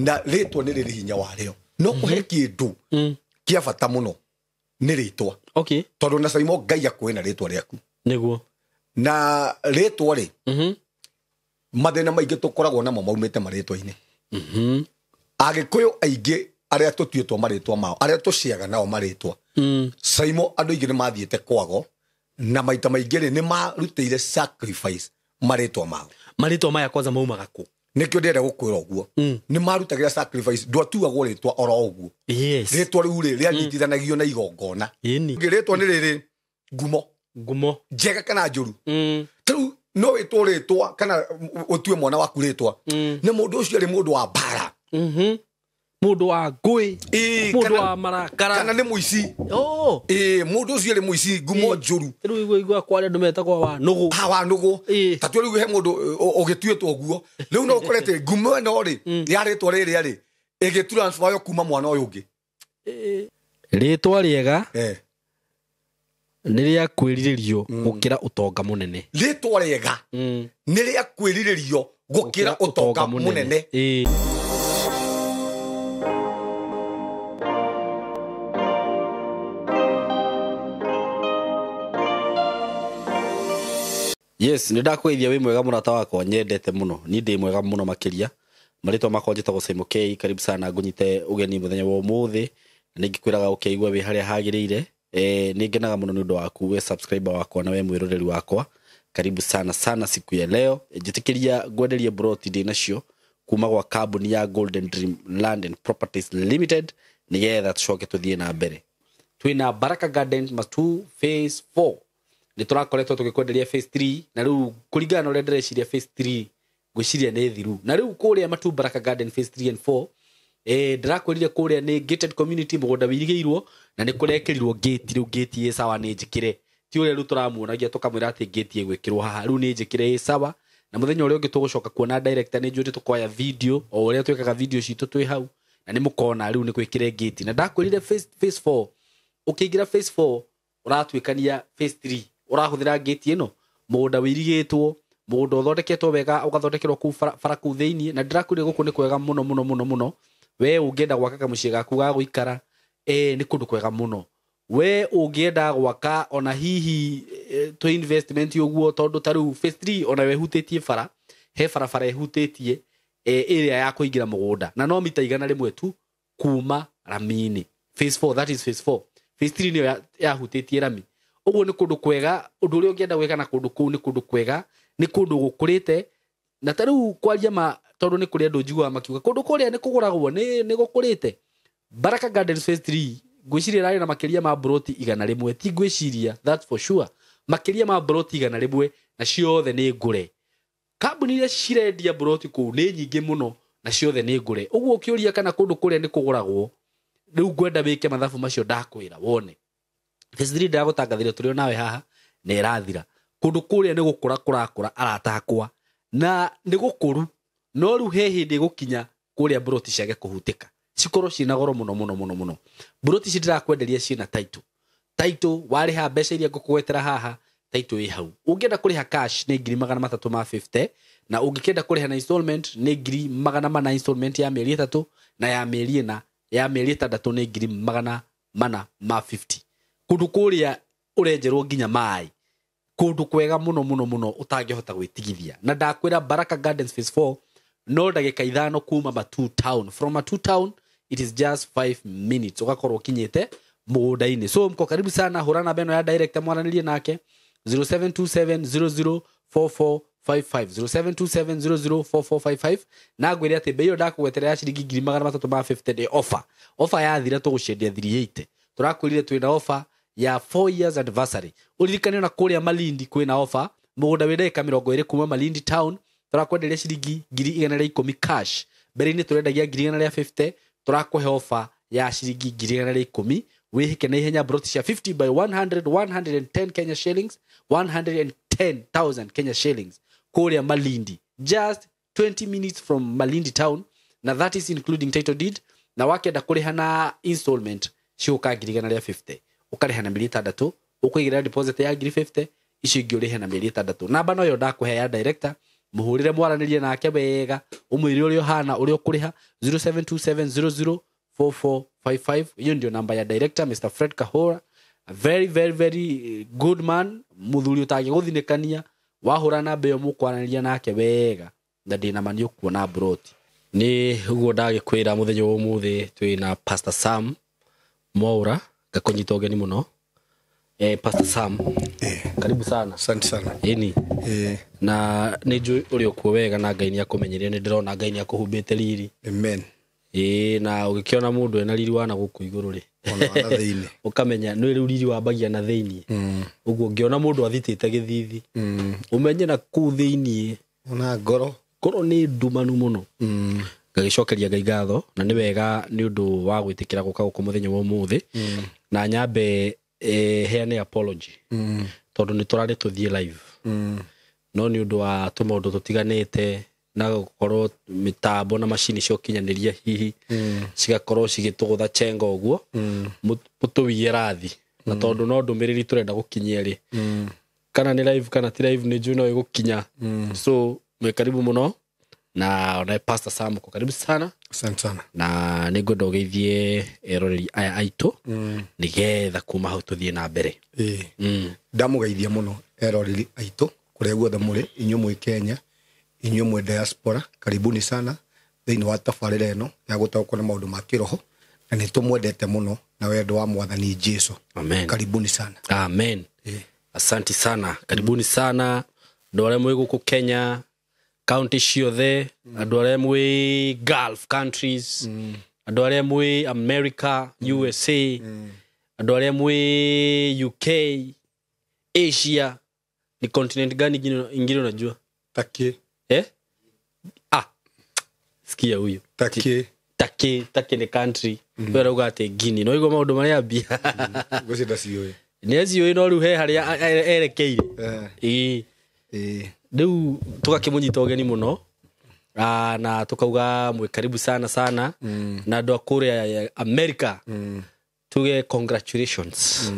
Na rĩtwa nĩ rĩrĩ hinya warĩo, no kũhe kĩndũ kĩa bata mũno nĩ rĩtwa. Tondũ na Saimo Ngai akũhe na rĩtwa rĩaku. Nĩguo. Na rĩtwa rĩ, mathĩna maingĩ tũkoragwo namo maumĩte marĩtwa-inĩ. Agĩkũyũ aingĩ arĩa tũtuĩtwo marĩtwa mao, arĩa tũciaga nao marĩtwa, Saimo andũ aingĩ nĩ mathiĩte kwago, na maita maingĩ rĩ, nĩ marutĩire sacrifice marĩtwa mao. Marĩtwa maya kwanza maumaga kũ? Nĩkĩo ndĩrenda gũkwĩra ũguo. Nĩ marutagĩra sacrifice, ndwatuagwo rĩtwa oro ũguo. Rĩtwa rĩu rĩ, rĩanyitithanagio na igongona. Rĩtwa nĩ rĩrĩ ngumo. Ngumo. Njega kana njũru. Tarĩu no wĩtwo rĩtwa kana ũtue mwana waku rĩtwa, nĩ mũndũ ũcio arĩ mũndũ wa mbara. Mũndũ wa ngũĩ. Mũndũ wa marakara. Kana nĩ mũici. Mũndũ ũcio arĩ mũici, ngumo njũru. Rĩu igua kwa andũ metagwo wa nũgũ. Ha, wa nũgũ. Ta tuĩ rĩu he mũndũ ũgĩtuĩtwo ũguo. Rĩu no ũkore atĩ ngumo ĩno rĩ, ya rĩtwa rĩrĩa rĩ, ĩgĩtransfer yo kuma mwana ũyũ ũngĩ. Rĩtwa rĩega nĩ rĩa kwĩrirĩrio gũkĩra ũtonga mũnene. Rĩtwa rĩega nĩ rĩa kwĩrirĩrio gũkĩra ũtonga mũnene. Yes, nĩ ndakũgeithia wĩ mwega mũrata wakwa, nyendete mũno. Niĩ ndĩ mwega mũno makĩria. Marĩtwa makwa njĩtagwo Saimo K, karibu sana ngũnyite ũgeni mũthenya wa ũmũthĩ. Na nĩ ngĩkwĩraga ũkĩigua wĩ harĩa hagĩrĩire. Nĩ ngenaga mũno nĩ ũndũ waku, we subscriber wakwa na we mwĩroreri wakwa. Karibu sana sana siku ya leo. Njĩtĩkĩria ngwenderie broti ndĩ nacio kuma gwa kambuni ya Golden Dream Land and Properties Limited, nĩgetha tũcoke tũthiĩ na mbere. Twĩna Baraka Garden Matuu Phase 4. Nĩ tũrakoretwo tũgĩkwenderia Phase 3, na rĩu kũringana na ũrĩa ndĩreciria Phase 3 ngwĩciria nĩ thiru. Na rĩu kũrĩa Matuu Baraka Garden Phase 3 and 4, ndĩrakwĩrire kũrĩa nĩ gated community, mũgũnda wĩirigĩirwo, na nĩ kũrekĩrirwo gate. Rĩu gate ĩ sawa, nĩ njĩkĩre. Ti ũrĩa rĩu tũramuonagia tũkamwĩra atĩ gate ĩgwĩkĩrwo haha, rĩu nĩ njĩkĩre ĩ sawa. Na mũthenya ũrĩa ũngĩ tũgũcoka kuona director, nĩ njũĩ nĩ tũkoya video o ũrĩa twĩkaga video citũ twĩ hau, na nĩ mũkona rĩu nĩ gwĩkĩre gate. Na ndakwĩrire phase 4, ũkĩingĩra phase 4 ũratuĩkania phase 3, ũrahũthĩra gate ĩno, mũgũnda wĩirigĩtwo, mũgũnda ũthondeketwo wega, ũgathondekerwo kũu bara kũu thĩiniĩ. Na ndĩrakwĩrire gũkũ nĩ kwega mũno mũno mũno mũno. We ũngĩenda gwaka kamũciĩ gaku ga gũikara, nĩ kũndũ kwega mũno. We ũngĩenda gwaka ona hihi tũ investment ũguo, tondũ ta rĩu phase 3 ona we hutĩtie bara, he barabara ĩhutĩtie, ĩrĩa ya kũingĩra mũgũnda, na no mita igana rĩmwe tu kuma rami-inĩ. Phase 4, that is phase 4. Phase 3 nĩyo yahutĩtie rami. Ũguo nĩ kũndũ kwega, ũndũ ũrĩa ũngĩenda gwĩka na kũndũ kũu nĩ kũndũ kwega, nĩ kũndũ gũkũrĩte. Na ta rĩu kwaria ma, tondũ nĩ kũrĩ andũ njiguaga makiuga kũndũ kũrĩa nĩ kũgũragwo, nĩ gũkũrĩte. Baraka Gardens Phase 3 ngwĩciria ĩrarĩ na makĩria ma broti igana rĩmwe, ti ngwĩciria, that's for sure, makĩria ma broti igana rĩmwe, na ciothe nĩ ngũre. Kambuni iria cirendia broti kũu nĩ nyingĩ mũno, na ciothe nĩ ngũre. Ũguo ũkĩũria kana kũndũ kũrĩa nĩ kũgũragwo, rĩu ngwenda wĩke mathabu macio ndakwĩra wone. Phase 3 ndagũtangathĩria tũrĩ o nawe haha, na ĩrathira. Kũndũ kũrĩa nĩ gũkũra kũrakũra arata akwa, na nĩ gũkũru, no rĩu he hĩndĩ ĩgũkinya kũrĩa broti ciage kũhutĩka, cikorwo ciĩna goro mũno mũno mũno mũno. Broti ici ndĩrakwenderia ciĩna title. Title warĩha mbeca iria ngũkũgwetera haha, title ĩ hau. Ũngĩenda kũrĩha cash nĩ ngiri magana matatũ ma 50, na ũngĩkĩenda kũrĩha na installment nĩ ngiri magana mana installment ya mĩeri ĩtatũ, na ya mĩeri ĩna, ya mĩeri ĩtandatũ nĩ ngiri magana mana ma 50. Kũndũ kũrĩa ũrenjerwo nginya maĩ, kũndũ kwega mũno mũno mũno ũtangĩhota gwĩtigithia. Na ndakwĩra Baraka Gardens Phase 4 no ndagĩka ithano kuma Matuu Town. From Matuu Town it is just 5 minutes ũgakorwo ũkinyĩte mũgũnda-inĩ. So mko karibu sana, hũra namba ĩno ya director mwaranĩrie nake zero seven two seven zero zero four four five five, zero seven two seven zero zero four four five five. Na ngwĩre atĩ bei ĩyo ndakũgweterera ya ciringi ngiri magana matatũ ma 50 nĩ offer. Offer yathira tũgũcendia 380. Tũrakwĩrire twĩna offer ya 4 years anniversary. Ũririkane ona kũrĩa Malindi kwĩna offer, mũgũnda wĩ ndagĩka mĩrongo ĩrĩ kuma Malindi town, tũrakwenderia ciringi ngiri igana rĩa ikũmi cash. Mbere-inĩ tũrendagia ngiri igana rĩa 50, tũrakũhe offer ya ciringi ngiri igana rĩa ikũmi. Wĩhĩke na ihenya broti cia 50 by 100, 110 Kenya shillings, 110,000 Kenya shillings kũrĩa Malindi, just 20 minutes from Malindi town, na that is including title deed. Na wakenda kũrĩha na installment ciũka ngiri igana rĩa 50, ũkarĩha na mĩeri ĩtandatũ, ũkũigĩrĩra deposit ya ngiri 50, icio ingĩ ũrĩhe na mĩeri ĩtandatũ. Namba noyo ndakũhe ya director Mũhũrĩre mwaranĩrie nake wega, ũmwĩre ũrĩa ũhana, ũrĩa ũkũrĩha. 0727004455. Hiyo ndio namba ya director Mr. Fred Kahora. A very very very good man, muthuri ũtangĩgũthinĩkania. Wahũra namba ĩyo mũkwaranĩria nake wega na ndĩna ma nĩ ũkuona broti. Nĩ ũguo ndagĩkwĩra mũthenya wa ũmũthĩ twĩna Pastor Sam Mwaura, ngakũnyita ũgeni mũno. Pastor Sam, karibu sana. Asante sana. Ĩni. Na nĩ njũĩ ũrĩ okuo wega na Ngai nĩ akũmenyeria, nĩ ndĩrona Ngai nĩ akũhumbĩte riri. Amen. Ĩĩ, na ũgĩkĩona mũndũ ena riri wa na gũkũ igũrũ rĩ, Ona wa na thĩinĩ. ũkamenya nĩ rĩu riri wambagia na thĩinĩ. Ũguo ũngĩona mũndũ athitĩte gĩthithi, ũmenye na kũu thĩinĩ ona ngoro, ngoro nĩ ndumanu mũno. Ngagĩcokeria Ngai ngatho na nĩ wega nĩ ũndũ wa gwĩtĩkĩra gũka gũkũ mũthenya wa ũmũthĩ. Na nyambe heane apology tondũ nĩ tũrarĩ tũthiĩ live, no nĩ ũndũ wa tũmaũndũ tũtiganĩte na gũkorwo mĩtambo na macini cia ũkinyanĩria hihi cigakorwo cigĩtũgũtha chenga ũguo, mũtũwie rathi. Na tondũ no ndũmĩrĩri tũrenda gũkinyia rĩ, kana nĩ live kana ti live, nĩ njũĩ no ĩgũkinya. So mwĩ karibu mũno, na ona Pastor Sam uko karibu sana. Asante sana. Na nĩ ngwenda ũgeithie eroreri aya aitũ nĩgetha kuma hau tũthiĩ na mbere. Ndamũgeithia mũno eroreri aitũ kũrĩa guothe mũrĩ, inyuĩ mwĩ Kenya, inyuĩ mwĩ diaspora, karibuni sana thĩinĩ wa tabarĩra ĩno ya gũtaũkwo nĩ maũndũ ma kĩroho, na nĩ tũmwendete mũno na wendo wa Mwathani Jesu. Amen. Karibuni sana. Amen. Asante sana, karibuni sana andũ arĩa mwĩ gũkũ Kenya, county ciothe, andũ arĩa mwĩ Gulf countries, andũ arĩa mwĩ America, USA, andũ arĩa mwĩ UK, Asia. Ni continent gani ingine unajua? Turkey. Sikia huyu. Turkey. Turkey ni country. Wewe urauga atĩ Guinea. No igua maũndũ marĩa ambia. Ngwĩciria ndaciũĩ. Nĩ aciũĩ, no rĩu he harĩa erekeire. Ĩĩ. Rĩu tũgakĩmũnyita ũgeni mũno. Na tukauga mwe karibu sana sana. Na andũ a kũrĩa America. Tuge congratulations.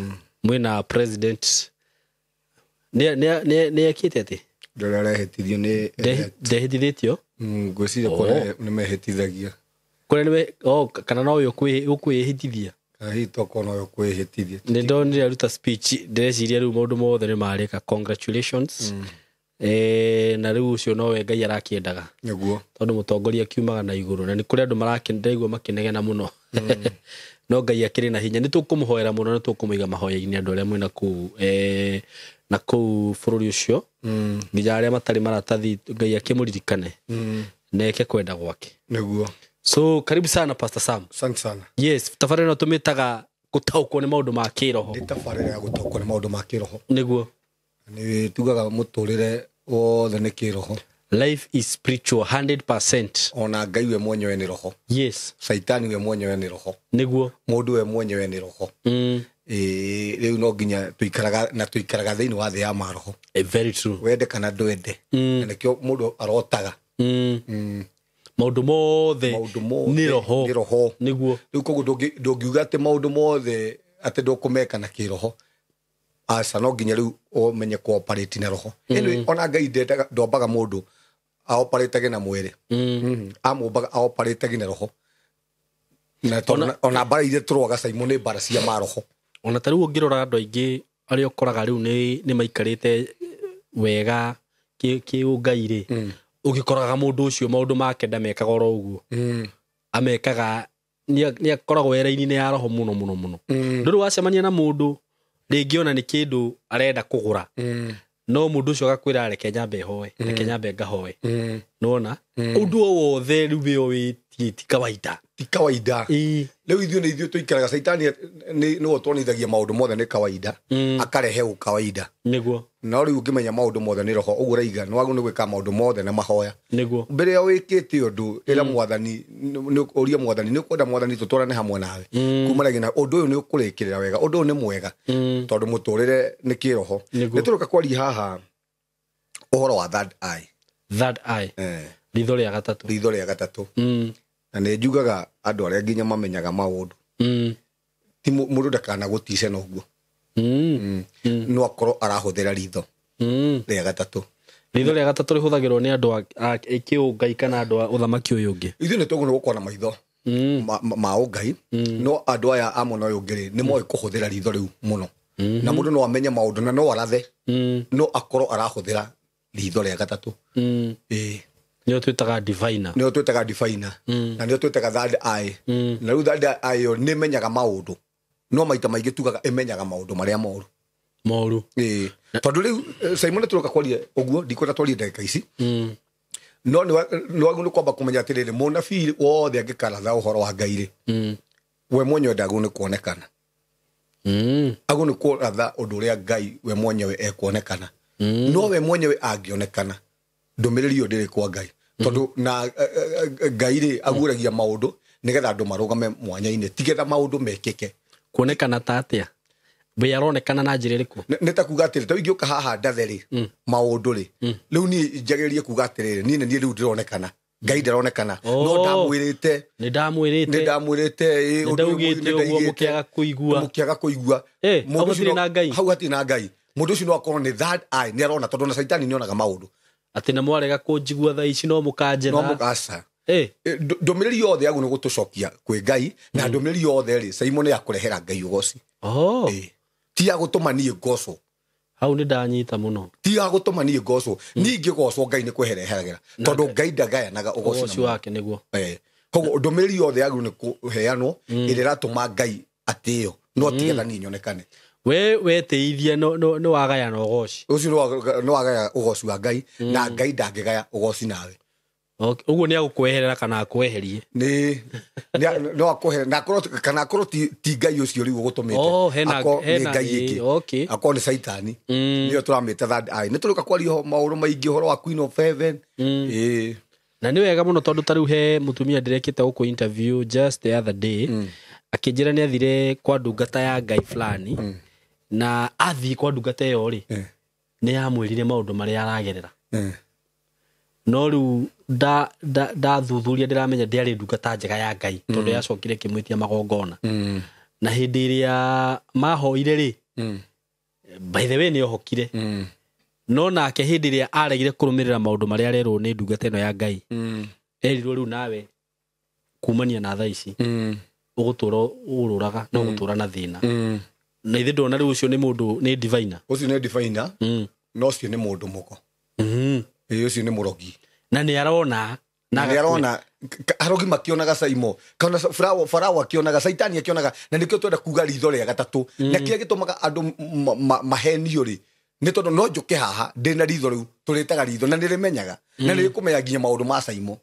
Mwĩna president. Nĩ ekĩte atĩ? Ndũrĩa arehĩtithio nĩ Ndehĩtithĩtio? Ngwĩciria kũrĩa nĩ mehĩtithagia. Kũrĩa nĩ kana no ũyũ ũkwĩhĩtithia? Kana hihi tokorwo no ũyũ ũkwĩhĩtithia. Nĩ ndonire aruta speech, ndĩreciria rĩu maũndũ mothe nĩ marĩka. Congratulations. Na rĩu ũcio nowe Ngai arakĩendaga. Nĩguo. Tondũ mũtongoria akiumaga na igũrũ, na nĩ kũrĩ andũ ndĩraigua makĩnegena mũno. No Ngai akĩrĩ na hinya. Nĩ tũkũmũhoera mũno, nĩ tũkũmũiga mahoya-inĩ andũ arĩa mwĩna kũu, na kũu bũrũri ũcio. Nginya arĩa matarĩ maratathi, Ngai akĩmũririkane. Na eke kwenda gwake. Nĩguo. So karibu sana Pastor Sam. Asante sana. Yes, tabarĩra ĩno tũmĩtaga gũtaũkwo nĩ maũndũ ma kĩroho. Nĩ tabarĩra ya gũtaũkwo nĩ maũndũ ma kĩroho. Nĩguo. Nĩ tugaga mũtũrĩre wothe nĩ kĩroho. Life is spiritual 100%. Ona Ngai we mwenyewe nĩ roho. Yes. Saitani we mwenyewe nĩ roho. Nĩguo. Mũndũ we mwenyewe nĩ roho. Rĩu no nginya tuikaraga na tuikaraga thĩinĩ wa thĩ ya maroho. Very true. Wende kana ndwende. Na nĩkĩo mũndũ arotaga. Maũndũ mothe Maũndũ mothe nĩ roho. nĩ roho. Nĩguo. Rĩu koguo ndũngiuga atĩ maũndũ mothe atĩ ndũkũmeka na kĩroho. Aca, no nginya rĩu ũmenye kũoperate na roho. Anyway, ona Ngai ndendaga, ndombaga mũndũ aoperatege na mwĩrĩ. Amũmbaga aoperatege na roho. Na tondũ ona mbara iria tũrũaga Simon nĩ mbara cia maroho. Ona ta rĩu ũngĩrora andũ aingĩ arĩa ũkoraga rĩu nĩ maikarĩte wega kĩũngai rĩ, ũgĩkoraga mũndũ ũcio maũndũ make ndamekaga oro ũguo. Amekaga, nĩ akoragwo wĩra-inĩ ya roho mũno mũno mũno. Ndũrĩ wacemania na mũndũ rĩngĩ ona nĩ kĩndũ arenda kũgũra. No mũndũ ũcio agakwĩra reke nyambe hoe, reke nyambe ngahoe. Nĩwona? Ũndũ o wothe rĩu wĩyo wĩtie ti kawaida. Ti kawaida. Rĩu ithuĩ nĩ ithuĩ tũikaraga, Saitani nĩwe ũtuonithagia maũndũ mothe nĩ kawaida, akarehe ũkawaida. Nĩguo. No rĩu ũngĩmenya maũndũ mothe nĩ roho, ũguo ũraiga, nĩ wagĩrĩirwo nĩ gwĩka maũndũ mothe na mahoya. Nĩguo. Mbere ya wĩkĩte ũndũ, ĩra Mwathani, ũrie Mwathani, nĩ ũkwenda Mwathani tũtwarane hamwe nawe. Kumanagia na ũndũ ũyũ nĩ ũkũrĩkĩrĩra wega, ũndũ ũyũ nĩ mwega, tondũ mũtũrĩre nĩ kĩroho. Nĩguo. Nĩ tũroka kwaria haha ũhoro wa third eye. Third eye. Ritho rĩa gatatũ. Ritho rĩa gatatũ. Na nĩ njugaga andũ arĩa nginya mamenyaga maũndũ. Ti mũndũ ndakanagũtice na ũguo. No akorwo arahũthĩra ritho rĩa gatatũ. Ritho rĩa gatatũ rĩhũthagĩrwo nĩ andũ a kĩũngai kana andũ a ũthamaki ũyũ ũngĩ. Ithuĩ nĩ tũgũ nĩ gũkorwo na maitho ma ũngai, no andũ aya a mwena ũyũ ũngĩ rĩ, nĩ moĩ kũhũthĩra ritho rĩu mũno, na mũndũ no amenye maũndũ na no arathe, no akorwo arahũthĩra ritho rĩa gatatũ. Ĩĩ. Nĩyo twĩtaga diviner. Nĩyo twĩtaga diviner, na nĩyo twĩtaga third eye. Na rĩu third eye ĩyo nĩ ĩmenyaga maũndũ, no maita maingĩ tugaga ĩmenyaga maũndũ marĩa moru. Moru. Ĩĩ. Tondũ rĩu Simon tũroka kwaria ũguo, ndikwenda twarie ndagĩka ici. No nĩ wagĩrĩirwo nĩ kwamba kũmenya atĩrĩrĩ, mũnabii wothe angĩkaratha ũhoro wa Ngai rĩ, we mwenyewe ndagĩrĩirwo nĩ kuonekana. Agĩrĩirwo nĩ kũratha ũndũ ũrĩa Ngai we mwenyewe ekuonekana. No we mwenyewe angĩonekana, ndũmĩrĩri ĩyo ndĩrĩ kwa Ngai. Tondũ na Ngai rĩ aguũragia maũndũ nĩgetha andũ marũgame mwanya-inĩ, ti getha maũndũ mekĩke. Kuonekana ta atĩa? We aronekana na njĩra ĩrĩkũ? Nĩ ta kuga atĩrĩ, ta rĩu ingĩũka haha ndathe rĩ, maũndũ rĩ, rĩu niĩ njagĩrĩrie kuga atĩrĩrĩ, niĩ nĩ niĩ rĩu ndĩronekana, Ngai ndaronekana, no ndamwĩrĩte. Nĩ ndamwĩrĩte. Nĩ ndamwĩrĩte, ĩ, Nĩ ũndũ ũyũ ndaugĩte nĩ ũguo ndaigĩte. mũkĩaga kũigua. Mũkĩaga kũigua. Hau Mũndũ ũcio hatirĩ na Ngai. Hau hatirĩ na Ngai. Mũndũ ũcio no akorwo nĩ third eye, nĩ arona, tondũ na Caitani nĩ onaga maũndũ. Atĩ na mwarega kũnjigua thaa ici no mũkanjetha. No mũkaca. Ndũmĩrĩri yothe yagũ nĩ gũtũcokia kwĩ Ngai, na ndũmĩrĩri yothe rĩ, Simon nĩ ya kũrehera Ngai ũgoci. Ti ya gũtũma niĩ ngocwo. Hau nĩ ndanyita mũno. Ti ya gũtũma niĩ ngocwo. Niĩ ingĩgocwo Ngai nĩ kweherera eheragĩra. Tondũ Ngai ndagayanaga ũgoci na Ũgoci mũndũ. wake nĩguo. Koguo ndũmĩrĩri yothe yagũ nĩ kũheanwo, ĩrĩa ĩratũma Ngai atĩo, no ti getha niĩ nyonekane. We wetĩithia nĩ wagayana ũgoci. Ũcio nĩ wagaya ũgoci wa Ngai, na Ngai ndangĩgaya ũgoci nawe. Okay. Ũguo nĩ agũkweherera kana akweherie? Nĩ, nĩ, no akweherere, na akorwo kana akorwo ti Ngai ũcio rĩu ũgũtũmĩte. Oh, Akorwo nĩ hena Ngai ĩngĩ. okay. Akorwo nĩ Caitani. Nĩyo tũramĩta third eye. Nĩ tũrĩũka kwaria maũndũ maingĩ ũhoro wa Queen of Heaven. Ĩĩ. Na nĩ wega mũno tondũ ta rĩu he mũtumia ndĩrekĩte gũkũ interview just the other day. Akĩnjĩra nĩ athire kwa ndungata ya Ngai fulani. Na athiĩ kwa ndungata ĩyo rĩ, nĩ yamwĩrire maũndũ marĩa aragerera. No rĩu ndathuthuria ndĩramenya ndĩarĩ ndungata njega ya Ngai, tondũ yacokire ĩkĩmwĩtia magongona. Na hĩndĩ ĩrĩa mahoire rĩ, by the way nĩ ohokire. No nake hĩndĩ ĩrĩa aregire kũrũmĩrĩra maũndũ marĩa arerwo nĩ ndungata ĩno ya Ngai, erirwo rĩu nawe kumania na thaa ici, ũgũtũra ũrũraga na ũgũtũra na thĩna. Na ithe ndona rĩu ũcio nĩ mũndũ, nĩ diviner. Ũcio nĩ diviner, no ũcio nĩ mũndũ mũgo. Ĩĩ, ũcio nĩ mũrogi. Na nĩ arona, na nĩ arona, arogi makĩonaga Saimo, kana Farao akĩonaga, Caitani akĩonaga, na nĩkĩo twenda kuga ritho rĩa gatatũ. Na kĩrĩa gĩtũmaga andũ mahenio rĩ, nĩ tondũ no njũke haha ndĩna ritho rĩu, tũrĩtaga ritho, na nĩrĩmenyaga, na nĩrĩkũmenya nginya maũndũ ma Saimo.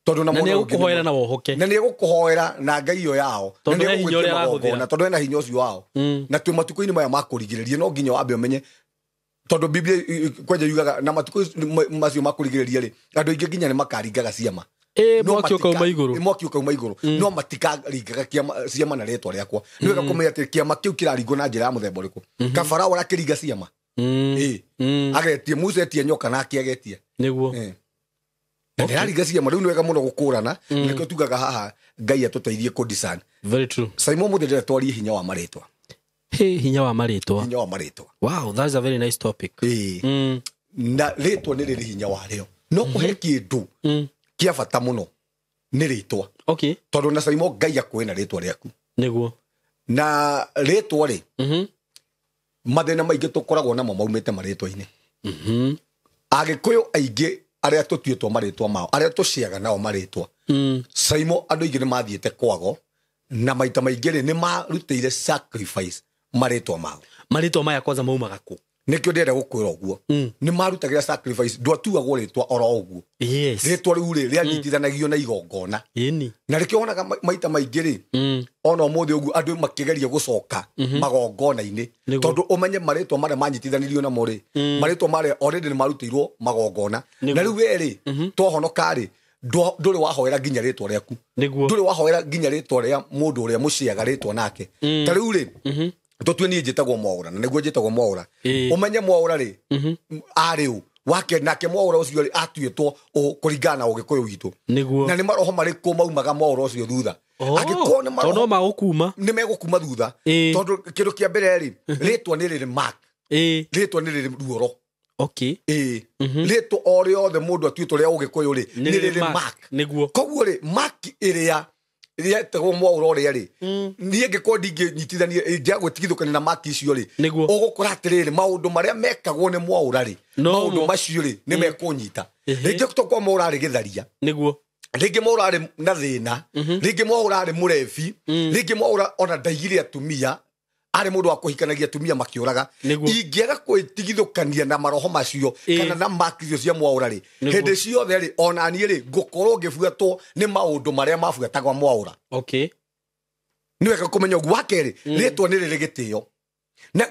Tondũ na Na mũndũ ũngĩ nĩegũkũhoera nĩ na wohoke. Na nĩegũkũhoera na Ngai ĩyo yao. Na Tondũ he hinya nĩegũgwĩtia ũrĩa arahũthĩra. magongona, tondũ ena hinya ũcio wao. Na twĩ matukũ-inĩ maya ma kũrigĩrĩria, no nginya wambe ũmenye, tondũ Biblia kwanja yugaga, na matukũ macio ma kũrigĩrĩria rĩ, andũ aingĩ nginya nĩ makaringaga ciama. No Mwaki ũkauma igũrũ. Mwaki ũkauma igũrũ. No matikaringaga ciama na rĩtwa rĩakwa. Nĩ wega kũmenya atĩ kĩama kĩu kĩraringwo na njĩra ya mũthemba ũrĩkũ. Kabarao arakĩringa ciama. Agetie, Musa etie nyoka nake agetie. Nĩguo. Na ndĩraringa ciama, rĩu nĩ wega mũno gũkũrana, nĩkĩo tugaga haha Ngai atũteithie kũ-discern. Very true. Simon mũthĩ ndĩrenda twarie hinya wa marĩtwa. Hey, hinya wa marĩtwa. Hinya wa marĩtwa. Wow, that's a very nice topic. Na rĩtwa nĩ rĩrĩ hinya warĩo. No kũhe kĩndũ kĩa bata mũno nĩ rĩtwa. Tondũ na Simon Ngai akũhe na rĩtwa rĩaku. Nĩguo. Na rĩtwa rĩ, mathĩna maingĩ tũkoragwo namo maumĩte marĩtwa-inĩ. Agĩkũyũ aingĩ arĩa tũtuĩtwo marĩtwa mao, arĩa tũciaga nao marĩtwa. Simon andũ aingĩ nĩ mathiĩte kwago, na maita maingĩ rĩ, nĩ marutĩire sacrifice marĩtwa mao. Marĩtwa maya kwanza maumaga kũ? Nĩkĩo ndĩrenda gũkwĩra ũguo. Nĩ marutagĩra sacrifice, ndwatuagwo rĩtwa oro ũguo. Rĩtwa rĩu rĩ, rĩanyitithanagio na igongona. Na rĩkĩo wonaga maita maingĩ rĩ, ona ũmũthĩ ũguo andũ makĩgeria gũcoka magongona-inĩ. Tondũ ũmenye marĩtwa marĩa manyitithanirio namo rĩ, marĩtwa marĩa already nĩ marutĩirwo magongona. Na rĩu we rĩ, twahonoka rĩ, ndũrĩ wahoera nginya rĩtwa rĩaku. Ndũrĩ wahoera nginya rĩtwa rĩa mũndũ ũrĩa mũciaga rĩtwa nake. Ta rĩu rĩ, tũtue niĩ njĩtagwo Mwaũra, na nĩguo njĩtagwo Mwaũra. Ũmenye Mwaũra rĩ, arĩ ũ? Wake nake Mwaũra ũcio rĩ, atuĩtwo ũ kũringana na ũgĩkũyũ witũ. Na nĩ maroho marĩkũ maumaga Mwaũra ũcio thutha? Angĩkorwo nĩ maroho Tondũ no magũkuma. Nĩ megũkuma thutha. Tondũ kĩndũ kĩa mbere rĩ, rĩtwa nĩ rĩrĩ mark. Rĩtwa nĩ rĩrĩ ruoro. Okay. Ĩĩ, rĩtwa o rĩothe mũndũ atuĩtwo rĩa ũgĩkũyũ rĩ, nĩ rĩrĩ mark. Nĩguo. Koguo rĩ, mark ĩrĩa yetagwo mwaũra ũrĩa rĩ, niĩ ngĩkorwo ndingĩnyitithania, ingĩaga gwĩtigithũkania na maki icio rĩ, Nĩguo. ũgũkora atĩrĩrĩ, maũndũ marĩa mekagwo nĩ mwaũra rĩ, No maũndũ mo. macio rĩ nĩ mekũnyita. Ehe. Rĩngĩ tokorwo mwaũra arĩ gĩtharia, Nĩguo. rĩngĩ mwaũra arĩ na thĩna, rĩngĩ mwaũra arĩ mũrebi, rĩngĩ mwaũra ona ndaigire atumia, arĩ mũndũ wa kũhikanagia atumia makĩũraga. Nĩguo. Ingĩaga kwĩtigithũkania na maroho macio Ĩĩ. kana na maki icio cia mwaũra rĩ, Nĩguo. hĩndĩ ciothe rĩ, ona niĩ rĩ, ngũkorwo ngĩbuatwo nĩ maũndũ marĩa mabuatagwo mwaũra. Okay. Nĩ wega kũmenya ũguo. Wa kerĩ, rĩtwa nĩ rĩrĩ gĩtĩo na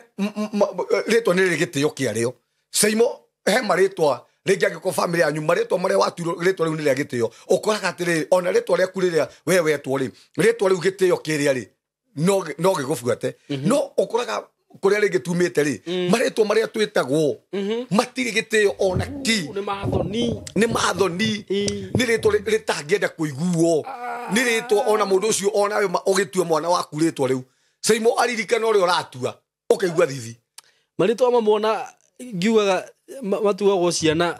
rĩtwa nĩ rĩrĩ gĩtĩo kĩarĩo. Saimo, he marĩtwa rĩngĩ angĩkorwo famĩlĩ yanyu marĩtwa marĩa watuirwo rĩtwa rĩu nĩ rĩa gĩtĩo, ũkoraga atĩrĩrĩ, ona rĩtwa rĩaku rĩrĩa we wetwo rĩ, rĩtwa rĩu gĩtĩo kĩrĩa rĩ no gĩgũbuate. No ũkoraga kũrĩa rĩngĩ tumĩte rĩ, marĩtwa marĩa twĩtagwo matirĩ gĩtĩo ona ki. Nĩ mathoni. Nĩ mathoni. Ĩĩ. Nĩ rĩtwa rĩtangĩenda kũiguo, nĩ rĩtwa ona mũndũ ũcio onawe ũgĩtua mwana waku rĩtwa rĩu, Saimo, aririkana ũrĩa ũratua, ũkaigua thithi. Marĩtwa mamwe ona ngiugaga matuagwo ciana,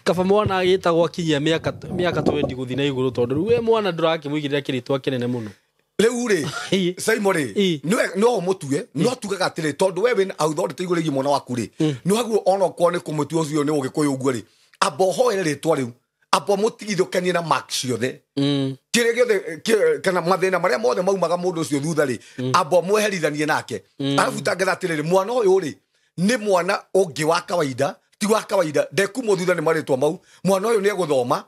kaba mwana agĩtagwo akinyia mĩaka 20 gũthiĩ na igũrũ, tondũ rĩu we mwana ndũrakĩmũigĩrĩra kĩrĩtwa kĩnene mũno. Rĩu rĩ, Ĩĩ. Saimo rĩ, Ĩĩ. no ũmũtue, no tugaga atĩrĩ, tondũ we wĩna authority igũrũ rĩgiĩ mwana waku rĩ, nĩ wagĩrĩirwo ona okorwo nĩ kũmũtua ũcio nĩ ũgĩkũyũ ũguo rĩ, amba ũhoere rĩtwa rĩu, amba mũtigithũkanie na mark ciothe, kĩrĩa gĩothe kana mathĩna marĩa mothe maumaga mũndũ ũcio thutha rĩ, amba mweherithanie nake, arabu tangatha atĩrĩrĩ, mwana ũyũ rĩ nĩ mwana ũngĩ wa kawaida, ti wa kawaida, ndekumwo thutha nĩ marĩtwa mau. Mwana ũyũ nĩ egũthoma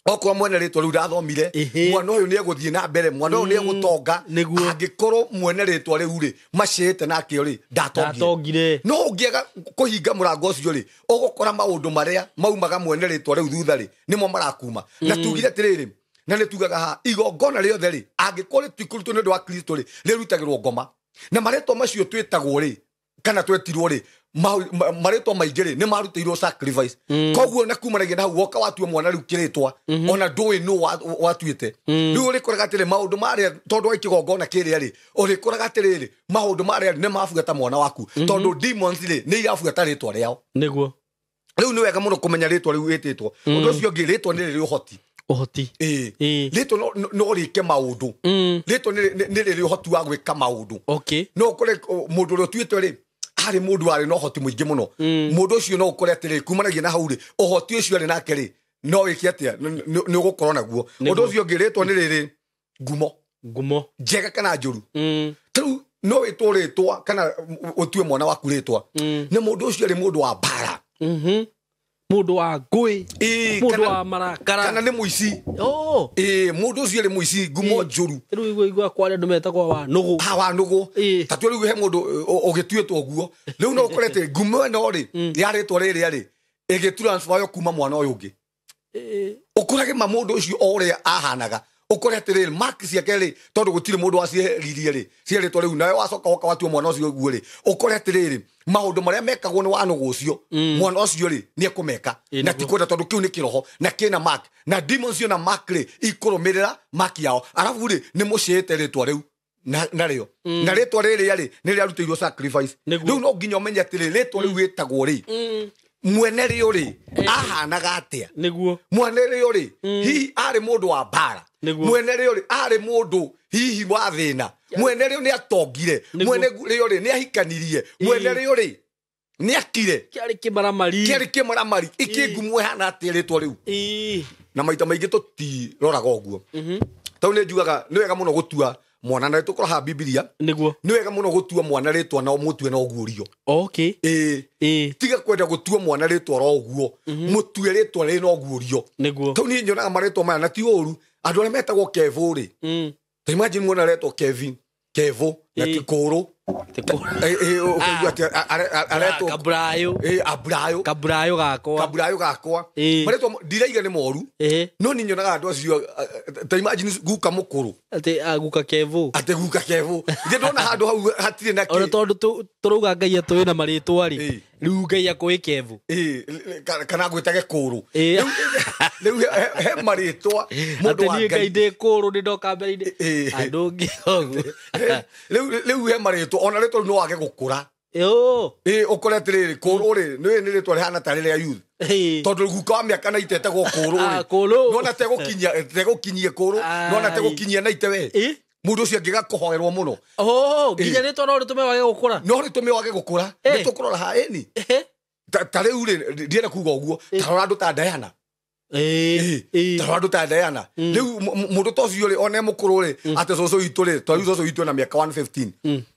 okorwo mwene rĩtwa rĩu ndathomire. Ĩhĩ. Mwana ũyũ nĩ egũthiĩ na mbere, mwana ũyũ nĩ egũtonga. Nĩguo. Angĩkorwo mwene rĩtwa rĩu rĩ macĩĩte nakĩo rĩ, ndatongire. Ndatongire. No ũngĩaga kũhinga mũrango ũcio rĩ, ũgũkora maũndũ marĩa maumaga mwene rĩtwa rĩu thutha rĩ nĩmo marakuma. Na tugire atĩrĩrĩ, na nĩ tugaga haha, igongona rĩothe rĩ, angĩkorwo rĩtikũrutwo nĩ ũndũ wa Kristo rĩ, rĩrutagĩrwo ngoma. Na marĩtwa macio twĩtagwo rĩ, kana twetirwo rĩ, marĩtwa maingĩ rĩ nĩ marutĩirwo sacrifice. Koguo na kumanagia na hau woka watua mwana rĩu kĩrĩtwa, ona ndũĩ nũ watuĩte. Rĩu ũrĩkoraga atĩrĩ, maũndũ marĩa, tondũ wa kĩgongona kĩrĩa rĩ, ũrĩkoraga atĩrĩrĩ, maũndũ marĩa nĩ mabuata mwana waku, tondũ demons rĩ nĩ irabuata rĩtwa rĩao. Nĩguo. Rĩu nĩ wega mũno kũmenya rĩtwa rĩu ĩtĩtwo. Ũndũ ũcio ũngĩ, rĩtwa nĩ rĩrĩ ũhoti. Ũhoti. Ĩĩ. Ĩĩ. Rĩtwa no rĩke maũndũ. Rĩtwa nĩ rĩrĩ ũhoti wa gwĩka maũndũ. Okay. No ũkore mũndũ ũrĩa ũtuĩtwo rĩ arĩ mũndũ warĩ na ũhoti mũingĩ mũno. Mũndũ ũcio no ũkore atĩrĩ, kumanagia na hau rĩ, ũhoti ũcio arĩ nake rĩ, no wĩke atĩa, nĩ ũgũkorwo naguo. Ũndũ ũcio ũngĩ, rĩtwa nĩ rĩrĩ ngumo. Ngumo. Njega kana njũru. Tarĩu no wĩtwo rĩtwa kana ũtue mwana waku rĩtwa nĩ mũndũ ũcio arĩ mũndũ wa mbara. Mũndũ wa ngũĩ. Ĩĩ, Mũndũ kana wa marakara. Kana nĩ mũici. Oh. Ĩĩ, mũndũ ũcio arĩ mũici, ngumo njũru. Rĩu igua kwarĩ andũ metagwo wa nũgũ. Ha wa nũgũ. Ĩĩ. Ta rĩu he mũndũ ũgĩtuĩtwo ũguo, rĩu no ũkore atĩ ngumo ĩno rĩ ya rĩtwa rĩrĩa rĩ ĩgĩtransfer yo kuma mwana ũyũ ũngĩ. Ĩĩ. Ũkorage ma mũndũ ũcio o ũrĩa ahanaga, ũkore atĩrĩrĩ, mark ciake rĩ, tondũ gũtirĩ mũndũ wacieheririe rĩ cia rĩtwa rĩu, nawe wacoka woka watua mwana ũcio ũguo rĩ, ũkore atĩrĩrĩ, maũndũ marĩa mekagwo nĩ wa nũgũ ũcio, mwana ũcio rĩ nĩ ekũmeka. Ĩĩ, Na nĩguo. ti kwenda, tondũ kĩu nĩ kĩroho na kĩna mark, na demons cio na mark rĩ ikũrũmĩrĩra mark yao. Arabu rĩ nĩ mũcĩĩte rĩtwa rĩu narĩo na rĩtwa rĩrĩa rĩ nĩ rĩarutĩirwo sacrifice. Nĩguo. Rĩu no nginya ũmenye atĩrĩ, rĩtwa rĩu wĩtagwo rĩ, mwene rĩo rĩ ahanaga atĩa. Nĩguo. Mwene rĩo rĩ hihi arĩ mũndũ wa mbara. Nĩguo. Mwene rĩo rĩ arĩ mũndũ hihi wa thĩna. Mwene rĩo nĩ atongire. Nĩguo. Mwene rĩo rĩ nĩ ahikanirie. Mwene rĩo rĩ nĩ akire. Kĩarĩ kĩmaramari. Kĩarĩ kĩmaramari. Ikĩ ngumo ĩhana atĩa rĩtwa rĩu? Ĩĩ. Na maita maingĩ tũtiroraga ũguo. Tondũ nĩ njugaga nĩ wega mũno gũtua mwana, na tũkorwo haha Bibilia, Nĩguo. nĩ wega mũno gũtua mwana rĩtwa na ũmũtue na ũguũrio. Okay. Ĩĩ. Ĩĩ. Tiga kwenda gũtua mwana rĩtwa ro ũguo, mũtue rĩtwa rĩna ũguũrio. Nĩguo. Tau niĩ nyonaga marĩtwa maya na ti ũru, andũ arĩa metagwo Kevo rĩ, ta imagine mwana aretwo Kevin, Kevo na Ĩĩ. ti kũrũ. Ũkaigua atĩ aretwo Kaburayo. Aburayo. Kaburayo gakwa. Kaburayo gakwa. Ĩĩ. Marĩtwa ndiraiga nĩ moru, Ĩĩ. no niĩ nyonaga andũ acio, ta imagine guka mũkũrũ Atĩ aguka Kevo. Atĩ guka Kevo, ithe ndona handũ hau hatirĩ na Ona kĩ. tondũ tũrauga Ngai atũĩ na marĩtwa rĩ, Ĩĩ. rĩu Ngai akũĩ Kevo. Ĩĩ, kana ngwĩtage kũrũ. Ĩĩ. Rĩu he marĩtwa mũndũ Atĩ wa niĩ Ngai Ngai ndĩ kũrũ nĩ ndoka mbere-inĩ. Ĩĩ. Andũ ngĩ ũguo. Rĩu he marĩtwa, ona rĩtwa rĩu no wage gũkũra. Ĩ ũkore atĩrĩrĩ kũrũ rĩ nĩ rĩtwa rĩhana ta rĩrĩa youth. Tondũ guka wa mĩaka na itetagwo kũrũ rĩ. Nona tegũkinyia kũrũ, nona tegũkinyia na ite we. Mũndũ ũcio angĩgakũhoerwo mũno. Nginya rĩtwa no rĩtũme wage gũkũra. No rĩtũme wage gũkũra. Nĩ tũkũrora ha ĩni. Ta rĩu rĩ ndienda kuga ũguo, ta rora andũ ta Diana. Ta rora andũ ta Diana. Rĩu mũndũ ta ũcio rĩ one mũkũrũ rĩ atĩ cũcũ witũ rĩ, tondũ rĩu cũcũ witũ ena mĩaka 115.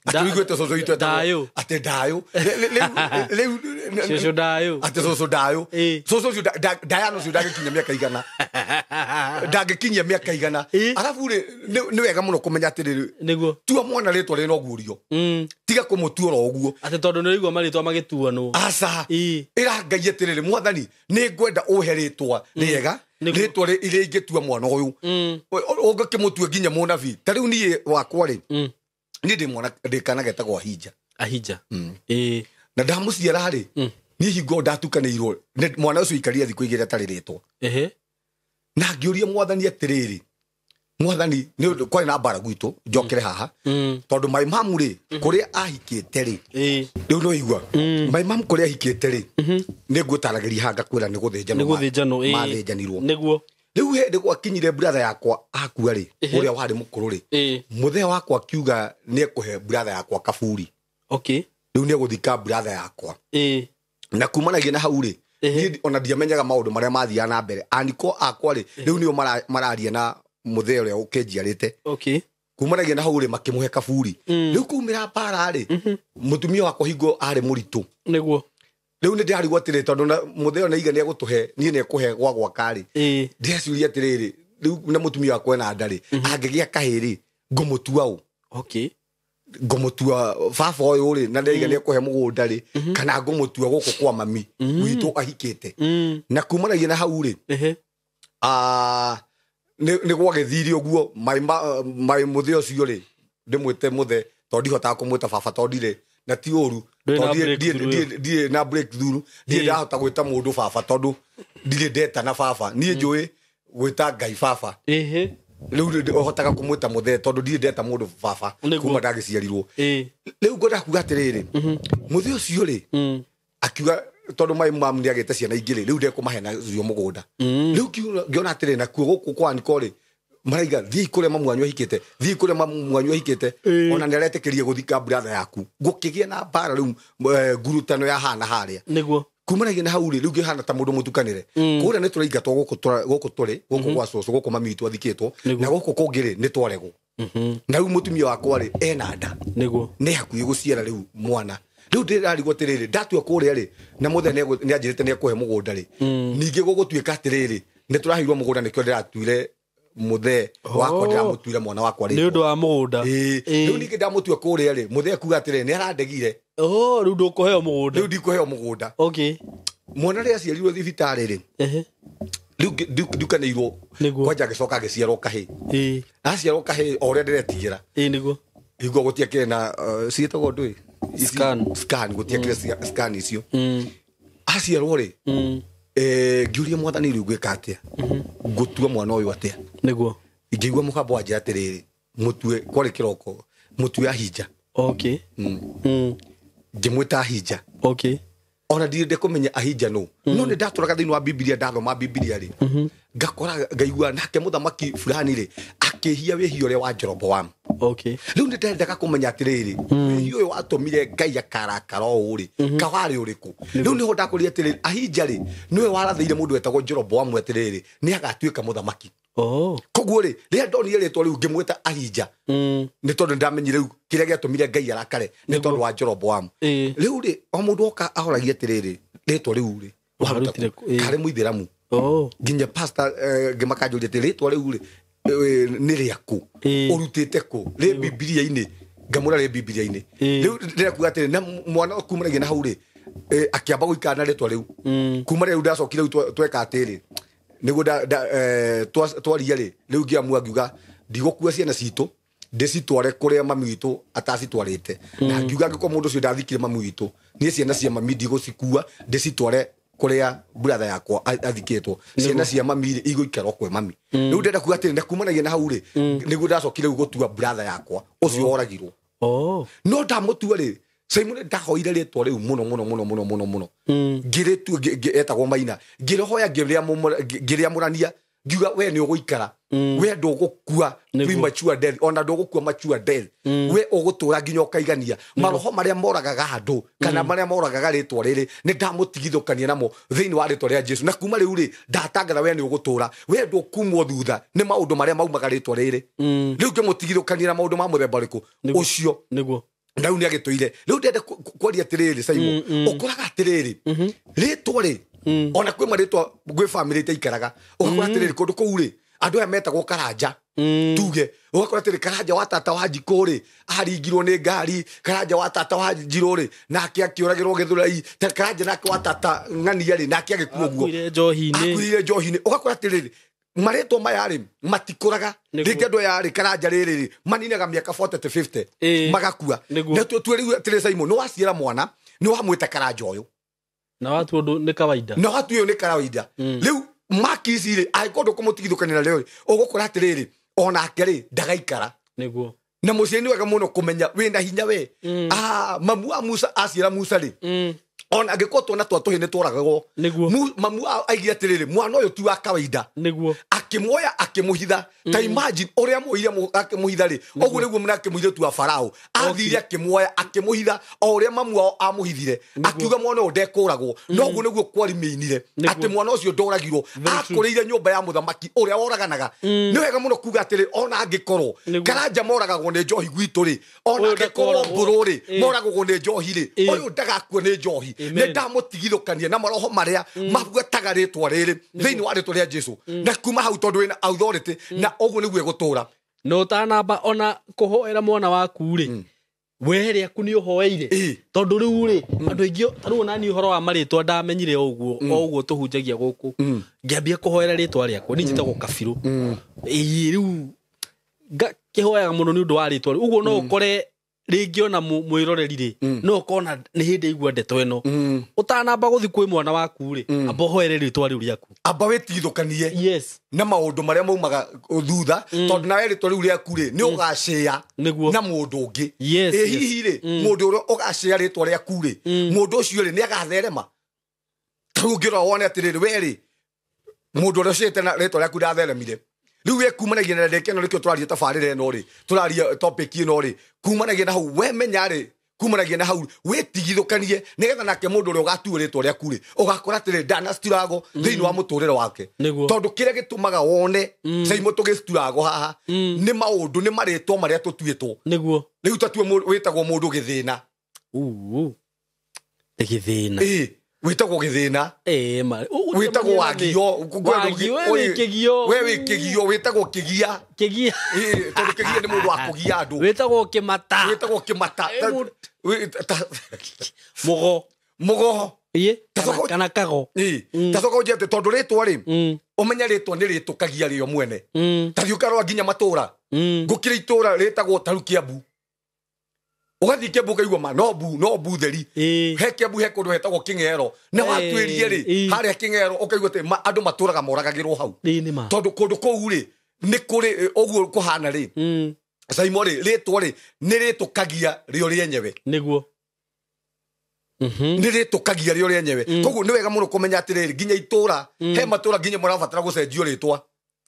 Atĩ ũiguĩte cũcũ witũ etagwo atĩ Ndayũ. Rĩu cũcũ Ndayũ. Atĩ cũcũ Ndayũ. Cũcũ ũcio Diana ũcio ndangĩkinyia mĩaka igana. Ndangĩkinyia mĩaka igana. Arabu rĩ nĩ wega mũno kũmenya atĩrĩrĩ. Nĩguo. Tua mwana rĩtwa rĩna ũguũrio. Tiga kũmũtua oro ũguo. Atĩ tondũ nĩ ũraigua marĩtwa magĩtuanwo. Aca. Ĩra Ngai atĩrĩrĩ, mwathani nĩ ngwenda ũhe rĩtwa rĩega, rĩtwa rĩrĩa ingĩtua mwana ũyũ. Ũngĩkĩmũtua nginya mũnabii. Ta rĩu niĩ wakwa rĩ, niĩ ndĩ mwana ndĩ kana getagwo Ahija. Ahija. Na ndamũciara rĩ, niĩ hingo ndatukanĩirwo mwana ũcio aikarire thikũ igĩrĩ atarĩ rĩtwa. Na ngĩũria mwathani atĩrĩrĩ, mwathani nĩ ũndũ kwarĩ na mbara gwitũ njokere haha, tondũ my mom rĩ kũrĩa ahikĩte rĩ, rĩu no igua my mom kũrĩa ahikĩte rĩ, nĩ ngũtaragĩria haha ngakwĩra nĩ gũthĩnjanwo mathĩnjanirwo. Nĩguo. Rĩu hĩndĩ gwakinyire brother yakwa akua rĩ, ũrĩa warĩ mũkũrũ rĩ, mũthee wakwa akiuga nĩ ekũhe brother yakwa kaburi. Rĩu nĩ egũthika brother yakwa. Na kumanagia na hau rĩ, niĩ ona ndiamenyaga maũndũ marĩa mathiaga na mbere. Aniko akwa rĩ, rĩu nĩo mararia na mũthee ũrĩa ũkĩnjiarĩte. Kumanagia na hau rĩ makĩmũhe kaburi. Rĩu kumĩra mbara rĩ, mũtumia wakwa hingo arĩ mũritũ. Nĩguo. Rĩu nĩ ndĩrarigwo atĩrĩrĩ, tondũ mũthee ũyũ nĩaiga nĩegũtũhe, niĩ nĩekũhe gwa gwaka rĩ. Ndĩreciria atĩrĩrĩ, rĩu na mũtumia wakwa ena nda rĩ, angĩgĩa kahĩĩ rĩ, ngũmũtua ũ? Ngũmũtua baba ũyũ rĩ, na ndĩraiga nĩekũhe mũgũnda rĩ, kana ngũmũtua gũkũ kwa mami witũ ahikĩte. Na kumanagia na hau rĩ, nĩ gwagĩthire ũguo, my mũthee ũcio rĩ, ndĩmwĩte mũthee tondũ ndihotaga kũmwĩta baba tondũ ndirĩ na ti ũru, ndirĩ na breakthrough, ndirĩ ndahota gwĩta mũndũ baba tondũ ndirĩ ndetana baba. Niĩ njũĩ gwĩta Ngai baba. Rĩu ũhotaga kũmwĩta mũthee tondũ ndirĩ ndeta mũndũ baba kuma ndagĩciarirwo. Rĩu ngwenda kuga atĩrĩrĩ, mũthee ũcio rĩ akiuga tondũ my mom nĩagĩte ciana ingĩ rĩ, rĩu ndekũmahe nacio mũgũnda. Rĩu ngĩona atĩrĩ, nakuo gũkũ kwa Aniko rĩ, maraiga thiĩ kũrĩa mamu wanyu ahikĩte, thiĩ kũrĩa mamu wanyu ahikĩte, ona nĩaretĩkĩria gũthika brother yaku. Gũkĩgĩa na mbara rĩu, ngurutano ya hana harĩa. Nĩguo. Kumanagia na hau rĩ, rĩu ngĩhana ta mũndũ mũtukanĩre. Kũrĩa nĩ tũraingatwo gũkũ tũrĩ, gũkũ gwa cũcũ, gũkũ mami witũ athikĩtwo, na gũkũ kũngĩ rĩ, nĩ twaregwo. Na rĩu mũtumia wakwa rĩ, ena nda. Nĩguo. Nĩ hakuhĩ gũciara rĩu mwana. Rĩu ndĩrarigwo atĩrĩrĩ, ndatua kũrĩa rĩ, na mũthee nĩanjĩrĩte nĩekũhe mũgũnda rĩ, ningĩ gũgũtuĩka atĩrĩrĩ, nĩ tũraheirwo mũgũnda nĩkĩo ndĩratuire mũthee wakwa, ndĩramũtuire mwana wakwa rĩ. Nĩ ũndũ wa mũgũnda. Rĩu ningĩ ndamũtua kũrĩa rĩ, mũthee akuga atĩrĩrĩ, nĩ arandegire. Rĩu ndũkũheo mũgũnda. Rĩu ndikũheo mũgũnda. Mwana rĩrĩa aciarirwo thibitarĩ rĩ, rĩu ndukanĩirwo, kwanja agĩcoka agĩciarwo kahĩĩ. Aciarwo kahĩĩ o ũrĩa ndĩretigĩra. Nĩguo. Hingo gũtiakĩrĩ na ciĩtagwo ndũĩ? Scan. Scan, gũtiakĩrĩ scan icio. Aciarwo rĩ, ngĩũria mwathani rĩu ngwĩka atĩa? Ngũtua mwana ũyũ atĩa? Nĩguo. Ngĩigua mũgambo wanjĩra atĩrĩrĩ, mũtue, kwarĩ kĩroko, mũtue Ahija. Ngĩmwĩta Ahija. Ona ndirĩ ndĩkũmenya Ahija nũ. No nĩ ndatũraga thĩinĩ wa Bibilia, ndathoma Bibilia rĩ, ngakora ngaigua nake mũthamaki fulani rĩ, akĩhia wĩhia ũrĩa wa Jeroboamu. Rĩu nĩ ndendaga kũmenya atĩrĩrĩ, wĩhia ũyũ watũmire Ngai akarakara ũũ rĩ, kawarĩ ũrĩkũ? Rĩu nĩho ndakũria atĩrĩrĩ, Ahija rĩ, nĩwe warathĩire mũndũ wetagwo Jeroboamu atĩrĩrĩ, nĩ agatuĩka mũthamaki. Koguo rĩ, rĩrĩa ndonire rĩtwa rĩu ngĩmwĩta Ahija, nĩ tondũ nĩndamenyire rĩu kĩrĩa gĩatũmire Ngai arakare nĩ tondũ wa Jeroboamu. Rĩu rĩ, o mũndũ oka ahoragia atĩrĩrĩ, rĩtwa rĩu rĩ, Warutire kũ? Karĩ mũithĩramu. Nginya pastor ngĩmakanjũria atĩ rĩtwa rĩu rĩ, nĩ rĩaku? Ũrutĩte kũ? Rĩ Bibilia-inĩ. Ngamũra rĩ Bibilia-inĩ. Rĩu ndĩrakuga atĩrĩ, na mwana kumanagia na hau rĩ, akĩamba gũikara na rĩtwa rĩu. Kuma rĩu ndacokire rĩu tweka atĩrĩ, nĩguo twaria rĩ, rĩu ngĩamua ngiuga ndigũkua ciana citũ ndĩcitware kũrĩa mami witũ atacitwarĩte. Na ngiuga angĩkorwo mũndũ ũcio ndathikire mami witũ, niĩ ciana cia mami ndigũcikua ndĩcitware kũrĩa brother yakwa athikĩtwo. Ciana cia mami rĩ, igũikara o kwĩ mami. Rĩu ndĩrenda kuga atĩrĩ, na kumanagia na hau rĩ, nĩguo ndacokire rĩu gũtua brother yakwa ũcio woragirwo. No ndamũtua rĩ, Simon ndahoire rĩtwa rĩu mũno mũno mũno mũno mũno mũno ngĩrĩtu etagwo Maina ngĩrĩhoya ngĩrĩamũrania ngiuga we nĩ ũgũikara we ndũgũkua premature death ona ndũgũkua mature death we ũgũtũra nginya ũkaigania maroho marĩa moragaga andũ kana marĩa moragaga rĩtwa rĩrĩ nĩ ndamũtigithũkania namo thĩinĩ wa rĩtwa rĩa Jesu na kuma rĩu rĩ ndatangatha we nĩ ũgũtũra we ndũkumwo thutha nĩ maũndũ marĩa maumaga rĩtwa rĩrĩ rĩu ngĩmũtigithũkania na maũndũ ma mũthemba ũrĩkũ ũcio nĩguo na rĩu nĩ agĩtũire rĩu ndĩrenda kwaria atĩrĩrĩ Simon ũkoraga atĩrĩrĩ rĩtwa rĩ ona kwĩ marĩtwa gwĩ family itaikaraga ũgakora atĩrĩrĩ kũndũ kũu rĩ andũ aya metagwo Karanja tuge ũgakora atĩrĩ Karanja wa tata wa Njikũ rĩ aringirwo nĩ ngari Karanja wa tata wa Njirũ rĩ nake akĩũragĩrwo Gĩthũrai Karanja nake wa tata Ng'ania rĩ nake agĩkua ũguo akuire njohi-inĩ ũgakora atĩrĩrĩ marĩtwa maya rĩ matikũraga rĩngĩ andũ aya rĩ Karanja rĩrĩ rĩ maninaga mĩaka 40 to 50 magakua na tue rĩu atĩrĩ Simon nĩ waciara mwana nĩ wamwĩta Karanja ũyũ na watu ũndũ nĩ kawaida na watu ũyũ nĩ kawaida rĩu maki ici rĩ angĩkorwo ndũkũmũtigithũkania narĩo rĩ ũgũkora atĩrĩrĩ onake rĩ ndagaikara nĩguo na mũciari nĩ wega mũno kũmenya wĩna hinya we mamu wa Musa aciara Musa rĩ ona angĩkorwo twana twa tũhĩ nĩ tworagagwo mamu aigire atĩrĩrĩ mwana ũyũ ti wa kawaida nĩguo akĩmuoya akĩmũhitha ta imagine ũrĩa muoire akĩmũhitha rĩ ũguo nĩguo mũna akĩmũhitha tu wa Farao athire akĩmuoya akĩmũhitha o ũrĩa mamu wao amũhithire akiuga mwana ũyũ ndekũragwo no ũguo nĩguo kwarimĩinire atĩ mwana ũcio ndoragirwo akũrĩire nyũmba ya mũthamaki ũrĩa woraganaga nĩ wega mũno kuga atĩrĩ ona angĩkorwo Karanja moragagwo nĩ njohi gwitũ rĩ ona angĩkorwo Mbũrũ rĩ moragagwo nĩ njohi rĩ ũyũ ndagakua nĩ njohi nĩ ndamũtigithũkania na maroho marĩa mabuataga rĩtwa rĩrĩ thĩinĩ wa rĩtwa rĩa Jesu na kuma hau tondũ wĩna authority na ũguo nĩguo ĩgũtũra na ũtanamba ona kũhoera mwana waku rĩ we rĩaku nĩ ũhoeire tondũ rĩu rĩ andũ aingĩ ta rĩu onaniĩ ũhoro wa marĩtwa ndamenyire o ũguo tũhunjagia gũkũ ngĩambia kũhoera rĩtwa rĩakwa niĩ njĩtagwo Kabirũ ĩĩ rĩu ngakĩhoyaga mũno nĩ ũndũ wa rĩtwa rĩu ũguo no ũkore rĩngĩ ona mwĩroreri rĩ no ũkona nĩ hĩndĩ aigua ndeto ĩno ũtanamba gũthiĩ kwĩ mwana waku rĩ amba ũhoere rĩtwa rĩu rĩaku amba wĩtigithũkanie yes na maũndũ marĩa maumaga thutha tondũ nawe rĩtwa rĩu rĩaku rĩ nĩ ũgacĩa na mũndũ ũngĩ ĩ hihi rĩ mũndũ ũrĩa ũgacĩa rĩtwa rĩaku rĩ mũndũ ũcio rĩ nĩ agatherema ta rĩu ũngĩrora wone atĩrĩrĩ we rĩ mũndũ ũrĩa ũcĩte na rĩtwa rĩaku ndatheremire rĩu we kumanagia na ndeke ĩno nĩkĩo tũraria tabarĩra ĩno rĩ tũraria topic ĩno rĩ kumanagia na hau we menya rĩ kumanagia na hau wĩtigithũkanie nĩgetha nake mũndũ ũrĩa ũgatuo rĩtwa rĩaku rĩ ũgakora atĩrĩ ndanaciturago thĩinĩ wa mũtũrĩre wake tondũ kĩrĩa gĩtũmaga wone Simon tũgĩciturago haha nĩ maũndũ nĩ marĩtwa marĩa tũtuĩtwo nĩguo rĩu tatue wĩtagwo mũndũ gĩthĩna gĩthĩna wĩtagwo gĩthĩna wĩtagwo wagio we wĩ kĩgio wĩtagwo kĩgia tondũ kĩgia nĩ mũndũ wa kũgia andũ wĩtagwo kĩmata wĩtagwo kĩmata mũgo mũgo kana kago ta coka ũnjĩre atĩ tondũ rĩtwa rĩ ũmenye rĩtwa nĩ rĩtũkagia rĩo mwene ta thiĩ ũkarora nginya matũra gũkĩrĩ itũra rĩtagwo ta rĩu Kĩambu ũgathiĩ Kĩambu ũkaigua ma no mbu theri he Kĩambu he kũndũ hetagwo Kĩng'ero na watuĩrie rĩ harĩa Kĩng'ero ũkaigua atĩ andũ matũraga moragagĩrwo hau tondũ kũndũ kũu rĩ nĩ kũrĩ ũguo kũhana rĩ Simon rĩ rĩtwa rĩ nĩ rĩtũkagia rĩo rĩenyewe nĩguo nĩ rĩtũkagia rĩo rĩenyewe koguo nĩ wega mũno kũmenya atĩrĩrĩ nginya itũra he matũra nginya mũrabatara gũcenjio rĩtwa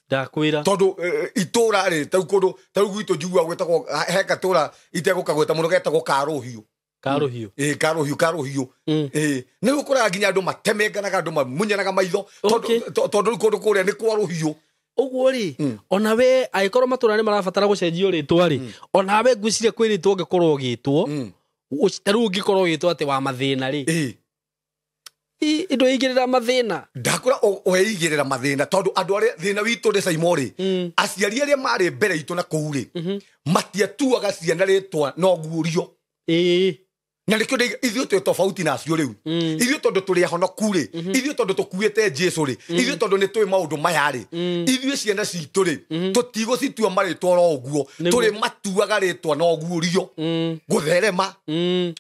ndakwĩra tondũ itũra rĩ tau kũndũ tau gwitũ njiguaga gwĩtagwo he gatũra itegũkagweta mũno getagwo Karũhiũ Karũhiũ ĩĩ Karũhiũ Karũhiũ ĩĩ nĩ ũkoraga nginya andũ matemenganaga andũ mamunyanaga maitho tondũ rĩu kũndũ kũrĩa nĩ kwa rũhiũ ũguo rĩ ona we angĩkorwo matũra nĩ marabatara gũcenjio rĩtwa rĩ ona we ngwĩciria kwĩ rĩtwa ũngĩkorwo ũgĩtwo ta rĩu ũngĩkorwo ũgĩtwo atĩ wa mathĩna rĩ indo igirira mathina ndakura weigirira mathina tondu andu aria thina witu ni Simon ri aciari aria mari mbere itu na kuu ri matiatuaga ciana ritwa no gurio na nikio ithuĩ twĩ tofauti na acio rĩu ithuĩ tondũ tũrĩ ahonoku rĩ ithuĩ tondũ tũkuĩte Jesu rĩ ithuĩ tondũ nĩ tũĩ maũndũ maya rĩ ithuĩ ciana citũ rĩ tũtigũcitua marĩtwa oro ũguo tũrĩ matuaga rĩtwa no gurio gũtherema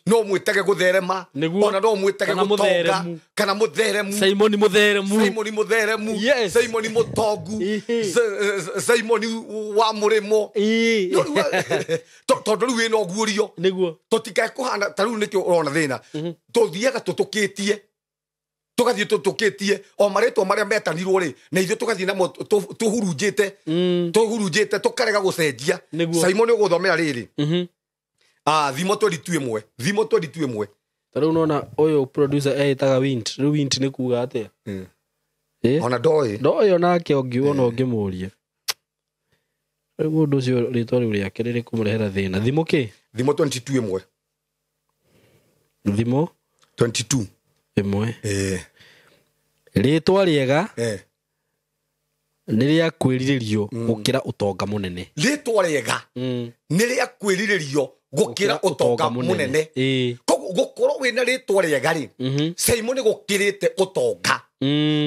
no mwĩtage gũtherema ona no mwĩtage gũtonga kana mũtheremu Simoni mũtheremu Simoni mũtheremu Simoni mũtongu Simoni wa mũrĩmo tondũ rĩu wĩna ũguũrio nĩguo tũtikae kũhana ta rĩu nĩkĩo ũrona thĩna. Tũthiaga tũtũkĩtie, tũgathiĩ tũtũkĩtie o marĩtwa marĩa metanirwo rĩ, na ithuĩ tũgathiĩ namo tũhurunjĩte, tũhurunjĩte tũkarega gũcenjia. Simon nĩ ũgũthomera rĩrĩ. Thimo 22:1, thimo 22:1. Ta rĩu nona ũyũ producer eĩtaga Wint. Rĩu Wint nĩ kuga atĩa? Ona ndoĩ. Ndoĩ onake ũngiuona ũngĩmũria. Rĩu mũndũ ũcio rĩtwa rĩu rĩake rĩrĩ kũmũrehera thĩna. Thimo kĩ? Thimo 22:1. Thimo 22 ĩmwe. Rĩtwa rĩega nĩ rĩa kwĩrirĩrio gũkĩra ũtonga mũnene. Rĩtwa rĩega nĩ rĩa kwĩrirĩrio gũkĩra ũtonga mũnene. Koguo gũkorwo wĩna rĩtwa rĩega rĩ, Simon nĩ gũkĩrĩte ũtonga.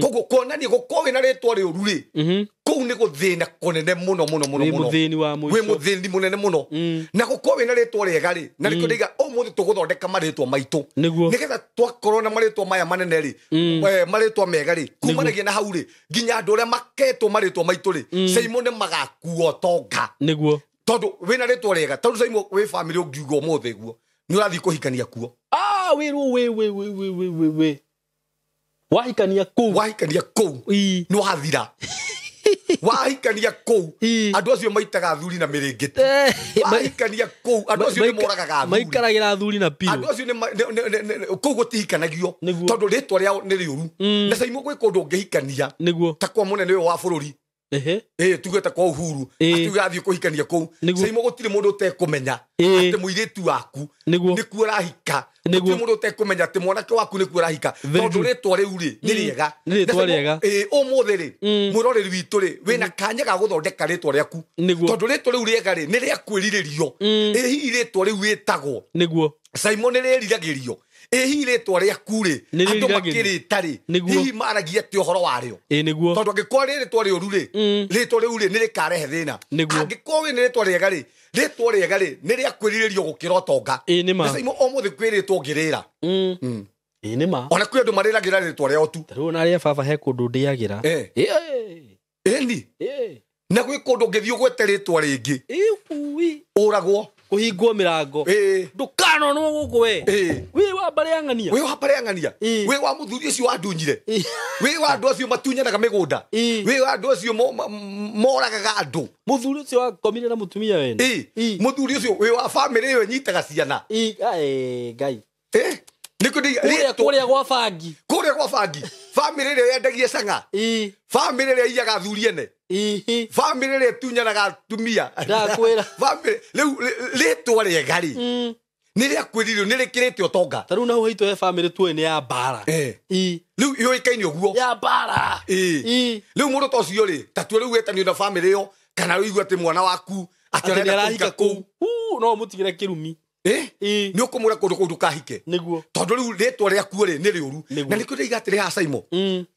Koguo kuonania gũkorwo wĩna rĩtwa rĩũru rĩ, kũu nĩ gũthĩna kũnene mũno mũno mũno Wĩ mũno. mũthĩni wa mũico. Wĩ mũthĩni mũnene mũno. Na gũkorwo wĩna rĩtwa rĩega rĩ, na nĩkĩo ndaiga ũmũthĩ tũgũthondeka marĩtwa maitũ. Nĩgetha twakorwo na marĩtwa maya manene rĩ, marĩtwa mega rĩ, kumanagia na hau rĩ, nginya andũ arĩa maketwo marĩtwa maitũ rĩ, Simon nĩ magakua ũtonga. Tondũ wĩna rĩtwa rĩega, tondũ Simon wĩ family ũngiuga ũmũthĩ guo, nĩ ũrathiĩ kũhikania kuo. Wĩrwo wĩ, wĩ, wĩ, wĩ, wĩ, wĩ, wĩ. Wahikania kũu. Wahikania kũu. Nĩ wathira. Wahikania kũu. Andũ acio maitaga athuri na mĩrĩngĩti. Wahikania kũu, andũ acio nĩ moragaga athuri. Maikaragĩra athuri na piũ. Andũ acio kũu gũtihikanagio. Tondũ rĩtwa rĩao nĩ rĩũru. Na Simon gwĩ kũndũ ũngĩhikania. Ta kwa mũnene ũyũ wa bũrũri. Tuge ta kwa Uhuru. Atuge athiĩ kũhikania kũu. Simon gũtirĩ mũndũ ũtekũmenya atĩ mũirĩtu waku nĩkuo ũrahika. Gũtirĩ mũndũ ũtekũmenya atĩ mwanake waku nĩkuo ũrahika. Tondũ rĩtwa rĩu rĩ, nĩ rĩega. Nĩ rĩtwa rĩega. Ũmũthĩ rĩ, mwĩroreri witũ rĩ, wĩna kanya ga gũthondeka rĩtwa rĩaku. Tondũ rĩtwa rĩu rĩega rĩ, nĩ rĩa kwĩrirĩrio. Hihi rĩtwa rĩu wĩtagwo. Simon nĩ rĩriragĩrio. Hihi rĩtwa rĩaku rĩ, Nĩ andũ rĩriragĩrio. makĩrĩta rĩ, hihi maragia atĩa ũhoro warĩo? Tondũ angĩkorwo rĩ rĩtwa rĩũru rĩ, rĩtwa rĩu rĩ, nĩ rĩkarehe thĩna. Angĩkorwo wĩna rĩtwa rĩega rĩ, rĩtwa rĩega rĩ, nĩ rĩa kwĩrirĩrio gũkĩra ũtonga. Na Simon ũmũthĩ kwĩ rĩtwa ũngĩrĩra. Nĩ ma. Ona kwĩ andũ marĩragĩra rĩtwa rĩao tu. Ta rĩu ona arĩa baba he kũndũ ndĩagĩra. Ĩni. Na gwĩ kũndũ ũngĩthiĩ ũgwete rĩtwa rĩngĩ. Ũragwo. Kũhingwo mĩrango. Ndũkanonwo gũkũ we. Wĩ wa mbarĩ ya ng'ania. Wĩ wa mbarĩ ya ng'ania. Wĩ wa mũthuri ũcio wandunyire. Wĩ wa andũ acio matunyanaga mĩgũnda. Wĩ wa andũ acio moragaga andũ. Mũthuri ũcio wakomire na mũtumia wene. Mũthuri ũcio wĩ wa bamĩrĩ ĩyo ĩnyitaga ciana. Ngai. Nĩkĩo ndĩiga, Kũrĩa rĩtwa- kũrĩa gwa bangi. Kũrĩa gwa bangi. Bamĩrĩ ĩrĩa yendagia cang'a. Bamĩrĩ ĩrĩa iyaga athuri ene. Bamĩrĩ ĩrĩa ĩtunyanaga atumia. Ndakwĩra. Bamĩrĩ, rĩu, rĩtwa rĩega rĩ, nĩ rĩa kwĩrirĩrio, nĩ rĩkĩrĩte ũtonga. Ta rĩu na hau haitũ he bamĩrĩ tuoĩ nĩ ya mbara. Rĩu yũĩkaine ũguo. Ya mbara. Rĩu mũndũ ta ũcio rĩ, ta tue rĩu wetanio na bamĩrĩ ĩyo, kana ũigue atĩ mwana waku atĩ Atĩ arenda nĩ arahika kũhika kũu. kũu. No ũmũtigĩre kĩrumi. Nĩ ũkũmwĩra kũndũ kũu ndũkahike. Tondũ rĩu rĩtwa rĩaku rĩ, nĩ rĩũru. Na nĩkĩo ndĩiga atĩrĩ haha Simon,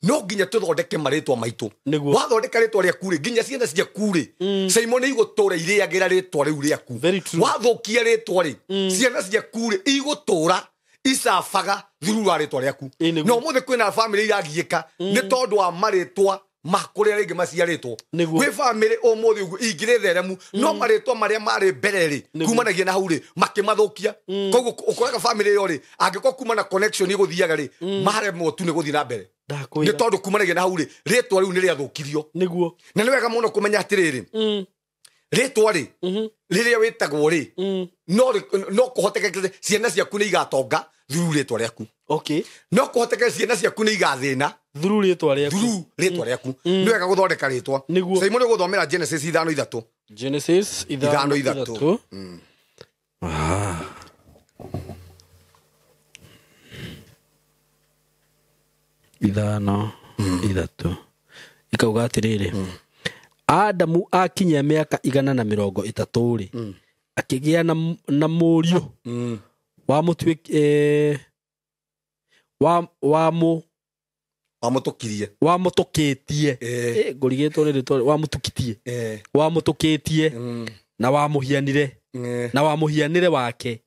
no nginya tũthondeke marĩtwa maitũ. Wathondeka rĩtwa rĩaku rĩ, nginya ciana ciaku rĩ, Simon nĩ igũtũra irĩagĩra rĩtwa rĩu rĩaku. Very true. Wathũkia rĩtwa rĩ, ciana ciaku rĩ, igũtũra icabaga through wa rĩtwa rĩaku. Na ũmũthĩ kwĩna bamĩrĩ iragiĩka nĩ tondũ wa marĩtwa ma kũrĩa rĩngĩ maciarĩtwo. Gwĩ bamĩrĩ ũmũthĩ ũguo ingĩrĩ theremu, no marĩtwa marĩa marĩ mbere rĩ, kumanagia na hau rĩ, makĩmathũkia. Koguo ũkoraga bamĩrĩ ĩyo rĩ, angĩkorwo kuma na connection ĩgũthiaga rĩ, maremwo tu nĩ gũthiĩ na mbere. Ndakwĩra. Nĩ tondũ kumanagia na hau rĩ, rĩtwa rĩu nĩ rĩathũkirio. Na nĩ wega mũno kũmenya atĩrĩrĩ, rĩtwa rĩ, rĩrĩa wĩtagwo rĩ, no kũhotekeke ciana ciaku nĩ igatonga through rĩtwa rĩaku. No kũhotekeke ciana ciaku nĩ igathĩna Through rĩtwa rĩaku. Through rĩtwa rĩaku. Nĩ wega gũthondeka rĩtwa. Simon nĩ gũthomera Genesis 5:3. Genesis ithano Ithano ithatũ. ithatũ. Ithano ithatũ. Ikauga atĩrĩrĩ, Adamu akinyia mĩaka igana na mĩrongo ĩtatũ rĩ, akĩgĩa na mũriũ wa mũtuĩki, wa, wa mũ-, Wamũtũkirie. Wamũtũkĩtie. Ngũrigĩtwo nĩ rĩtwa, wamũtũkitie. Wamũtũkĩtie. Na wamũhianire. Na wamũhianĩre wake.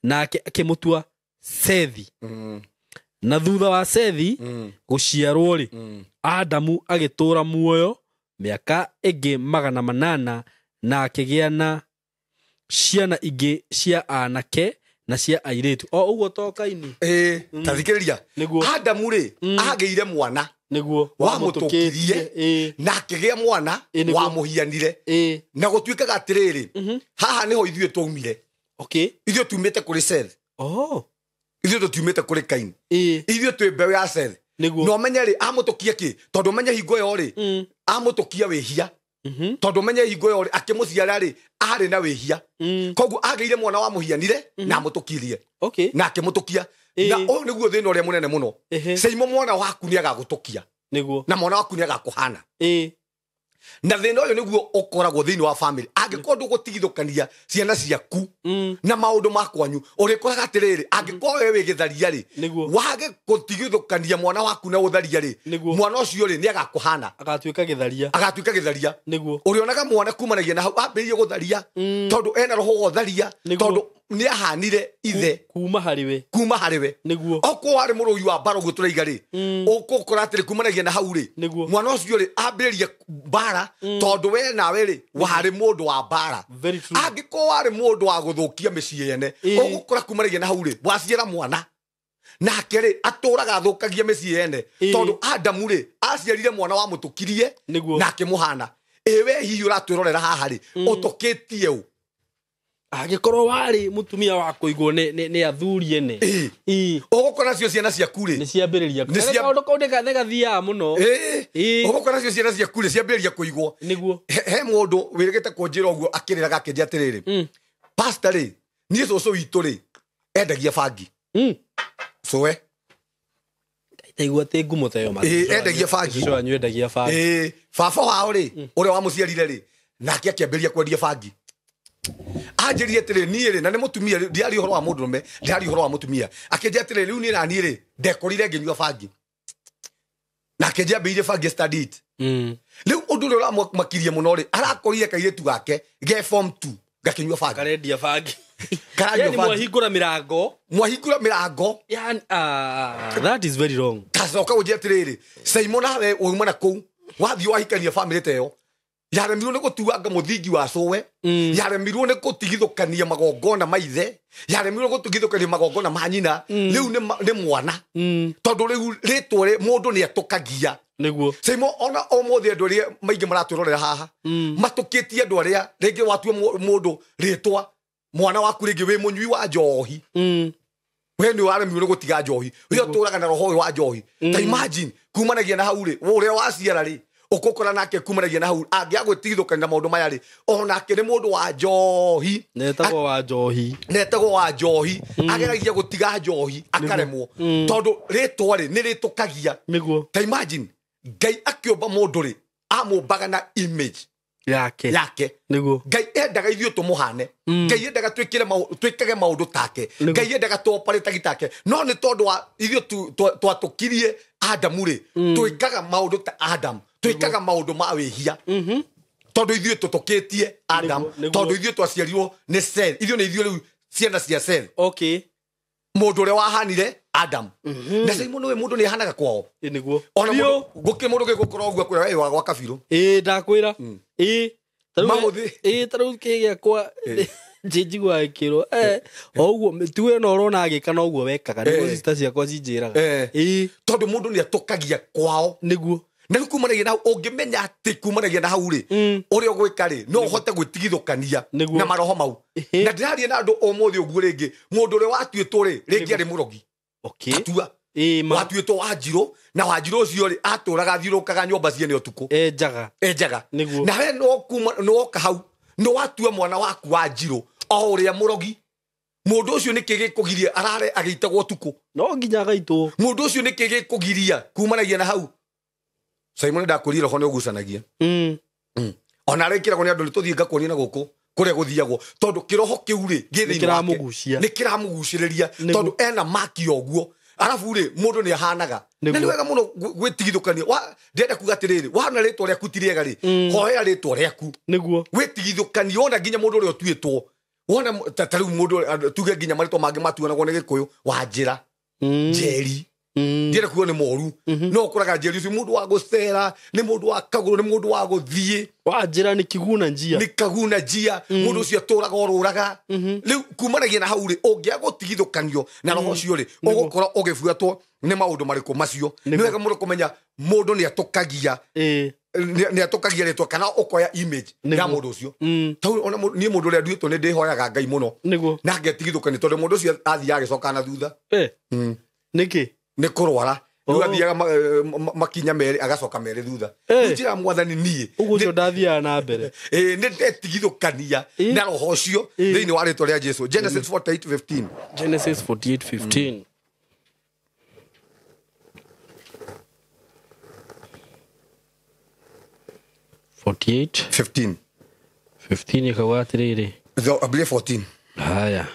Nake akĩmũtua Sethi. Na thutha wa Sethi gũciarwo rĩ, Adamu agĩtũũra muoyo mĩaka ĩngĩ magana manana na akĩgĩa na ciana ingĩ cia anake Na cia airĩtu o ũguo to Kaini. Ĩĩ, ta thikĩrĩria. Nĩguo. Adamu rĩ, agĩire mwana Nĩguo. wamũtũkirie na akĩgĩa mwana Ĩĩ, nĩguo. wamũhianire. Na gũtuĩkaga atĩrĩrĩ, haha nĩho ithuĩ twaumire. Okay. Ithuĩ tumĩte kũrĩ Seth. Oh. Ithuĩ tũtiumĩte kũrĩ Kaini. Ithuĩ twĩ mbeũ ya Seth. Nĩguo. Na ũmenye rĩ, amũtũkia kĩ? Tondũ ũmenye hingo ĩyo rĩ, amũtũkia wĩhia. Tondũ ũmenye hingo ĩyo rĩ, akĩmũciara rĩ, arĩ na wĩhia. Koguo agĩire mwana wamũhianire na amũtũkirie. Okay. Na akĩmũtũkia. Na ũyũ nĩguo thĩna ũrĩa mũnene mũno. Seimo mwana waku nĩ agagũtũkia. Nĩguo. Na mwana waku nĩ agakũhana. Na thĩna ũyũ nĩguo ũkoragwo thĩinĩ wa family. Angĩkorwo ndũgũtigithũkania ciana ciaku na maũndũ ma kwanyu, ũrĩkoraga atĩrĩrĩ, angĩkorwo we wĩ gĩtharia rĩ, Nĩguo. wage gũtigithũkania mwana waku na ũtharia rĩ, Nĩguo. mwana ũcio rĩ nĩ agakũhana. Agatuĩka gĩtharia. Agatuĩka gĩtharia. Nĩguo. Ũrĩonaga mwana kumanagia na hau ambĩrĩrie gũtharia, tondũ ena roho wa ũtharia, Nĩguo. tondũ nĩ ahanire ithe Kuma harĩ we. Kuma harĩ we. Nĩguo. Okorwo warĩ mũrũi wa mbara ũguo tũraiga rĩ, ũgũkora atĩrĩ kumanagia na hau rĩ, Nĩguo. mwana ũcio rĩ ambĩrĩrie mbara, tondũ we nawe rĩ warĩ mũndũ wa mbara. Very true. Angĩkorwo warĩ mũndũ wa gũthũkia mĩciĩ yene, ũgũkora kumanagia na hau rĩ, waciara mwana nake rĩ atũraga athũkagia mĩciĩ yene, tondũ Adamu rĩ aciarire mwana wamũtũkirie Nĩguo. na akĩmũhana. Ĩ we hihi ũratwĩrorera haha rĩ, ũtũkĩtie ũ? Angĩkorwo warĩ mũtumia wa kũigwo nĩ athuri ene. Ũgũkora nacio ciana ciaku rĩ Nĩ ciambĩrĩria. Kaũndũ kau nĩ gathiaga mũno. Ũgũkora nacio ciana ciaku rĩ ciambĩrĩria kũigwo. Nĩguo. He mũndũ wĩrĩgĩte kũnjĩra ũguo akĩrĩraga akĩnjĩra atĩrĩrĩ, pastor rĩ, niĩ cũcũ witũ rĩ endagia bangi. Cũwe. Ndaigua atĩ ngumo ta ĩyo Endagia bangi. Cũcũ wanyu endagia bangi. Baba wao rĩ, ũrĩa wamũciarire rĩ, nake akĩambĩrĩria kwendia bangi. Anjĩrire atĩrĩ, niĩ rĩ, na nĩ mũtumia, ndiaria ũhoro wa mũndũrũme, ndiaria ũhoro wa mũtumia. Akĩnjĩra atĩrĩ, rĩu niĩ na niĩ rĩ, ndekorire ngĩnyua bangi. Na akĩnjĩra ambĩrĩirie bangi study it. Rĩu ũndũ ũrĩa ũramakirie mũno rĩ, arakorire kairĩtu gake ge form 2 gakĩnyua bangi. Karendia bangi. Karanyua Yani bangi. mwahingũra mĩrango. Mwahingũra mĩrango. Yani, that is very wrong. Kacoka gũnjĩra atĩrĩrĩ, Simon nawe wauma na kũu, wathiĩ wahikania family ta ĩyo, yaremirwo nĩ gũtuanga mũthingi wa cũwe, yaremirwo nĩ gũtigithũkania magongona ma ithe, yaremirwo gũtigithũkania magongona ma nyina, rĩu nĩ mwana. Tondũ rĩu rĩtwa rĩ, mũndũ nĩ atũkagia. Nĩguo. Simon, ona ũmũthĩ andũ arĩa maingĩ maratwĩrorera haha, matũkĩtie andũ arĩa rĩngĩ watua mũndũ rĩtwa, mwana waku rĩngĩ wĩ mũnyui wa njohi. We nĩ waremirwo nĩ gũtiga njohi. We ũtũraga na roho ũyũ wa njohi. Ta imagine, kumanagia na hau rĩ, ũrĩa waciara rĩ, ũkũkora nake kumanagia na hau, angĩagũtigithũkania na maũndũ maya rĩ, onake nĩ mũndũ wa njohi. Netagwo wa njohi. Netagwo wa njohi. Ageragia gũtiga njohi, akaremwo. Tondũ rĩtwa rĩ, nĩ rĩtũkagia. Nĩguo. Ta imagine, Ngai akĩũmba mũndũ rĩ, amũmbaga na image yake. Yake. Nĩguo. Ngai endaga ithuĩ tũmũhane. Ngai endaga twĩkage maũndũ take. Nĩguo. Ngai endaga tũoparĩtagi take. No nĩ tondũ wa ithuĩ twatũkirie Adamu rĩ, twĩkaga maũndũ ta Adam, twĩkaga maũndũ ma wĩhia. Tondũ ithuĩ tũtũkĩtie Adam, Nĩguo, nĩguo. tondũ ithuĩ twaciarirwo nĩ Seth. Ithuĩ nĩ ithuĩ rĩu ciana cia Seth. Okay. Mũndũ ũrĩa wahanire Adam. Na Simon nĩwe mũndũ nĩ ahanaga kwao. Ĩ, nĩguo. Ona Biũ. mũndũ, gũkĩrĩ mũndũ gĩgũkorwo ũguo akwĩra, Ĩ, wa gwaka biũ. Ĩ, ndakwĩra. Ĩ, ta rĩu Maũthĩ. Ĩ, ta rĩu kĩ gĩakwa, njiguaga gĩkĩrwo, o ũguo, ti we no ũrona agĩka no ũguo wekaga, nĩguo sister ciakwa cinjĩraga. Ĩ. Tondũ mũndũ nĩ atũkagia kwao. Nĩguo. Na rĩu kumanagia na hau, ũngĩmenya atĩ kumanagia na hau rĩ, ũrĩa ũgwĩka rĩ, no ũhote gwĩtigithũkania Nĩguo. na maroho mau. Na ndĩraria na andũ ũmũthĩ ũguo rĩngĩ, mũndũ ũrĩa watuĩtwo rĩ, rĩngĩ arĩ mũrogi. Okay. Atua. Ĩ, ma. Watuĩtwo Wanjirũ, na Wanjirũ ũcio rĩ, atũraga athiũrũrũkaga nyũmba ciene ũtukũ. Enjaga. Enjaga. Nĩguo. Na we no kuma, no woka hau, no watua mwana waku Wanjirũ, o ũrĩa mũrogi. Mũndũ ũcio nĩkĩ gĩkũgiria arare agĩitagwo ũtukũ? No nginya agaitwo. Mũndũ ũcio nĩkĩ gĩkũgiria kumanagia na hau? Simon ndakũria roho nĩ ũgucanagia. Ona arĩkĩragwo nĩ andũ nĩ tũthiĩ ngakuonia na gũkũ kũrĩa gũthiagwo, tondũ kĩroho kĩu rĩ, gĩ thĩinĩ wake. Nĩkĩramũgucia. Nĩkĩramũgucĩrĩria, Nĩguo. tondũ ena maki ũguo. Arabu rĩ, mũndũ nĩ ahanaga. Na Nĩguo. nĩ wega mũno gwĩtigithũkania. Ndĩrenda kuga atĩrĩrĩ, wona rĩtwa rĩaku ti rĩega rĩ, hoya rĩtwa rĩaku. Nĩguo. Wĩtigithũkanie, wona nginya mũndũ ũrĩa ũtuĩtwo. Wona ta rĩu mũndũ, tuge nginya marĩtwa mangĩ matuanagwo nĩ Gĩkũyũ, Wanjĩra, Njeri. Ndienda kuga nĩ moru no ũkoraga Njeri ũcio mũndũ wa gũcera, nĩ mũndũ wa kagũrũ, nĩ mũndũ wa gũthiĩ wa njĩra nĩ kiguna njia, nĩ kaguna njia, mũndũ ũcio atũraga orũraga. Rĩu kumanagia na hau rĩ, ũngĩaga gũtigithũkanio na roho ũcio rĩ, ũgũkorwo ũgĩbuatwo nĩ maũndũ marĩkũ macio. Nĩ wega mũno kũmenya mũndũ nĩ atũkagia, nĩ atũkagia rĩtwa kana ũkoya image ya mũndũ ũcio. Tondũ ona niĩ mũndũ ũrĩa nduĩtwo nĩ ndĩhoyaga Ngai mũno na ngetigithũkania, tondũ mũndũ ũcio athiaga agĩcoka na thutha. Nĩkĩ? Nĩ kũrwara. Rĩu athiaga makinya merĩ agacoka merĩ thutha. Rĩu njĩra mwathani niĩ ũguo ũcio ndathiaga na mbere. Nĩ ndetigithũkania na roho ũcio thĩinĩ wa rĩtwa rĩa Jesu. Genesis 48:15. Genesis 48:15. 48:15 15 ĩkauga atĩrĩrĩ. I believe 14. Haya.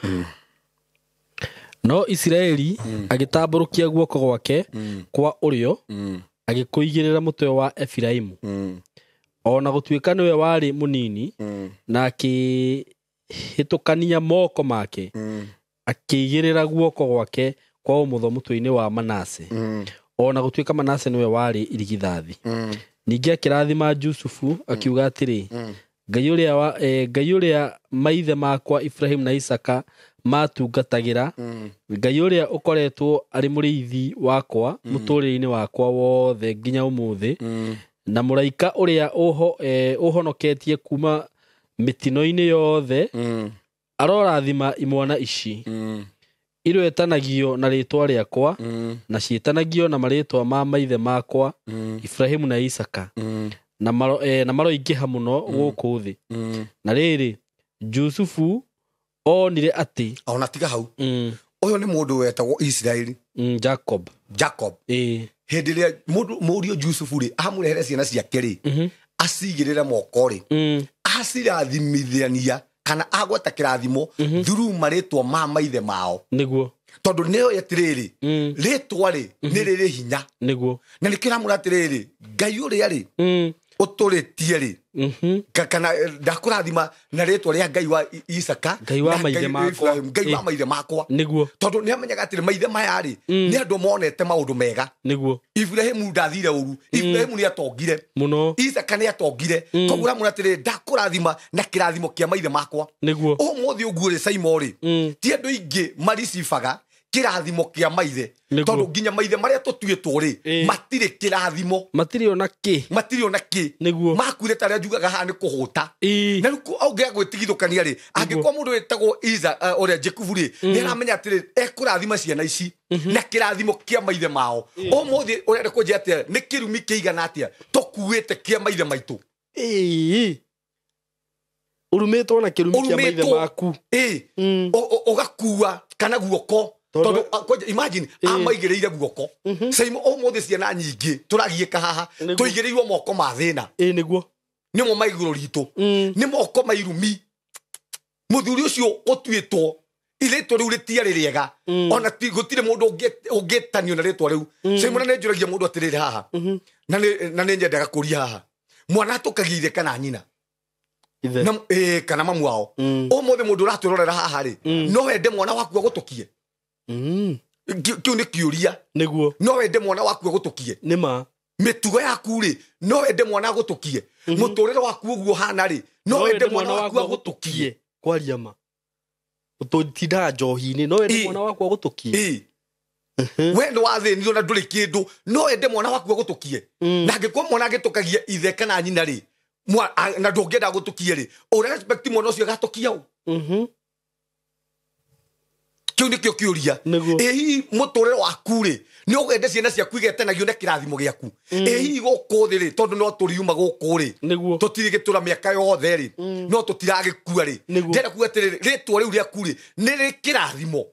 No Isiraeli agĩtambũrũkia guoko gwake kwa ũrĩo, agĩkũigĩrĩra mũtwe wa Efiraimu, ona gũtuĩka nĩwe warĩ mũnini, na akĩhĩtũkania moko make, akĩigĩrĩra guoko gwake kwa ũmotho mũtwe-inĩ wa Manase, ona gũtuĩka Manase nĩwe warĩ irigithathi. Ningĩ akĩrathima Jusufu akiuga atĩrĩ, Ngai ũrĩa maithe makwa Ibrahim na Isaka matungatagĩra, Ngai ũrĩa ũkoretwo arĩ mũrĩithi wakwa mũtũũrĩre-inĩ wakwa wothe nginya ũmũthĩ, na mũraika ũrĩa ũhonoketie kuma mĩtino-inĩ yothe, arorathima imwana ici iroetanagio na rĩtwa rĩakwa, na ciĩtanagio na marĩtwa ma maithe makwa Ibrahimu na Isaka, na maroingĩha mũno gũkũ thĩ. Na rĩrĩ, Jusufu onire atĩ ona tiga hau, ũyũ nĩ mũndũ wetagwo Isiraeli, Jacob. Hĩndĩ ĩrĩa mũriũ Jusufu rĩ amũrehere ciana ciake rĩ, acigĩrĩre moko rĩ, acirathimithania kana agweta kĩrathimo through marĩtwa ma maithe mao. Nĩguo, tondũ nĩoĩ atĩrĩrĩ, rĩtwa rĩ nĩ rĩrĩ hinya. Nĩguo, na nĩkĩo ũramwĩra atĩrĩrĩ, Ngai ũrĩa rĩ ũtũrĩtie rĩ, kana ndakũrathima na rĩtwa rĩa Ngai wa Isaka, Ngai wa maithe makwa, Ngai wa maithe makwa. Nĩguo, tondũ nĩ amenyaga atĩrĩ, maithe maya rĩ nĩ andũ monete maũndũ mega. Nĩguo, Ibrahimu ndathire ũru, Ibrahimu nĩ atongire mũno, Isaka nĩ atongire. Koguo ũramwĩra atĩrĩ, ndakũrathima na kĩrathimo kĩa maithe makwa. Nĩguo, ũmũthĩ ũguo rĩ, Saimo rĩ, ti andũ aingĩ maricibaga kĩrathimo kĩa maithe, tondũ nginya maithe marĩa tũtuĩtwo rĩ matirĩ kĩrathimo, matirĩ ona kĩ, matirĩ ona kĩ. Nĩguo, makuire ta arĩa njugaga haha nĩ kũhũta. Na rĩu ũngĩaga gwĩtigithũkania rĩ, angĩkorwo mũndũ wĩtagwo Isa ũrĩa Jakubu rĩ, nĩ aramenya atĩrĩ, ekũrathima ciana ici na kĩrathimo kĩa maithe mao. Ũmũthĩ ũrenda kũnjĩra atĩa, nĩ kĩrumi kĩigana atĩa tũkuĩte kĩa maithe maitũ? Ũrumĩtwo na kĩrumi kĩa maithe maku. Ũgakua kana guoko, tondũ imagine amaigĩrĩire guoko. Saimo ũmũthĩ ciana nyingĩ tũragiĩka haha, tũigĩrĩirwo moko ma thĩna. Nĩguo, nĩmo ma igũrũ ritũ, nĩ moko ma irumi. Mũthuri ũcio ũtuĩtwo irĩtwa rĩu rĩtiarĩ rĩega, ona gũtirĩ mũndũ ũngĩtanio na rĩtwa rĩu. Saimo na nĩ njũragia mũndũ atĩrĩrĩ haha, na nĩ nyendaga kũria haha, mwana atũkagia ithe kana nyina, kana mamu wao. Ũmũthĩ mũndũ ũratwĩrorera haha rĩ, no wende mwana waku agũtũkie? Kĩu nĩ kĩũria. Nĩguo, no wende mwana waku agũtũkie? Nĩma. Mĩtugo yaku rĩ, no wende mwana agũtũkie? Mũtũrĩre waku ũguo ũhana rĩ, no wende mwana waku agũtũkie? Kwaria ma, ũtũtindaga njohi-inĩ, no wende mwana waku agũtũkie? We nĩ wathĩnirio na ndũrĩ kĩndũ, no wende mwana waku agũtũkie? Na angĩkorwo mwana agĩtũkagia ithe kana nyina rĩ, na ndũngĩenda agũtũkie rĩ, ũra respect mwana ũcio agatũkia ũ? Kĩu nĩkĩo kĩũria. Ĩ hihi mũtũrĩre waku rĩ, nĩ ũkwenda ciana ciaku igetanagio na kĩrathimo gĩaku? Ĩ hihi gũkũ thĩ rĩ, tondũ no tũriuma gũkũ rĩ, tũtirĩ gĩtũra mĩaka yothe rĩ, no tũtiragĩkua rĩ, ndĩrenda kuga atĩrĩrĩ, rĩtwa rĩu rĩaku rĩ nĩ rĩ kĩrathimo.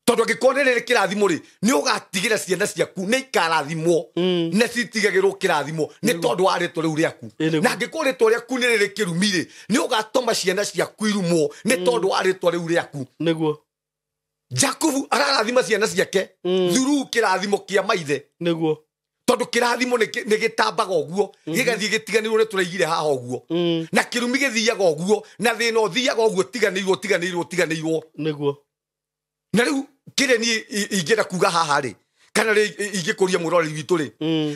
Tondũ angĩkorwo nĩ rĩrĩ kĩrathimo rĩ, nĩ ũgatigĩra ciana ciaku nĩ ikarathimwo, na citigagĩrwo kĩrathimo nĩ tondũ wa rĩtwa rĩu rĩaku. Na angĩkorwo rĩtwa rĩaku nĩ rĩrĩ kĩrumi rĩ, nĩ ũgatũma ciana ciaku irumwo nĩ tondũ wa rĩtwa rĩu rĩaku. Nĩguo, Jakubu ararathima ciana ciake through kĩrathimo kĩa maithe. Nĩguo, tondũ kĩrathimo nĩ gĩtambaga ũguo, gĩgathiĩ gĩtiganĩirwo nĩ tũraigire haha ũguo, na kĩrumi gĩthiaga ũguo, na thĩna ũthiaga ũguo, tiganĩirwo tiganĩirwo tiganĩirwo. Nĩguo, na rĩu Kĩrĩa niĩ ingĩenda kuga haha rĩ, kana rĩ ingĩkũria mũrori witũ rĩ,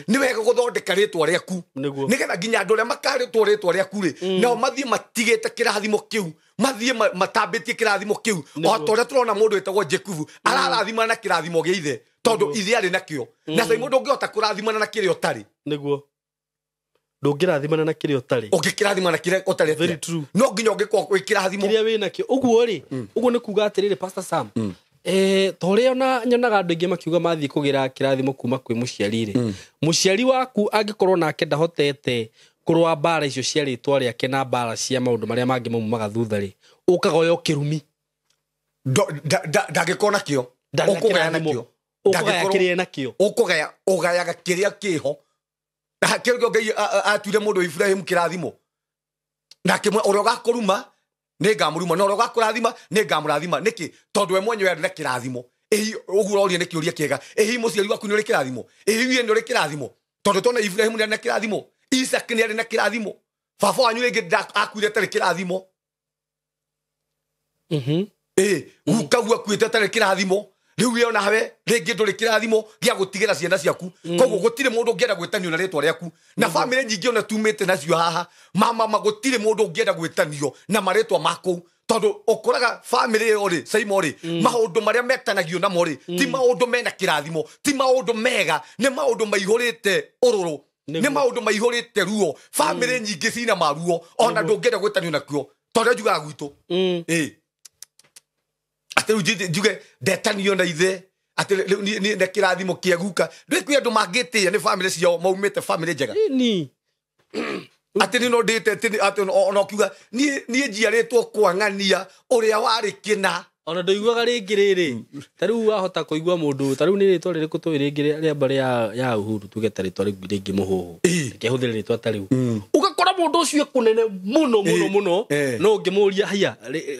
nĩ wega gũthondeka rĩtwa rĩaku Nĩguo. nĩgetha nginya andũ arĩa makarĩtwo rĩtwa rĩaku rĩ, nao mathiĩ matigĩte kĩrathimo kĩu, mathiĩ matambĩtie kĩrathimo kĩu. O ta ũrĩa tũrona mũndũ wĩtagwo Jakubu ararathimana na kĩrathimo gĩa ithe, tondũ ithe arĩ nakĩo. Na sai mũndũ ũngĩhota kũrathimana na kĩrĩa ũtarĩ. Nĩguo. Ndũngĩrathimana na kĩrĩa ũtarĩ. Ũngĩkĩrathimana na kĩrĩa ũtarĩ Very atĩa? true. No nginya ũngĩkorwo wĩ kĩrathimo Kĩrĩa wĩ nakĩo. Ũguo rĩ, ũguo nĩ kuga atĩrĩrĩ, Pastor Sam, ta ũrĩa ona nyonaga andũ aingĩ makiuga mathiĩ kũgĩra kĩrathimo kuma kwĩ mũciari rĩ, mũciari waku angĩkorwo nake ndahotete kũrũa mbara icio cia rĩtwa rĩake na mbara cia maũndũ marĩa mangĩ maumaga thutha rĩ, ũkaga ũyo kĩrumi. Ndangĩkorwo nakĩo. Ndarĩ na Ũkũgaya kĩrathimo. nakĩo. Ũkũgaya Ndangĩkorwo- kĩrĩa nakĩo. Ũkũgaya, ũgayaga kĩrĩa kĩho. Na kĩrĩa kĩo Ngai atuire mũndũ Ibrahim kĩrathimo. Na akĩmwĩra, ũrĩa ũgakũruma nĩ ngamũruma, na ũrĩa ũgakũrathima nĩ ngamũrathima. Nĩkĩ? Tondũ we mwenyewe arĩ na kĩrathimo. Ĩhi, ũguo ũroria nĩ kĩũria kĩega. Ĩhi, mũciari waku nĩ ũrĩ kĩrathimo? Ĩhi, we nĩ ũrĩ kĩrathimo? Tondũ twana Ibrahim nĩ arĩ na kĩrathimo, Isaac nĩ arĩ na kĩrathimo, baba wanyu rĩngĩ akuire atarĩ kĩrathimo. Ĩ, gukagu akuĩte atarĩ kĩrathimo. Rĩu we onawe rĩngĩ ndũrĩ kĩrathimo gĩa gũtigĩra ciana ciaku. Koguo gũtirĩ mũndũ ũngĩenda gwĩtanio na rĩtwa rĩaku. Na bamĩrĩ nyingĩ ona tumĩte nacio haha, mama, ma gũtirĩ mũndũ ũngĩenda gwĩtanio na marĩtwa ma kũu. Tondũ ũkoraga bamĩrĩ ĩyo rĩ, Saimo rĩ, maũndũ marĩa metanagio namo rĩ, ti maũndũ mena kĩrathimo, ti maũndũ mega, nĩ maũndũ maihũrĩte ũrũrũ, nĩ maũndũ maihũrĩte ruo. Bamĩrĩ nyingĩ cina maruo, ona ndũngĩenda gwĩtanio nakĩo. Tondũ njugaga gwitũ. Ĩ. Atĩ rĩu njuge ndetanio na ithe, atĩ rĩu niĩ nĩ kĩrathimo kĩa guka. Ndũĩ kwĩ andũ mangĩtĩĩa nĩ bamĩrĩ ciao maumĩte bamĩrĩ njega. Nĩ. Atĩ niĩ no ndĩte, atĩ ona ũkiuga, niĩ njiarĩtwo kwang'ania ũrĩa warĩ kĩna. Ona ndũiguaga rĩngĩ rĩrĩ. Ta rĩu wahota kũigua mũndũ, ta rĩu nĩ rĩtwa rĩrĩkũ tũĩ rĩngĩ rĩa mbarĩ ya Uhuru, tuge ta rĩtwa rĩu rĩngĩ Mũhũhũ. Reke hũthĩre rĩtwa ta rĩu. Ũgakora mũndũ ũcio e kũnene mũno, mũno, mũno. No ũngĩmũria, haiya,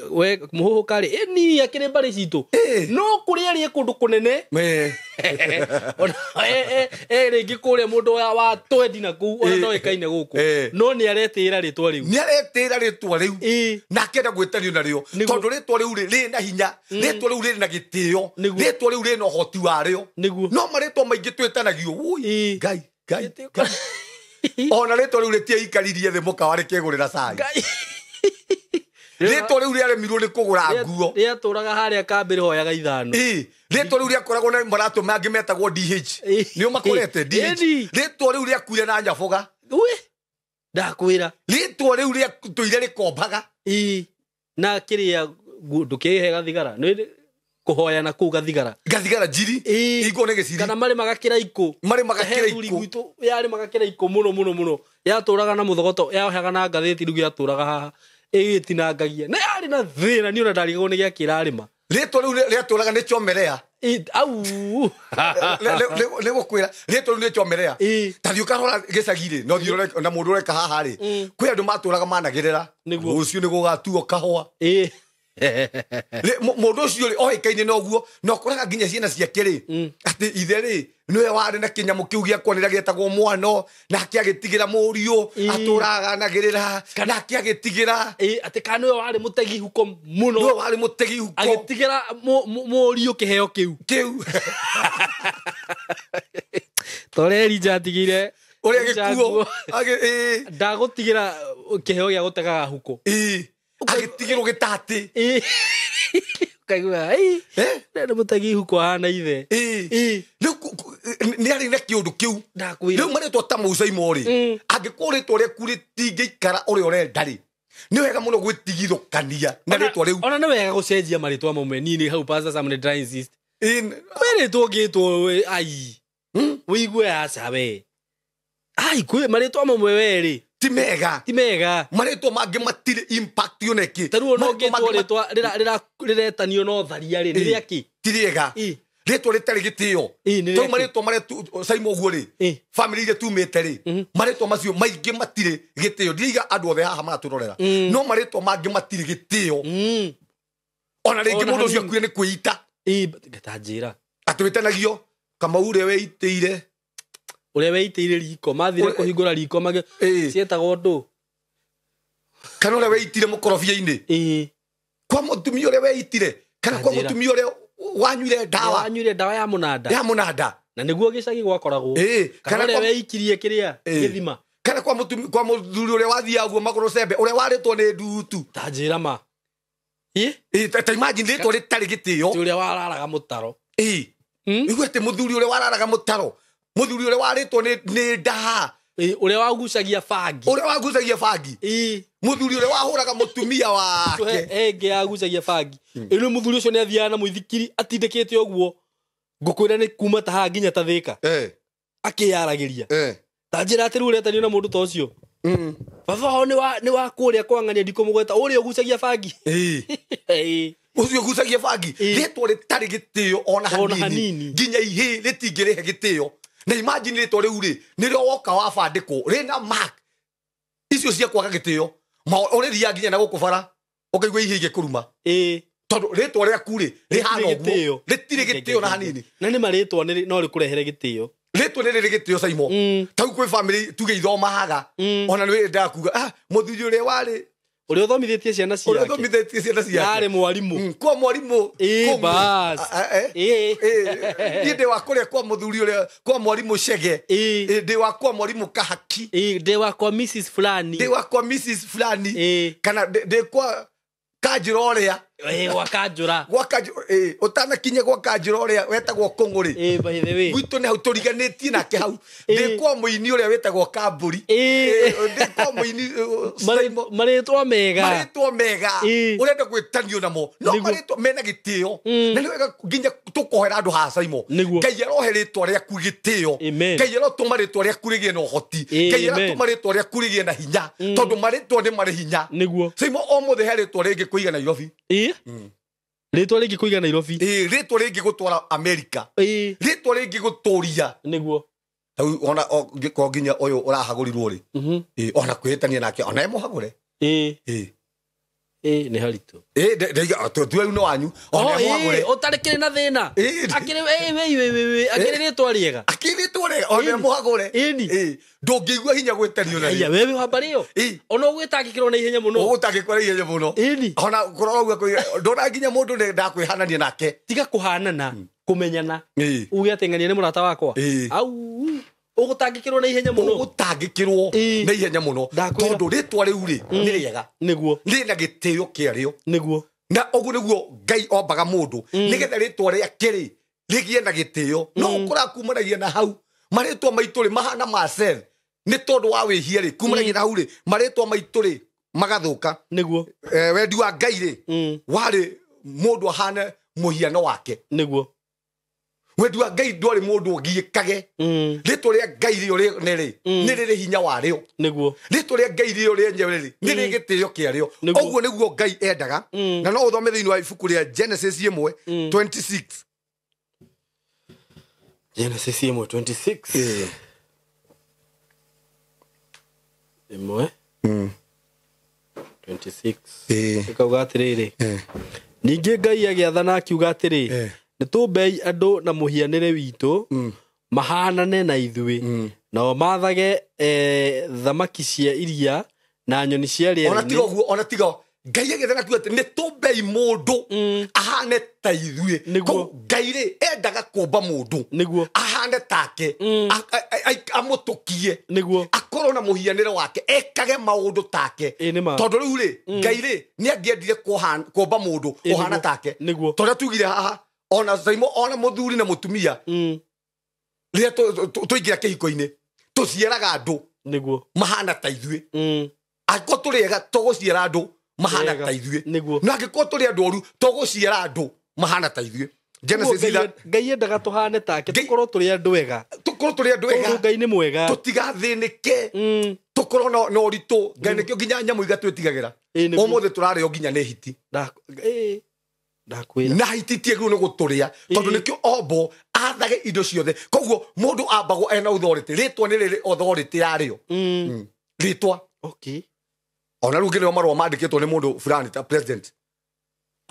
we Mũhũhũ karĩ, ni akĩrĩ mbarĩ citũ. No kũrĩa arĩ e kũndũ kũnene. Ona, rĩngĩ kũrĩa mũndũ wa twendi na kũu, ona ndoĩkaine gũkũ. No nĩ aretĩĩra rĩtwa rĩu. Nĩ aretĩĩra rĩtwa rĩu. Na akĩenda gwĩtanio narĩo. Nĩguo. Tondũ rĩtwa rĩu rĩ na hinya. Rĩtwa rĩu rĩrĩ na gĩtĩo. Nĩguo. Rĩtwa rĩu rĩna ũhoti warĩo. Nĩguo. No marĩtwa maingĩ twĩtanagio. Ui, Ngai, Ngai, Gĩtĩo. Ngai. Ona rĩtwa rĩu rĩtiaikaririe thĩ mũkawa rĩkĩgũrĩra cai. Ngai. Rĩtwa rĩu rĩaremirwo nĩ kũgũra nguo. Rĩatũraga harĩa kambĩ rĩhoyaga ithano. Rĩtwa rĩu rĩakoragwo na maratũ mangĩ metagwo DH. Nĩo makorete DH. Ĩni. Rĩtwa rĩu rĩakuire na nyaboga. Ui. Ndakwĩra. Rĩtwa rĩu rĩatũire rĩkombaga. Na kĩrĩa ndũkĩhe gathigara. Nĩ kũhoya na kũu gathigara. Gathigara njiri. Ingo nĩ gĩciri. Kana marĩ magakĩra ikũ. Marĩ magakĩra He thuri ikũ. gwitũ yarĩ magakĩra ikũ mũno, mũno, mũno. Yatũraga na mũthogoto, yaheaga na ngathĩti rĩu yatũraga haha. Ĩgĩtinangagia. Na yarĩ na thĩna, niĩ ona ndarigagwo nĩ gĩakĩ ĩrarĩma. Rĩtwa rĩu rĩatũraga nĩ chomerea. Au. Nĩ gũkwĩra, rĩtwa rĩu nĩ chomerea. Ta thiĩ ũkarora gĩcagi rĩ, no thiĩ ũrore na mũndũ ũreka haha rĩ. Kwĩ andũ matũraga managĩrĩra. Nĩguo. Rũciũ nĩ gũgatuo kahũa. Mũndũ ũcio rĩ, oĩkaine na ũguo, na ũkoraga nginya ciana ciake rĩ, atĩ ithe rĩ, nĩwe warĩ na kĩnyamũ kĩu gĩa kwanĩra gĩetagwo mwano, nake agĩtigĩra mũriũ, atũraga anagĩrĩra, nake agĩtigĩra. Atĩ kana nĩwe warĩ mũtegi huko mũno. Nĩwe warĩ mũtegi huko. Agĩtigĩra mũriũ kĩheo kĩu. Kĩu. Ta ũrĩa Elijah atigĩire. Ũrĩa Elijah gĩkuo. nguo. Ndagũtigĩra kĩheo gĩa gũtegaga huko. Agĩtigĩrwo gĩtatĩ. Ũkaigua, nĩ mũtegi huko ahana ithe. Rĩu nĩ arĩ na kĩũndũ kĩu. Ndakwĩra. Rĩu marĩtwa ta mau Saimo rĩ, angĩkorwo rĩtwa rĩaku rĩtingĩikara ũrĩa ũrenda rĩ, nĩ wega mũno gwĩtigithũkania na rĩtwa rĩu. Ona nĩ wega gũcenjia marĩtwa mamwe. Niĩ nĩ hau Pastor Sam nĩ ndĩra insist. Kwĩ rĩtwa ũngĩtwo we, ai. Wĩigue aca we. Ai, kwĩ marĩtwa mamwe we rĩ. Ti mega. Ti mega. Marĩtwa mangĩ matirĩ impact ona ĩkĩ. Ta rĩu ona Marĩtwa ũngĩtwo mangĩ rĩtwa rĩretanio no tharia rĩ, nĩ rĩakĩ? Ti rĩega. Rĩtwa rĩtarĩ gĩtĩo. Nĩ Tondũ rĩakĩ? marĩtwa marĩa Saimo ũguo rĩ, bamĩrĩ iria tumĩte rĩ, marĩtwa macio maingĩ matirĩ gĩtĩo. Ndiaiga andũ othe haha maratũrorera. No marĩtwa mangĩ matirĩ gĩtĩo. Ona rĩngĩ Ona mũndũ ũcio hanini. akuire nĩ kwĩita. Ta njĩra. Atĩ wĩtanagio Kamau ũrĩa weitĩire. Ũrĩa weitĩire riko, mathire Ũrĩa- kũhingũra riko cietagwo ndũ. Kana ũrĩa weitire mũkorobia-inĩ. Kwa mũtumia ũrĩa weitire, kana kwa Kanjĩra. mũtumia ũrĩa wanyuire ndawa wanyuire ndawa ya mũnanda ya mũnanda na nĩguo gĩcagi gwakoragwo kana ũrĩa weikirie kĩrĩa gĩthima kana kwa mũtumi kwa mũthuri ũrĩa wathiaga guo magũrũ cembe ũrĩa warĩtwo nĩ ndutu ta njĩra ma ĩ ta imagine rĩtwa rĩtarĩ gĩtĩo ti ũrĩa wararaga mũtaro ĩ igue atĩ mũthuri ũrĩa wararaga mũtaro mũthuri ũrĩa warĩtwo nĩ ndaha ũrĩa wagucagia bangi ũrĩa wagucagia bangi mũthuri ũrĩa wahũraga mũtumia wake ĩngĩ yagucagia bangi ĩno mũthuri ũcio nĩ athiaga na mũithikiri atindĩkĩte ũguo ngũkwĩra nĩ kuma ta haha nginya ta Thĩka akĩyaragĩria ta njĩra atĩ rĩu ũretanio na mũndũ ta ũcio baba wao nĩ wa kũrĩa kwang'ania ndikũmũgweta ũrĩa ũgucagia bangi ũcio ũgucagia bangi rĩtwa rĩtarĩ gĩtĩo ona hanini nginya ihĩ rĩtingĩrĩhe gĩtĩo na imagine rĩtwa rĩu rĩ nĩrĩo woka wabandĩkwo rĩna mark icio cia kwaga gĩtĩo ũrĩthiaga nginya na gũkũ bara ũkaigua ihĩ igĩkũruma tondũ rĩtwa rĩaku rĩ rĩhana ũguo rĩtirĩ gĩtĩo na hanini na nĩ marĩtwa no rĩkũrehere gĩtĩo rĩtwa nĩ rĩrĩ gĩtĩo Saimo tau kwĩ family tuge ithomahaga ona nĩ wendaga kuga mũthuri ũrĩa warĩ ũrĩa ũthomithĩtie ciana ciake ũrĩa ũthomithĩtie ciana ciake yarĩ mwarimũ kwa mwarimũ bas niĩ ndĩ wa kũrĩa kwa mũthuri ũrĩa kwa mwarimũ Chege ndĩ wa kwa mwarimũ Kahaki ndĩ wa kwa Mrs fulani ndĩ wa kwa Mrs fulani kana ndĩ kwa Kanjũra ũrĩa gwa Kanjũra gwa Kanjũra ũtanakinya gwa Kanjũra ũrĩa wetagwo Kũng'ũrĩ by the way gwitũ nĩ hau tũriganĩtie nake hau ndĩ kwa mũini ũrĩa wĩtagwo Kambũri ndĩ kwa mũini marĩtwa mega marĩtwa mega ũrenda gwĩtanio namo no marĩtwa mena gĩtĩo na nĩ wega nginya tũkohera andũ haha Saimo Ngai arohe rĩtwa rĩaku gĩtĩo Ngai arotũma rĩtwa rĩaku rĩgĩe na ũhoti Ngai arotũma rĩtwa rĩaku rĩgĩe na hinya tondũ marĩtwa nĩ marĩ hinya Saimo o mũthĩ he rĩtwa rĩngĩ kũiga Nairobi rĩtwa rĩngĩ kũiga Nairobi rĩtwa rĩngĩ gũtwara America rĩtwa rĩngĩ gũtũria nĩguo tau ona ko nginya ũyũ ũrahagũrirwo rĩ ona kwĩhĩtania nake ona emũhagũre nĩ haritũ rĩu nĩ wanyu ona emũhagũre ũtarĩ kĩrĩ na thĩna akĩrĩ akĩrĩ rĩtwa rĩega akĩrĩ rĩtwa rĩega ona emũhagũre ndũngĩigua hinya gwĩtanio na wewe wa mbarĩ ĩyo ona ũgwĩtangĩkĩrwo na ihenya mũno ũgũtangĩkwo na ihenya mũno ona kũrora ndona nginya mũndũ ndakwĩhanania nake tiga kũhanana kũmenyana uge atĩ ng'ania nĩ mũrata wakwa au ũgũtangĩkĩrwo na ihenya mũno ũgũtangĩkĩrwo na ihenya mũno tondũ rĩtwa rĩu rĩ nĩ rĩega nĩguo rĩna gĩtĩo kĩarĩo nĩguo na ũguo nĩguo Ngai ombaga mũndũ nĩgetha rĩtwa rĩake rĩ rĩgĩe na gĩtĩo no ũkũrakumanagia na hau marĩtwa maitũ rĩ mahana ma Seth nĩ tondũ wa wĩhia rĩ kumanagia na hau rĩ marĩtwa maitũ rĩ magathũka nĩguo wendi wa Ngai rĩ warĩ mũndũ ahane mũhiano wake nĩguo wendi wa Ngai ndwarĩ mũndũ ũgiĩkage rĩtwa rĩa Ngai rĩo rĩ nĩ rĩrĩ hinya warĩo nĩguo rĩtwa rĩa Ngai rĩo rĩenyewe rĩ nĩ rĩ gĩtĩo kĩarĩo ũguo nĩguo Ngai endaga na no ũthome thĩinĩ wa ibuku rĩa Genesis 1:26 Genesis 1:26 ĩmwe 26 ĩkauga atĩrĩrĩ ningĩ Ngai agĩathana akiuga atĩrĩ nĩ tũmbei andũ na mũhianĩre witũ mahanane na ithuĩ nao mathage thamaki cia iria na nyoni cia rĩera-inĩ ona tiga ũguo ona tiga Ngai agĩathana akiuga atĩ nĩ tũmbei mũndũ ahane ta ithuĩ koguo Ngai rĩ endaga kũmba mũndũ nĩguo ahane take amũtũkie nĩguo akorwo na mũhianĩre wake ekage maũndũ take tondũ rĩu rĩ Ngai rĩ nĩ angĩendire kũmba mũndũ ũhana take nĩguo tondũ tugire haha ona Saimo ona mũthuri na mũtumia rĩrĩa tũingĩra kĩhiko-inĩ tũciaraga andũ nĩguo mahana ta ithuĩ angĩkorwo tũrĩ ega tũgũciara andũ mahana ta ithuĩ na angĩkorwo tũrĩ andũ oru tũgũciara andũ mahana ta ithuĩ Genesis Ngai endaga tũhane take tũkorwo tũrĩ andũ ega tũkorwo tũrĩ andũ ega tondũ Ngai nĩ mwega tũtigathĩnĩke tũkorwo na ũritũ Ngai nĩkĩo nginya nyamũ igatwĩtigagĩra ũmũthĩ tũrarĩo nginya nĩ hiti na hiti tiagĩrĩirwo nĩ gũtũrĩa tondũ nĩkĩo ombo athage indo ciothe koguo mũndũ ambagwo ena authority rĩtwa nĩ rĩrĩ authority yarĩo rĩtwa ona rĩu ngĩrĩo marũa mandĩkĩtwo nĩ mũndũ fulani ta president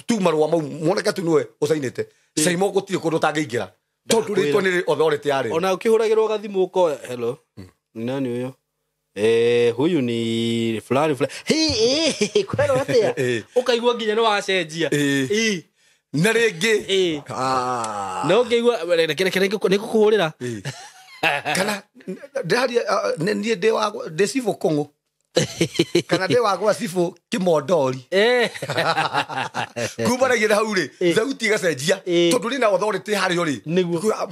tu marũa mau moneka tu nĩwe ũcainĩte Saimo gũtirĩ kũndũ ũtangĩingĩra tondũ rĩtwa nĩ rĩrĩ authority yarĩo ona ũkĩhũragĩrwo gathimũ ũkoya hello ni nani huyo huyu ni fulani fulani kwero atia ukaigua nginya nĩ wacenjia Na rĩngĩ. No ngĩigua reke nĩngũkũhũrĩra. Kana ndĩraria niĩ ndĩ wa ndĩ cibũ Kũng'ũ. Kana ndĩ wa gwa cibũ Kĩmondori. Kumanagia na hau rĩ, thauti ĩgacenjia tondũ rĩ na authority harĩ rĩ.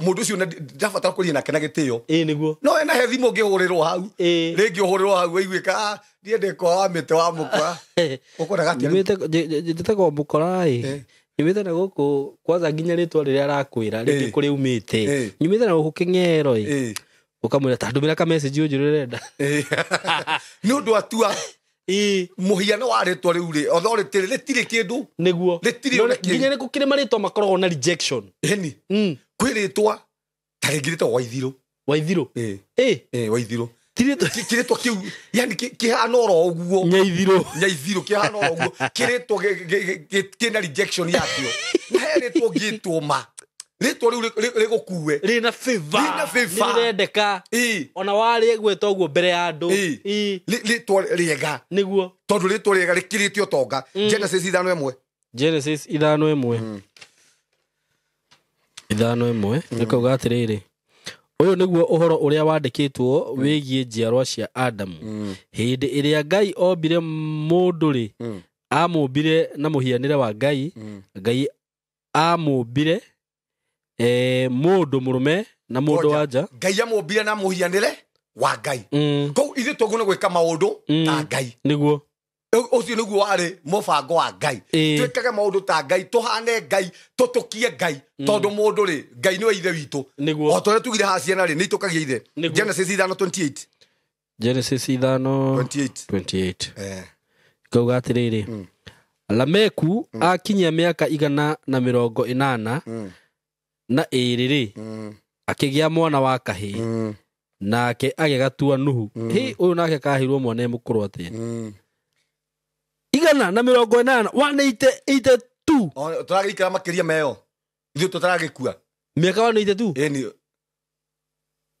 Mũndũ ũcio ndabatara kũria nake na gĩtĩo. Nĩguo. No ena he thimũ ũngĩhũrĩrwo hau. Rĩngĩ ũhũrĩrwo hau waiguĩka niĩ ndĩ kwa wa mĩtĩ wa mũkora. Ũkoraga atĩa? Njĩtagwo mũkora ĩ. Nyumĩte na gũkũ kwanza nginya rĩtwa rĩrĩa arakwĩra rĩngĩ kũrĩa umĩte. Nyumĩte na gũkũ Kĩng'ero ĩ. Ukamwĩra ta ndũmĩra ka message ũnjĩre ũrenda. Nĩ ũndũ atua mũhiano wa rĩtwa rĩu rĩ authority rĩtirĩ kĩndũ. Nĩguo. Rĩtirĩ ona kĩndũ. Nginya nĩ gũkĩrĩ marĩtwa makoragwo na rejection. Ĩni. Kwĩ rĩtwa ta rĩngĩ rĩtagwo Waithirũ. Waithirũ. Waithirũ. Kĩrĩtwa kĩu yani kĩhana oro ũguo. Nyaithirũ. Nyaithirũ kĩhana oro ũguo. Kĩrĩtwa kĩna rejection yakĩo. Na he rĩtwa ũngĩtwo ma. Rĩtwa rĩu rĩgũkue. Rĩna favor. Rĩna favor. Nĩrĩrendeka. Ona warĩ gwĩta ũguo mbere ya andũ. Rĩtwa rĩega. Nĩguo. Tondũ rĩtwa rĩega rĩkĩrĩte ũtonga. Genesis 5:1. Genesis 5:1. 5:1. Nĩkauga atĩrĩrĩ. Ũyũ nĩguo ũhoro ũrĩa wandĩkĩtwo wĩgiĩ njiarwa cia Adamu. Hĩndĩ ĩrĩa Ngai ombire mũndũ rĩ, amũmbire na mũhianĩre wa Ngai. Ngai amũmbire mũndũ mũrũme na mũndũ wa nja. Ngai amũmbire na mũhianĩre wa Ngai. Kũu ithuĩ tũgũna gwĩka maũndũ ta Ngai. Nĩguo. Ũcio nĩguo warĩ mũbango wa Ngai. Twĩkage maũndũ ta Ngai, tũhane Ngai, tũtũkie Ngai. Tondũ mũndũ rĩ, Ngai nĩwe ithe witũ. Nĩguo. O ta ũrĩa tugire haha ciana rĩ, nĩ itũkagia ithe. Genesis 5:28. Genesis 5:28. Kauga atĩrĩrĩ. Lameku akinyia mĩaka 180 na ĩrĩ rĩ, akĩgĩa mwana wa kahĩĩ, nake agĩgatua Nuhu. Hĩ, ũyũ nake kaheirwo mwana e mũkũrũ atĩa? 180, 182. Tũragĩikara makĩria meyo. Ithuĩ tũtaragĩkua. Mĩaka 182? Ĩni.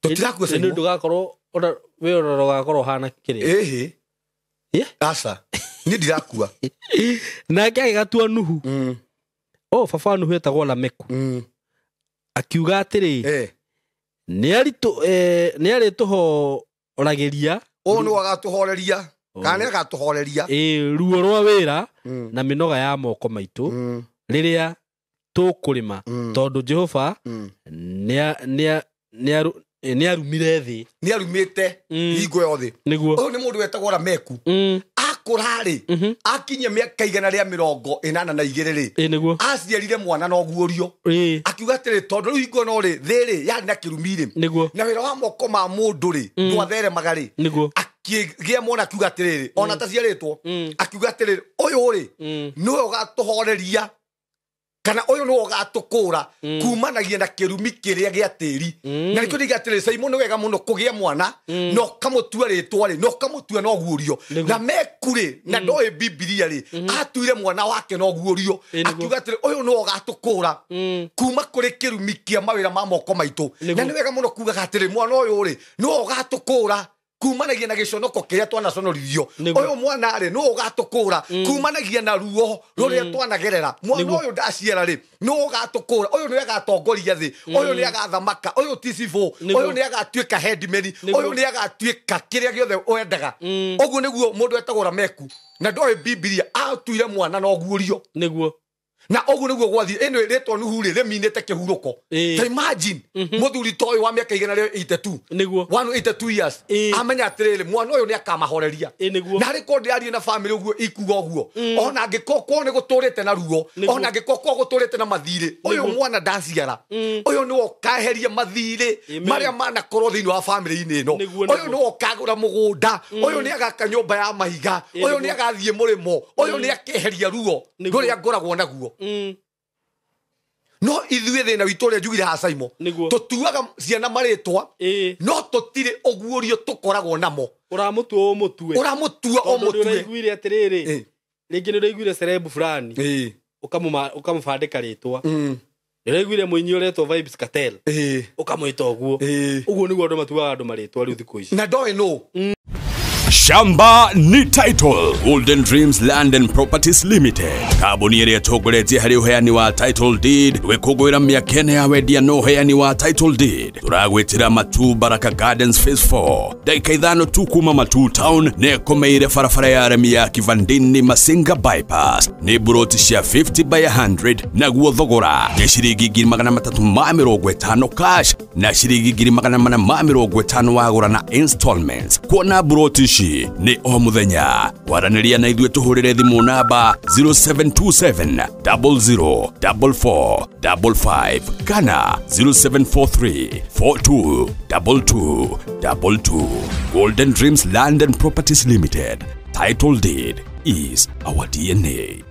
Tũtirakua Nĩ ũndũ ũgakorwo ona wĩ ona ũgakorwo ũhana kĩrĩa. Ĩhĩ. Aca. Niĩ ndirakua. Nake agĩgatua Nuhu. O baba wa Nuhu etagwo Lameku. Akiuga atĩrĩ, nĩ arĩtũhoragĩria. Ũũ nĩwe agatũhoreria. Kana nĩ agatũhoreria. Ruo rwa wĩra na mĩnoga ya moko maitũ rĩrĩa tũkũrĩma, tondũ Jehova nĩ arumire thĩ. Nĩ arumĩte hingo yothe. Nĩguo. Ũyũ nĩ mũndũ wetagwo Lameku. Akũra rĩ, akinyia mĩaka 182 rĩ, nĩguo. Aciarire mwana na ũguũrio. Akiuga atĩrĩ, tondũ rĩu hingo ĩno rĩ, thĩ rĩ yarĩ na kĩrumi rĩ. Nĩguo. Na wĩra wa moko ma mũndũ rĩ, ndwatheremaga rĩ. Nĩguo. Akĩgĩa mwana akiuga atĩrĩrĩ, ona ataciarĩtwo, akiuga atĩrĩrĩ, ũyũ rĩ, nĩwe ũgatũhoreria kana ũyũ nĩwe ũgatũkũra kumanagia na kĩrumi kĩrĩa gĩa tĩri. Na nĩkĩo ndiga atĩrĩrĩ, Simon nĩ wega mũno kũgĩa mwana na ũkamũtua rĩtwa rĩ, na ũkamũtua na ũguũrio. Lameku rĩ, na ndoĩ Bibilia rĩ, atuire mwana wake na ũguũrio. Akiuga atĩrĩ, ũyũ nĩwe ũgatũkũra kuma kũrĩ kĩrumi kĩa mawĩra ma moko maitũ. Na nĩ wega mũno kugaga atĩrĩ, mwana ũyũ rĩ, nĩwe ũgatũkũra kumanagia na gĩconoko kĩrĩa twanaconorithio. Ũyũ mwana rĩ, nĩwe ũgatũkũra kumanagia na ruo rũrĩa twanagerera. Mwana ũyũ ndaciara rĩ, nĩwe ũgatũkũra. Ũyũ nĩwe agatongoria thĩ, ũyũ nĩ agathamaka, ũyũ ti cibũ, ũyũ nĩ agatuĩka headman, ũyũ nĩ agatuĩka kĩrĩa gĩothe wendaga. Ũguo nĩguo mũndũ etagwo Lameku na ndoĩ Bibilia atuire mwana na ũguũrio. Nĩguo. Na ũguo nĩguo gwathiĩ. Ĩno rĩtwa Nuhu rĩ, rĩminĩte kĩhurũko. Ta imagine mũthuri ta ũyũ wa mĩaka 182. Nĩguo. 182 years. Amenya atĩrĩrĩ, mwana ũyũ nĩ akamahoreria. Nĩguo. Na harĩ korwo ndĩraria na family ũguo ikuga ũguo. Ona angĩkorwo kwao nĩ gũtũrĩte na ruo, ona angĩkorwo kwao gũtũrĩte na mathirĩ, ũyũ mwana ndaciara, ũyũ nĩwe ũkaeheria mathirĩ marĩa manakorwo thĩinĩ wa family-inĩ ĩno. Ũyũ nĩwe ũkagũra mũgũnda, ũyũ nĩ agaka nyũmba ya mahiga, ũyũ nĩ agathiĩ mũrĩmo, ũyũ nĩ akeheria ruo rũrĩa ngoragwo naguo. No ithuĩ thĩna witũ ũrĩa njugire haha Simon, tũtuaga ciana marĩtwa, no tũtirĩ ũguũrio tũkoragwo namo. Ũramũtua ũmũtue. Ũramũtua ũmũtue. Tondũ nĩũraiguire atĩrĩrĩ, rĩngĩ nĩũraiguire celeb fulani, ũkamũbandĩka rĩtwa. Nĩũraiguire mũini ũretwo Vybz Kartel, ũkamwĩta ũguo. Ũguo nĩguo andũ matuaga andũ marĩtwa rĩu thikũ ici. Na ndoĩ nũ. Shamba ni title. Golden Dreams Land and Properties Limited. Kambuni ĩrĩa ĩtongoretie harĩ ũheani wa title deed gwĩkũngũĩra mĩaka ĩna ya wendia na ũheani wa title deed. Tũragwĩtĩra Matu Baraka Gardens Phase 4. Ndagĩka 5 tu kuma Matu Town nĩ ĩkomeire barabara ya aremi ya Kivandini Masinga Bypass. Nĩ buroti cia 50 by 100 naguo thogora nĩ ciringi 350 cash na ciringi 450 wagũra na installments. Kuona buroti ici nĩ o mũthenya. Kwaranĩria na ithuĩ tũhũrĩre thimũ namba 0727 00 44 55 kana 0743 42 22 22. Golden Dreams Land and Properties Limited. Title deed is our DNA.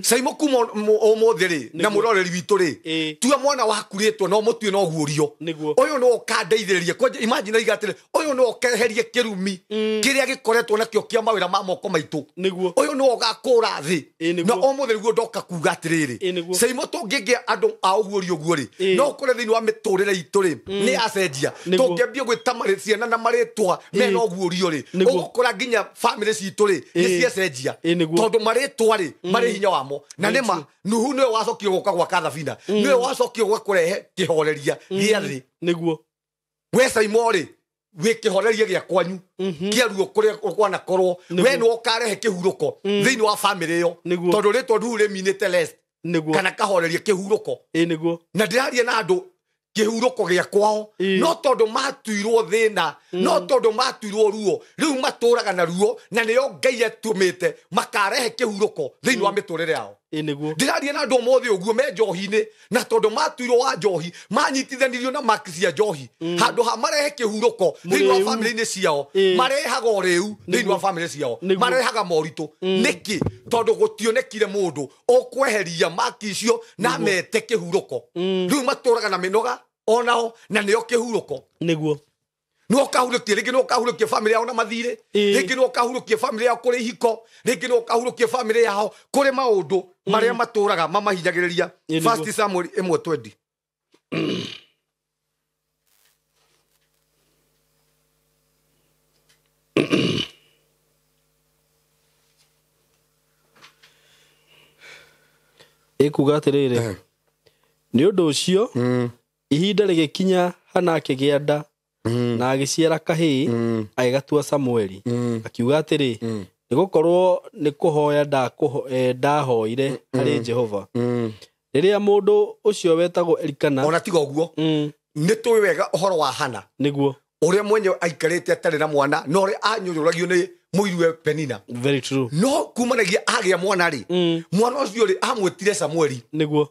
Saimo kuma ũmũthĩ rĩ na mũroreri witũ rĩ tua mwana waku rĩtwa no mũtue no guũrio ũyũ no ũkandeithĩrĩrie kwanja imagine iga atĩrĩ ũyũ no ũkeherie kĩrumi kĩrĩa gĩkoretwo nakĩo kĩa mawĩra ma moko maitũ ũyũ no ũgakũra thĩ na ũmũthĩ nĩguo ndoka kuga atĩrĩrĩ Saimo tũngĩgĩa andũ a ũguũrio ũguo rĩ no ũkore thĩinĩ wa mĩtũrĩre itũ rĩ nĩ acenjia tũngĩambia gwĩta ciana na marĩtwa mena ũguũrio rĩ ũgũkora nginya famĩlĩ citũ rĩ nĩ ciacenjia tondũ marĩtwa rĩ marĩ hinya wamo na nĩma Nuhu nĩwe wacokire gũka gwaka thabina nĩwe wacokire gũka kũrehe kĩhoreria gĩa thĩ nĩguo we Saimo rĩ wĩ kĩhoreria gĩa kwanyu kĩa ruo kũrĩa kwanakorwo we nĩwe ũkarehe kĩhurũko thĩinĩ wa famĩlĩ ĩyo tondũ rĩtwa Nuhu rĩminĩte rest kana kahoreria kĩhurũko na ndĩraria na andũ kĩhurũko gĩa kwao no tondũ matuirwo thĩna no tondũ matuirwo ruo rĩu matũraga na ruo na nĩo Ngai atũmĩte makarehe kĩhurũko thĩinĩ wa mĩtũrĩre yao. Ndĩraria na andũ ũmũthĩ ũguo me njohi-inĩ na tondũ matuirwo wa njohi manyitithanirio na maki cia njohi handũ ha marehe kĩhurũko thĩinĩ wa famĩlĩ-inĩ ciao marehaga ũrĩu thĩinĩ wa famĩlĩ ciao marehaga moritũ nĩkĩ tondũ gũtionekire mũndũ ũkweheria maki icio na mete kĩhurũko rĩu matũraga na mĩnoga onao na nĩo kĩhurũko nĩguo no kahurũkie rĩngĩ no kahurũkie famĩlĩ yao na mathirĩ rĩngĩ no kahurũkie famĩlĩ yao kũrĩ ihiko rĩngĩ no kahurũkie famĩlĩ yao kũrĩ maũndũ marĩa matũraga mamahinyagĩrĩria. First Samuel 1:20. Ĩkuga atĩrĩrĩ nĩ ũndũ ũcio ihinda rĩgĩkinya Hana akĩgĩa nda na agĩciara kahĩĩ agĩgatua Samueli akiuga atĩrĩ nĩgũkorwo nĩ kũhoya ndahoire harĩ Jehova. Rĩrĩa mũndũ ũcio wetagwo Elikana ona tiga ũguo nĩ tũĩ wega ũhoro wa Hana nĩguo ũrĩa mwenye aikarĩte atarĩ na mwana na ũrĩa anyũrũragio nĩ mũiruwe Penina. Very true. No kumanagia agĩa mwana rĩ mwana ũcio rĩ amwĩtire Samueli nĩguo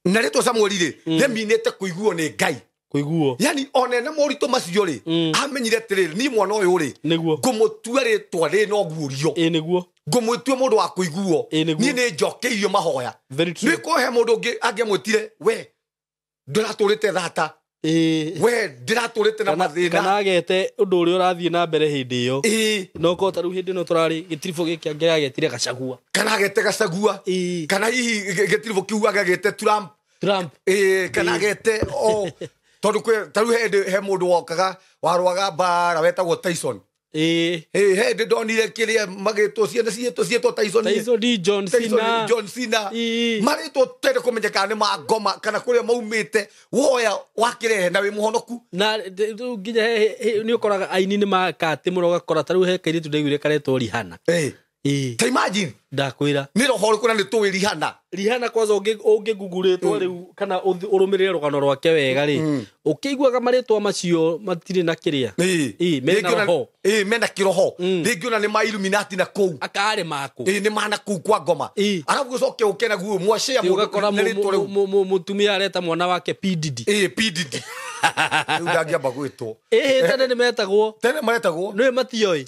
na rĩtwa Samueli rĩ rĩminĩte kũiguo nĩ Ngai kũiguo yani one na moritũ macio rĩ amenyire atĩrĩrĩ ni mwana ũyũ rĩ ngũmũtua rĩtwa rĩ na ũguũrio nĩguo ngũmũtua mũndũ wa kũiguo niĩ nĩ njokeirio mahoya nĩ kũhe mũndũ ũngĩ angĩamwĩtire we ndĩratũrĩte thata we ndĩratũrĩte na mathĩna kana agete ũndũ ũrĩa ũrathiĩ na mbere hĩndĩ ĩyo no ko ta rĩu hĩndĩ ĩno tũrarĩ gĩtiribũ gĩkĩ angĩragetire Gachagua kana agete Gachagua kana hihi gĩtiribũ kĩu angĩagete Trump kana agete o tondũ kwĩ ta rĩu hĩndĩ he mũndũ wokaga warũaga mbara wetagwo Tyson hĩndĩ ndonire kĩrĩa magĩtwo ciana ciĩtwo Tyson John Cena John Cena marĩtwo tende kũmenya kana nĩ ma ngoma kana kũrĩa maumĩte woya wakĩrehe na wĩ mũhonoku na rĩu nginya nĩ ũkoraga aini nĩ makatĩ mũno ũgakora ta rĩu he kairĩtu ndaiguire karetwo Rihanna ta imagine ndakwĩra nĩ roho ũrĩkũ na nĩ tũĩ Rihanna Rihanna kwanza ũngĩgugurĩtwo rĩu kana ũrũmĩrĩre rũgano rwake wega rĩ ũkĩiguaga marĩtwa macio matirĩ na kĩrĩa mena roho mena kĩroho rĩngĩ ona nĩ ma Illuminati na kũu akarĩ maku nĩ ma na kũu kwa ngoma arabu ũcoke ũke naguo mwacea ũgakora mũtumia areta mwana wake P Diddy P Diddy rĩu ndangĩamba gwĩtwo tene nĩ metagwo tene maretagwo nĩ matioĩ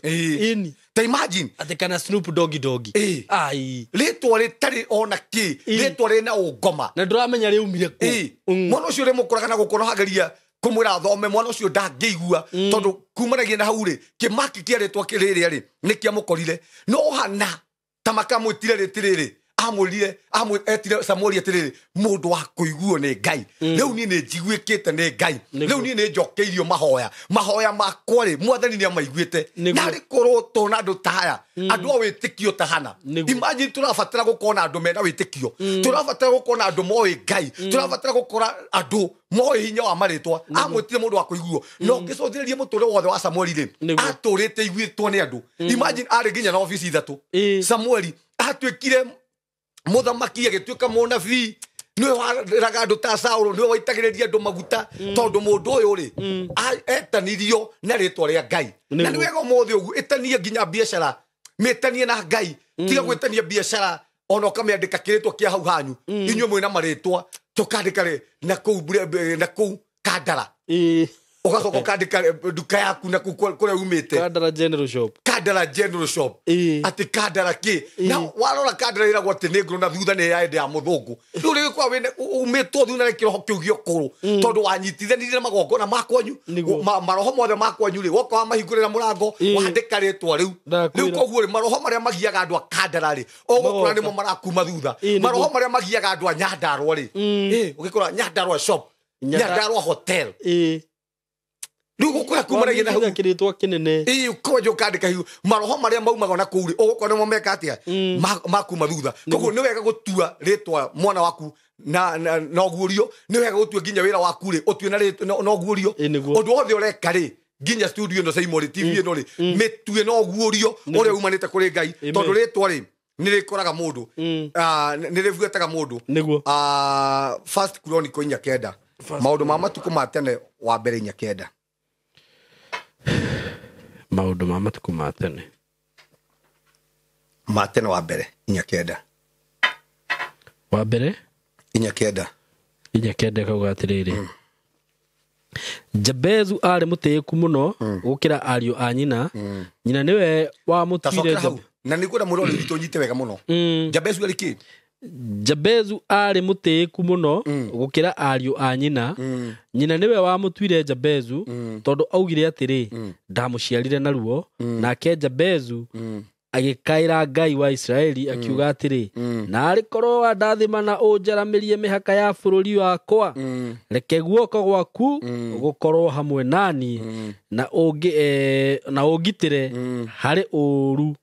ĩni ta imagine atĩ kana Snoop Doggy Doggy ai rĩtwa rĩtarĩ ona kĩ rĩtwa rĩna ũngoma na ndũramenya rĩumire kũ mwana ũcio rĩmũkoraga na gũkũ no hageria kũmwĩra athome mwana ũcio ndangĩigua tondũ kumanagia na hau rĩ kĩmaki kĩa rĩtwa rĩrĩa rĩ nĩ kĩamũkorire no Hana ta makamwĩtire rĩtĩ rĩrĩ Amwĩrire etire Samueli atĩrĩrĩ, mũndũ wa kũiguo nĩ Ngai. Rĩu niĩ nĩ njiguĩkĩte nĩ Ngai. Rĩu niĩ nĩ njokeirio mahoya. Mahoya makwa rĩ, Mwathani nĩ amaiguĩte. Na arĩ korwo tona andũ ta aya, andũ a wĩtĩkio ta Hana. Imagine tũrabatara gũkorwo na andũ mena wĩtĩkio. Tũrabatara gũkorwo na andũ moĩ Ngai. Tũrabatara gũkora andũ moĩ hinya wa marĩtwa. Amwĩtire mũndũ wa kũiguo. Na ũngĩcũthĩrĩria mũtũrĩre wothe wa Samueli rĩ, atũrĩte iguĩtwo nĩ andũ. Imagine arĩ nginya na obici ithatũ. Samueli atuĩkire mũthamaki, agĩtuĩka mũnabii. Nĩwe waraga andũ ta Saũlũ, nĩwe waitagĩrĩria andũ maguta, tondũ mũndũ ũyũ rĩ, etanirio na rĩtwa rĩa Ngai. Na nĩ wega ũmũthĩ ũguo, ĩtanie nginya biacara, mĩtanie na Ngai. Tiga gwĩtania biacara ona ũkamĩandĩka kĩrĩtwa kĩa hau hanyu. Inyuĩ mwĩna marĩtwa, tũkandĩka rĩ, na kũu na kũu Kandara. Ũgacoka ũkandĩka nduka yaku na kũu kũrĩa umĩte. Kandara General Shop. Kandara General Shop. Atĩ Kandara kĩ? Na warora Kandara ĩragwo atĩ nĩ ngũrũ na thutha nĩ ya ya mũthũngũ. Rĩu rĩgĩkorwo wĩna umĩtwo thutha na kĩroho kĩu gĩa ũkũrũ. Tondũ wanyitithanirie na magongona ma kwanyu, maroho mothe ma kwanyu rĩ, woka wamahingũrĩra mũrango, wandĩka rĩtwa rĩu. Rĩu koguo rĩ, maroho marĩa magiaga andũ a Kandara rĩ, ũgũkora nĩmo marakuma thutha. Maroho marĩa magiaga andũ a Nyandarua rĩ, ũgĩkora Nyandarua Shop, Nyandarua Hotel. Rĩu gũkũra kumanagia na hau kĩrĩtwa kĩnene. Ũkwanja ũkandĩka hiu maroho marĩa maumaga na kũu rĩ, ũgũkora nĩmo meka atĩa makuma thutha. Koguo nĩ wega gũtua rĩtwa mwana waku na ũguũrio, nĩ wega gũtua nginya wĩra waku rĩ, ũtue na ũguũrio. Ũndũ wothe ũreka rĩ, nginya studio ĩno Saimo rĩ, TV ĩno rĩ, mĩtue na ũguũrio ũrĩa umanĩte kũrĩ Ngai. Tondũ rĩtwa rĩ, nĩ rĩkoraga mũndũ, nĩ rĩbuataga mũndũ. First Chronicle 4:9, maũndũ ma matukũ ma tene wa mbere 4:9. Maũndũ ma matukũ ma tene. Ma tene wa mbere 4:9. Wa mbere 4:9. 4:9 kauga atĩrĩrĩ. Jabezu arĩ mũtĩĩku mũno gũkĩra ariũ a nyina. Nyina nĩwe wamũtuire. Na nĩ kwenda mũrori witũ nyite wega mũno. Jabezu arĩ kĩ? Jabezu arĩ mũtĩĩku mũno gũkĩra ariũ a nyina. Nyina nĩwe wamũtuire Jabezu tondũ augire atĩrĩ, ndamũciarire na ruo. Nake Jabezu agĩkaĩra Ngai wa Isiraeli akiuga atĩrĩ, na arĩ korwo wandathima na ũnjaramĩrie mĩhaka ya bũrũri wakwa, reke guoko gwaku gũkorwo hamwe nani, na ũngitĩre harĩ ũũru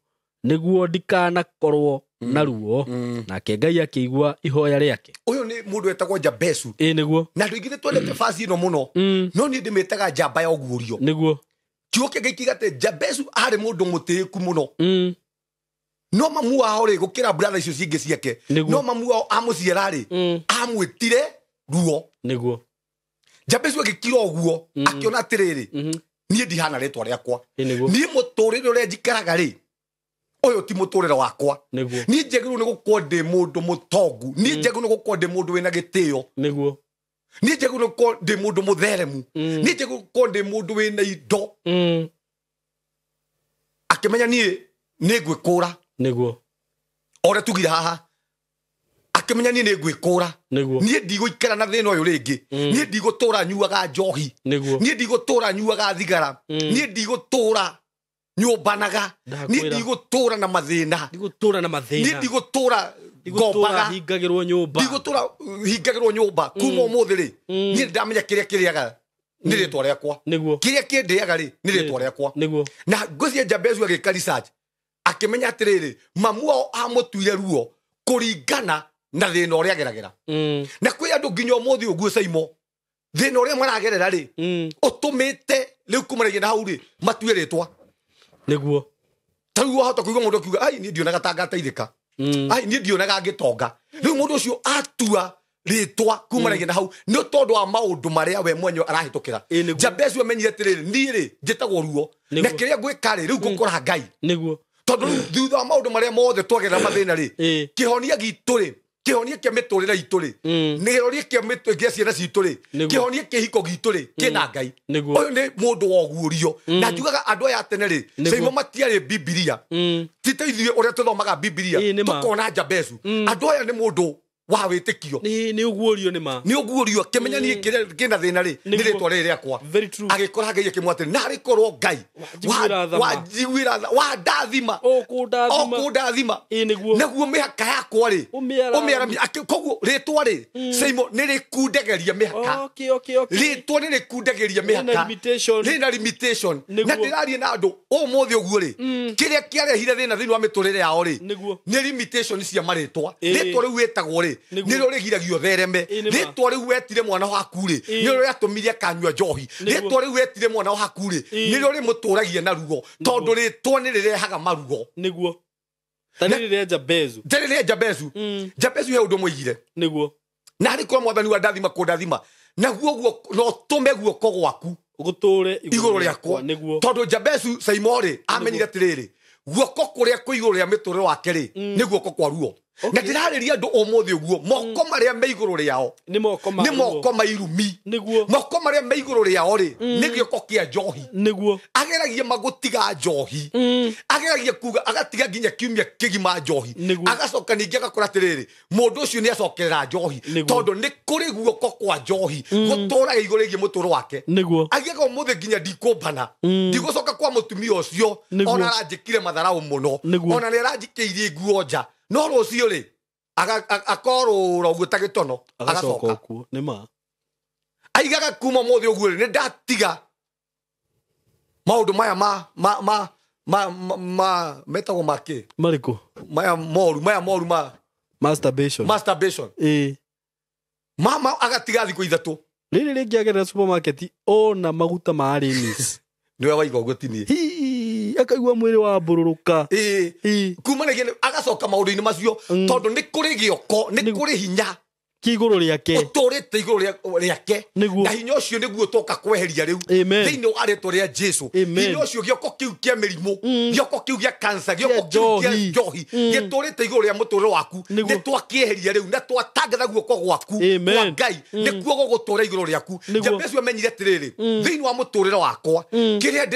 nĩguo ndikanakorwo na ruo. Nake Ngai akĩigua ihoya rĩake. Ũyũ nĩ mũndũ wetagwo Jabezu. Nĩguo. Na andũ aingĩ nĩ twendete basi ĩno mũno, no niĩ ndĩmĩtaga njamba ya ũguũrio. Nĩguo. Kiugo kĩa Ngai kiuga atĩ Jabezu arĩ mũndũ mũtĩĩku mũno. No mamu wao rĩ, gũkĩra brother icio cingĩ ciake, no mamu wao amũciara rĩ, amwĩtire ruo. Nĩguo. Jabezu agĩkira ũguo, akĩona atĩrĩrĩ, niĩ ndihana rĩtwa rĩakwa. Niĩ mũtũrĩre ũrĩa njikaraga rĩ, ũyũ ti mũtũrĩre wakwa. Niĩ njagĩrĩirwo nĩ gũkorwo ndĩ mũndũ mũtongu. Niĩ njagĩrĩirwo nĩ gũkorwo ndĩ mũndũ wĩna gĩtĩo. Nĩguo. Niĩ njagĩrĩirwo nĩ gũkorwo ndĩ mũndũ mũtheremu. Niĩ njagĩrĩirwo gũkorwo ndĩ mũndũ wĩna indo. Akĩmenya niĩ nĩ ngwĩkũra. Nĩguo. O ũrĩa tugire haha, akĩmenya niĩ nĩ ngwĩkũra. Nĩguo. Niĩ ndigũikara na thĩna ũyũ rĩngĩ. Niĩ ndigũtũra nyuaga njohi. Nĩguo. Niĩ ndigũtũra nyuaga thigara. Niĩ ndigũtũra nyũmbanaga. Niĩ ndigũtũra na mathĩna. Ndigũtũra na mathĩna. Niĩ ndigũtũra ngombaga. Hingagĩrwo nyũmba. Ndigũtũra hingagĩrwo nyũmba. Kuma ũmũthĩ rĩ, niĩ ndamenya kĩrĩa kĩrĩaga nĩ rĩtwa rĩakwa. Nĩguo. Kĩrĩa kĩndĩaga rĩ, nĩ rĩtwa rĩakwa. Nĩguo. Na ngwĩciria Jabezu agĩka research, akĩmenya atĩrĩrĩ, mamu wao amũtuire ruo kũringana na thĩna ũrĩa ageragĩra. Na kwĩ andũ nginya ũmũthĩ ũguo Saimo, thĩna ũrĩa maragerera rĩ, ũtũmĩte rĩu kumanagia na hau rĩ, matue rĩtwa. Nĩguo. Ta rĩu wahota kũigua mũndũ akiuga, ai niĩ ndionaga ta ngateithĩka. Ai niĩ ndionaga ngĩtonga. Rĩu mũndũ ũcio atua rĩtwa kumanagia na hau nĩ tondũ wa maũndũ marĩa we mwenyewe arahĩtũkĩra. Jabezu amenyire atĩrĩrĩ, niĩ rĩ njĩtagwo ruo. Na kĩrĩa ngwĩka rĩ, rĩu ngũkora Ngai. Nĩguo. Tondũ rĩu thutha wa maũndũ marĩa mothe twagerera mathĩna rĩ, kĩhonia gitũ rĩ, kĩhonia kĩa mĩtũrĩre itũ rĩ, kĩhonia kĩa ciana citũ rĩ, kĩhonia kĩa kĩhiko gitũ rĩ, kĩna Ngai. Ũyũ nĩ mũndũ wa ũguũrio. Na njugaga andũ aya a tene rĩ, Saimo matiarĩ Bibilia. Ti ta ithuĩ ũrĩa tũthomaga Bibilia, tũkona Jabezu. Andũ aya nĩ mũndũ Wa wĩtĩkio. Nĩ ũguũrio nĩ ma. Nĩ ũguũrio kĩmenya niĩ kĩna thĩna rĩ nĩ rĩtwa rĩrĩ rĩakwa. Very true. Agĩkora Ngai akĩmwĩra atĩrĩ narĩ korwo Ngai wanjiguĩra tha wandathima ũkũndathima naguo mĩhaka yakwa rĩ ũmĩaramie. Koguo rĩtwa rĩ Simon nĩ rĩkundageria mĩhaka. Rĩtwa nĩ rĩkundageria mĩhaka. Rĩna limitation. Na ndĩraria na andũ ũmũthĩ ũguo rĩ kĩrĩa kĩarehire thĩna thĩinĩ wa mĩtũrĩre yao rĩ nĩ limitation cia marĩtwa. Rĩtwa rĩu wĩtagwo rĩ nĩrĩo rĩgiragio thereme. Rĩtwa rĩu wetire mwana waku rĩ nĩrĩo rĩatũmire akanyua njohi. Rĩtwa rĩu wetire mwana waku rĩ nĩrĩo rĩmũtũragia na ruo tondũ rĩtwa nĩ rĩrehaga maruo. Nĩguo. Ta rĩrĩ rĩa Jabezu. Ta rĩrĩ rĩa Jabezu. Jabezu he ũndũ mũigire. Nĩguo. Na arĩ korwo mwathani wa ndathima kũndathima naguo guo no tũme guoko gwaku gũtũre igũrũ rĩakwa. Tondũ Jabezu Simon rĩ amenyire atĩrĩrĩ guoko kũrĩa kwĩ igũrũ rĩa mĩtũrĩre wake rĩ nĩ guoko kwa ruo. Na ndĩrarĩria andũ ũmũthĩ ũguo moko marĩa me igũrũ rĩao nĩ moko ma irumi. Moko marĩa me igũrũ rĩao rĩ nĩ gĩoko kĩa njohi. Nĩguo. Ageragia magũtiga njohi. Ageragia kuga agatiga nginya kiumia kĩgima njohi. Agacoka ningĩ agakora atĩrĩrĩ mũndũ ũcio nĩ acokerera njohi tondũ nĩ kũrĩ guoko kwa njohi gũtũraga igũrũ rĩgiĩ mũtũrũ wake. Nĩguo. Agiaga ũmũthĩ nginya ndikũmbana ndigũcoka kwa mũtumia ũcio ona aranjĩkire matharaũ mũno ona nĩ aranjikĩirie nguo nja no rũciũ rĩ akorũra ũguo ta gĩtono agacoka kuo. Nĩ ma. Aigaga kuma ũmũthĩ ũguo rĩ nĩ ndatiga maũndũ maya ma ma ma ma ma metagwo makĩ marĩkũ maya moru ma masturbation. Mama agatiga thikũ ithatũ. Rĩrĩ rĩngĩ agerera supermarket ona maguta ma Arimis nĩwe waiga ũguo ti niĩ. Akaigua mwĩrĩ wa mbũrũrũka. Kuma nĩgĩ agacoka maũndũ-inĩ macio tondũ nĩ kũrĩ gĩoko nĩ kũrĩ hinya kĩ igũrũ rĩake ũtũrĩte igũrũ rĩake na hinya ũcio nĩguo tũka kweheria rĩu thĩinĩ wa rĩtwa rĩa Jesu. Hinya ũcio gĩoko kĩu kĩa mĩrimũ gĩoko kĩu gĩa cancer gĩoko kĩu kĩa njohi gĩtũrĩte igũrũ rĩa mũtũrĩre waku nĩ twakĩeheria rĩu na twatangatha guoko gwaku kwa Ngai nĩkuo gũgũtũra igũrũ rĩaku. Jabezu amenyire atĩrĩrĩ thĩinĩ wa mũtũrĩre wakwa kĩrĩa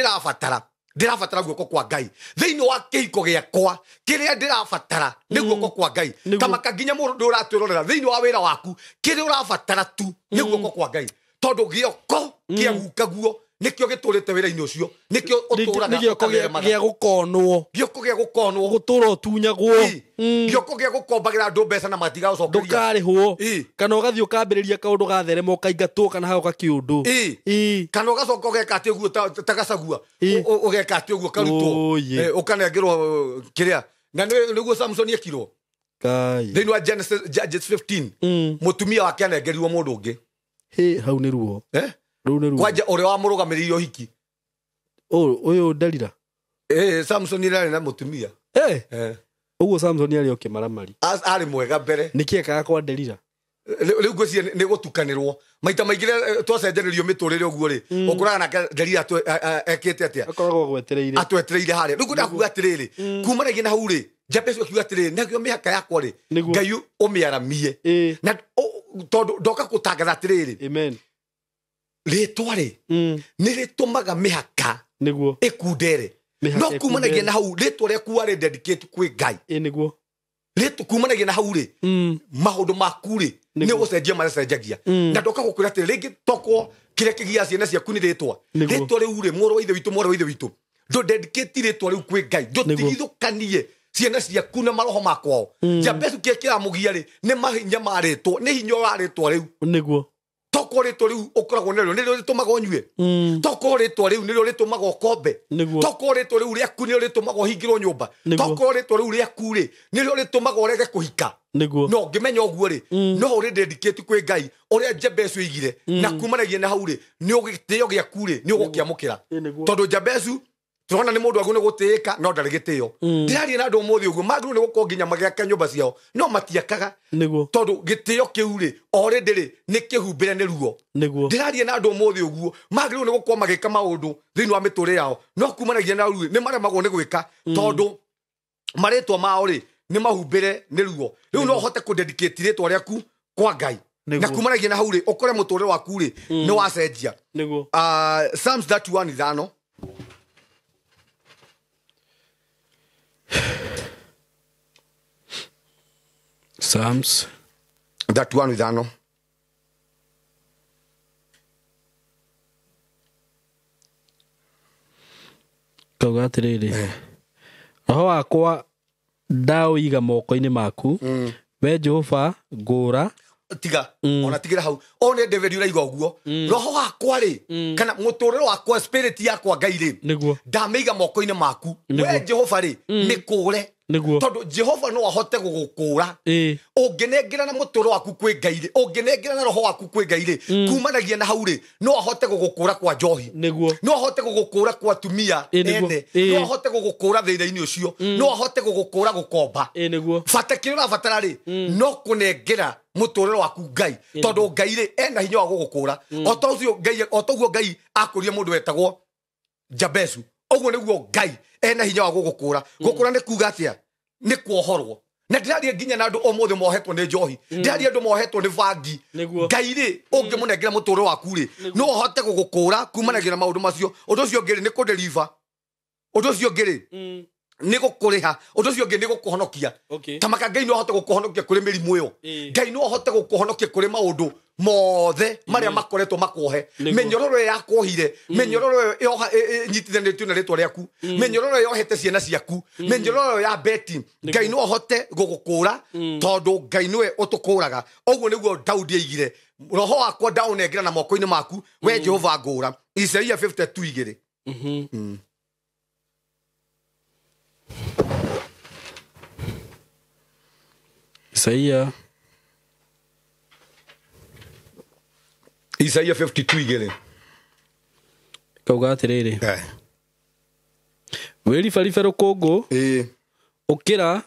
ndĩrabatara guoko kwa Ngai thĩinĩ wa kĩhiko gĩakwa kĩrĩa ndĩrabatara nĩ guoko kwa Ngai. Kamaka nginya mũndũ ũratwĩrorera thĩinĩ wa wĩra waku kĩrĩa ũrabatara tu nĩ guoko kwa Ngai tondũ gĩoko kĩa gukaguo nĩkĩo gĩtũrĩte wĩra-inĩ ũcio nĩkĩo ũtũraga gĩa gũkonwo gĩoko gĩa gũkonwo gũtũra ũtunyagwo gĩoko gĩa gũkombagĩra andũ mbeca na matigagũcokeria ndũkarĩhwo kana ũgathiĩ ũkambĩrĩria kaũndũ gatherema ũkaingatwo kana hagoka kĩũndũ kana ũgacoka ũgeka atĩ ũguo ta gacagua ũgeka atĩ ũguo karutwo ũkanengerwo kĩrĩa na nĩguo Samson ekirwo thĩinĩ wa Genesis Judges 15 mũtumia wake anengerirwo mũndũ ũngĩ. Hau nĩ ruo kwanja ũrĩa wamũrũgamĩrĩire ũhiki ũyũ Delila Samson arĩ na mũtumia ũguo Samson arĩ o kĩmaramari arĩ mwega mbere nĩkĩ ekaga kwa Delila rĩu ngwĩciria nĩ gũtukanĩrwo maita maingĩ twacenjanĩrio mĩtũrĩre ũguo rĩ ũkoraga nake Delila ekĩte atĩa akoragwo agwetereire atwetereire harĩa rĩu ngwendaga atĩrĩrĩ kumanagia na hau rĩ Jabezu akiuga atĩrĩrĩ nakĩo mĩhaka yakwa rĩ Ngai ũmĩaramie na tondũ ndoka gũtangatha atĩrĩrĩ Amen. Rĩtwa rĩ nĩ rĩtũmaga mĩhaka nĩguo ĩkundere no kumanagia na hau rĩtwa rĩaku warĩ dedicate kwĩ Ngai nĩguo rĩtwa kumanagia na hau rĩ maũndũ maku rĩ nĩ gũcenjia maracenjagia na ndoka gũkwĩra atĩrĩ rĩngĩ tokwo kĩrĩa kĩgiaga ciana ciaku nĩ rĩtwa rĩtwa rĩu rĩ mũrũ wa ithe witũ mwarĩ wa ithe witũ ndũ dedicate rĩtwa rĩu kwĩ Ngai ndũtigithũkanie ciana ciaku na maroho makwao. Jabezu kĩrĩa kĩramũgia rĩ nĩ mahinya ma rĩtwa nĩ hinya wa rĩtwa rĩu nĩguo toko rĩtwa rĩu ũkoragwo narĩo nĩrĩo rĩtũmaga ũnyue toko rĩtwa rĩu nĩrĩo rĩtũmaga ũkombe toko rĩtwa rĩu rĩaku nĩrĩo rĩtũmaga ũhingĩrwo nyũmba toko rĩtwa rĩu rĩaku rĩ nĩrĩo rĩtũmaga ũrege kũhika no ngĩmenya ũguo rĩ no ũrĩ dedicate kwĩ Ngai ũrĩa Jabezu oigire na kumanagia na hau rĩ nĩ gĩtĩo gĩaku rĩ nĩ ũgũkĩamũkĩra tondũ Jabezu turona nĩ mũndũ agũrwo nĩ gũtĩĩka no ndarĩ gĩtĩo. Ndĩraria na andũ ũmũthĩ ũguo magĩrĩirwo nĩ gũkorwo nginya magĩaka nyũmba ciao no matiakaga tondũ gĩtĩo kĩu rĩ already rĩ nĩ kĩhumbĩre nĩ ruo. Ndĩraria na andũ ũmũthĩ ũguo magĩrĩirwo nĩ gũkorwo magĩka maũndũ thĩinĩ wa mĩtũrĩre yao no kumanagia na rĩu nĩ maremagwo nĩ gwĩka tondũ marĩtwa mao rĩ nĩ mahumbĩre nĩ ruo. Rĩu no ũhote kũ dedicate rĩtwa rĩaku kwa Ngai na kumanagia na hau rĩ ũkore mũtũrĩre waku rĩ nĩ wacenjia. Psalms 31:5 Psalms 31:5. Kauga atiriri, roho wakwa ndaũiga moko-inĩ maku, we Jehova ngũra. Tiga ona tigira hau o nĩ David ũraiga ũguo, roho wakwa rĩ, kana mũtũrĩre wakwa, spirit yakwa Ngai rĩ, Nĩguo. ndamĩiga moko-inĩ maku, we Jehova rĩ, nĩkũre. Nĩguo. Tondũ Jehova no ahote gũgũkũra ũngĩnengerana mũtũrĩre waku kwĩ Ngai rĩ, ũngĩnengerana roho waku kwĩ Ngai rĩ, kumanagia na hau rĩ, no ahote gũgũkũra kwa njohi, Nĩguo. no ahote gũgũkũra kwa atumia Nĩguo. ene, no ahote gũgũkũra thĩna-inĩ ũcio, no ahote gũgũkũra gũkomba. Nĩguo. Bata kĩrĩa ũrabatara rĩ, no kũnengera mũtũrĩre waku Ngai, tondũ Ngai rĩ ena hinya wa gũgũkũra. O ta ũcio Ngai, o ta ũguo Ngai akũrire mũndũ wetagwo Jabezu, ũguo nĩguo Ngai ena hinya wa gũgũkũra. Gũkũra nĩ kuga atĩa? Nĩ kuohorwo. Na ndĩraria nginya na andũ ũmũthĩ mohetwo nĩ njohi, ndĩraria andũ mohetwo nĩ bangi. Nĩguo. Ngai rĩ, ũngĩmũnengera mũtũrĩre waku rĩ, no ahote gũgũkũra kumanagia na maũndũ macio. Ũndũ ũcio ũngĩ rĩ, nĩ kũdeliver. Ũndũ ũcio ũngĩ rĩ, nĩ gũkũrĩha. Ũndũ ũcio ũngĩ nĩ gũkũhonokia. Okay. Ta maka Ngai no ahote gũkũhonokia kũrĩ mĩrimũ ĩyo. Ngai no ahote gũkũhonokia kũrĩ maũndũ mothe marĩa makoretwo makuohe. Nĩguo. Mĩnyororo ĩyo yakuohire, mĩnyororo ĩyo ĩnyitithanĩtio na rĩtwa rĩaku, mĩnyororo ĩyo yohete ciana ciaku, mĩnyororo ĩyo ya beti, Ngai no ahote gũgũkũra, tondũ Ngai nĩwe ũtũkũraga. Ũguo nĩguo Daudi aigire, roho wakwa ndaũnengera na moko-inĩ maku, we Jehova ngũra. Isaia 52:2. Isaia. Isaia 52:2. Kauga atiriri, wĩribaribe rũkũngũ, ũkĩra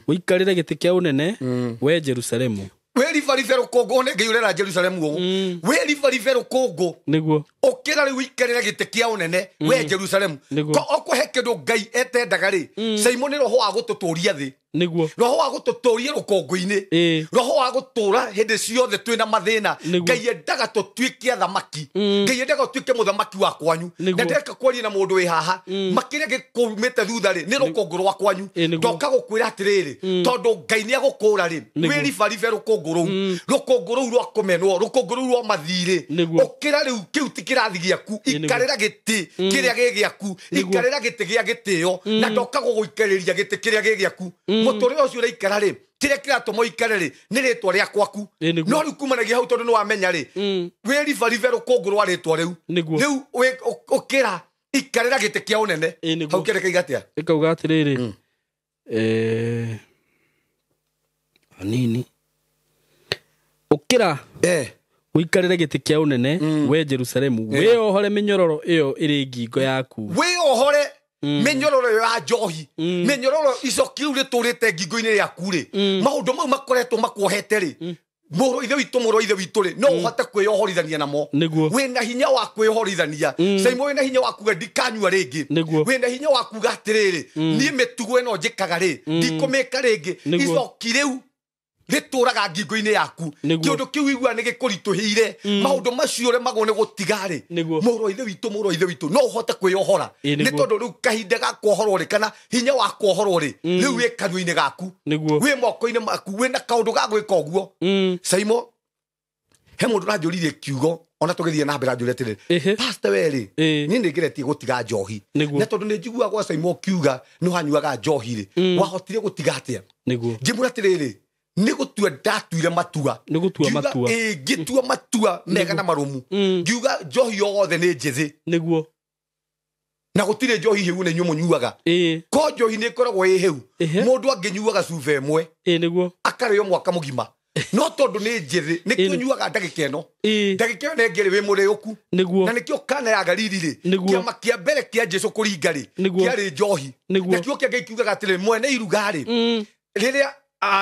ũikarĩre gĩtĩ kĩa ũnene, we Jerusalemu. Wĩribaribe rũkũngũ, one Ngai ũrera Jerusalemu ũũ. Wĩribaribe rũkũngũ, Nĩguo. ũkĩra rĩu ũikarĩre gĩtĩ kĩa ũnene, we Jerusalemu. Nĩguo. Ko okũhe kĩndũ Ngai etendaga rĩ, Simon, nĩ roho wa gũtũtũria thĩ, Nĩguo. roho wa gũtũtũria rũkũngũ-inĩ, roho wa gũtũra hĩndĩ ciothe twĩna mathĩna. Nĩguo. Ngai endaga tũtuĩke athamaki, Ngai endaga ũtuĩke mũthamaki wa kwanyu. Nĩguo. Na ndĩreka kwaria na mũndũ wĩ haha, makĩria gĩkũmĩte thutha rĩ, nĩ rũkũngũ rwa kwanyu. Nĩguo. Ndoka gũkwĩra atĩrĩrĩ, tondũ Ngai nĩ agũkũra rĩ, Nĩguo. wĩribaribe rũkũngũ rũu, rũkũngũ rũu rwa kũmenwo, rũkũngũ rũu rwa mathirĩ. Nĩguo. Ũkĩra rĩu, kĩu ti kĩrathi gĩaku, Nĩguo. ikarĩra gĩtĩ kĩrĩa gĩ gĩaku, Nĩguo. ikarĩra gĩtĩ gĩa gĩtĩo, na ndoka gũgũikarĩria gĩtĩ kĩrĩa gĩ gĩaku. Mũtũrĩre ũcio ũraikara rĩ, kĩrĩa kĩratũma ũikare rĩ, nĩ rĩtwa rĩa kwaku. Nĩguo. No rĩu kumanagia hau, tondũ nĩ wamenya rĩ, wĩribaribe rũkũngũ rwa rĩtwa rĩu. Nĩguo. Rĩu ũkĩra, ikarĩra gĩtĩ kĩa ũnene. Nĩguo. Hau kĩrĩa kĩiga atĩa? Ĩkauga atĩrĩrĩ, hanini, ũkĩra ũikarĩre gĩtĩ kĩa ũnene, we Jerusalemu, wĩohore mĩnyororo ĩyo ĩrĩ ngingo yaku. Wĩohore mĩnyororo ĩyo ya njohi, mĩnyororo icoki rĩu rĩtũrĩte ngingo-inĩ rĩaku rĩ, maũndũ mau makoretwo makuohete rĩ, mũrũ ithe witũ, mũrũ ithe witũ rĩ, no ũhote kwĩyohorithania namo. Nĩguo. Wĩna hinya wa kwĩyohorithania. Simon, wĩna hinya wa kuga ndikanyua rĩngĩ. Nĩguo. Wĩna hinya wa kuga atĩrĩrĩ, niĩ mĩtugo ĩno njĩkaga rĩ, ndikũmĩka rĩngĩ. Nĩguo. Icoki rĩu rĩtũraga ngingo-inĩ yaku, Nĩguo. kĩũndũ kĩu igua nĩ gĩkũritũhĩire, maũndũ macio ũremagwo nĩ gũtiga rĩ, Nĩguo. mũrũ ithe witũ, mũrũ ithe witũ, no ũhote kwĩyohora. Nĩguo. Nĩ tondũ rĩu kahinda ga kuohorwo rĩ, kana hinya wa kuohorwo rĩ, rĩu wĩ kanua-inĩ gaku, Nĩguo. wĩ moko-inĩ maku, wĩna kaũndũ ga gwĩka ũguo. Simon, he mũndũ ũranjũririe kiugo ona tũgĩthiĩ na mbere, anjũria atĩrĩrĩ, pastor we rĩ, niĩ nĩ ngeretie gũtiga njohi, Nĩguo. na tondũ nĩ njiguaga gwa Simon ũkiuga nĩ wanyuaga njohi rĩ, wahotire gũtiga atĩa? Nĩguo. Ngĩmwĩra atĩrĩrĩ, nĩ gũtua ndatuire matua. Nĩ gũtua Ngiuga, matua. Ngĩtua matua mega na marũmu, ngiuga njohi yothe nĩ njĩthĩ. Nĩguo. Na gũtirĩ njohi hĩu nĩ inyuĩ mũnyuaga. Ko njohi nĩ ĩkoragwo ĩ hĩu, mũndũ angĩnyuaga cuba ĩmwe, Nĩguo. akarĩo mwaka mũgima, no tondũ nĩ njĩthĩ nĩkĩo nyuaga ndagĩka ĩno, ndagĩka ĩyo nengĩ rĩ, wĩ mũrĩũku. Nĩguo. Na nĩkĩo Kana ya Galili rĩ, Nĩguo. kĩama kĩa mbere kĩa Jesũ kũringa rĩ, Nĩguo. kĩarĩ njohi. Nĩguo. Na kiugo kĩa Ngai kiugaga atĩrĩ, mwene iruga rĩ, rĩrĩa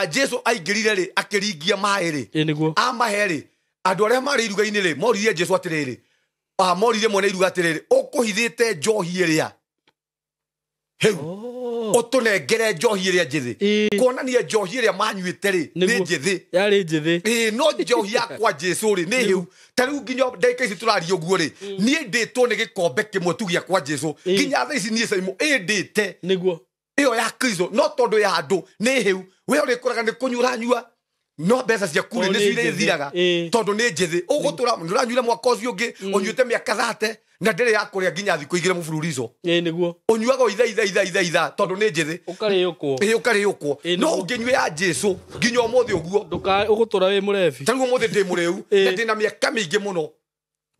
Jesũ aingĩrire rĩ, akĩringia maĩ rĩ, Nĩguo. amahe rĩ, andũ arĩa marĩ iruga-inĩ rĩ, moririe Jesũ atĩrĩrĩ, moririe mwene iruga atĩrĩrĩ, ũkũhithĩte njohi ĩrĩa hĩu, ũtũnengere njohi ĩrĩa njĩthĩ. Kuonania njohi ĩrĩa manyuĩte rĩ, nĩ Nĩguo. njĩthĩ. Yarĩ njĩthĩ. Ĩĩ, no njohi yakwa Jesũ rĩ, nĩ hĩu. Ta rĩu nginya ndagĩka ici tũraria ũguo rĩ, niĩ ndĩtwo nĩ gĩkombe kĩmwe tu gĩakwa Jesũ. Nginya thaa ici niĩ Simon ĩndĩte Nĩguo. ĩyo ya Kristo, no tondũ ya andũ nĩ hĩu, we ũrĩkoraga nĩ kũnyua ũranyua. No mbeca ciaku rĩ nĩcio irĩthiraga tondũ nĩ njĩthĩ. Ũgũtũra nĩũranyuire mwaka ũcio ũngĩ, ũnyuĩte mĩaka 30 na ndĩrĩ ya kũrĩa nginya thikũ igĩrĩ mũbururico. Ĩĩ nĩguo. Ũnyuaga o itha itha itha itha itha tondũ nĩ njĩthĩ. Ũkarĩũkwo. Ĩĩ ũkarĩũkwo. No ũngĩnyua ya Jesũ nginya ũmũthĩ ũguo. Ũgũtũra wĩ mũrebi. Ta rĩu ũmũthĩ ndĩ mũrĩu na ndĩna mĩaka mĩingĩ mũno.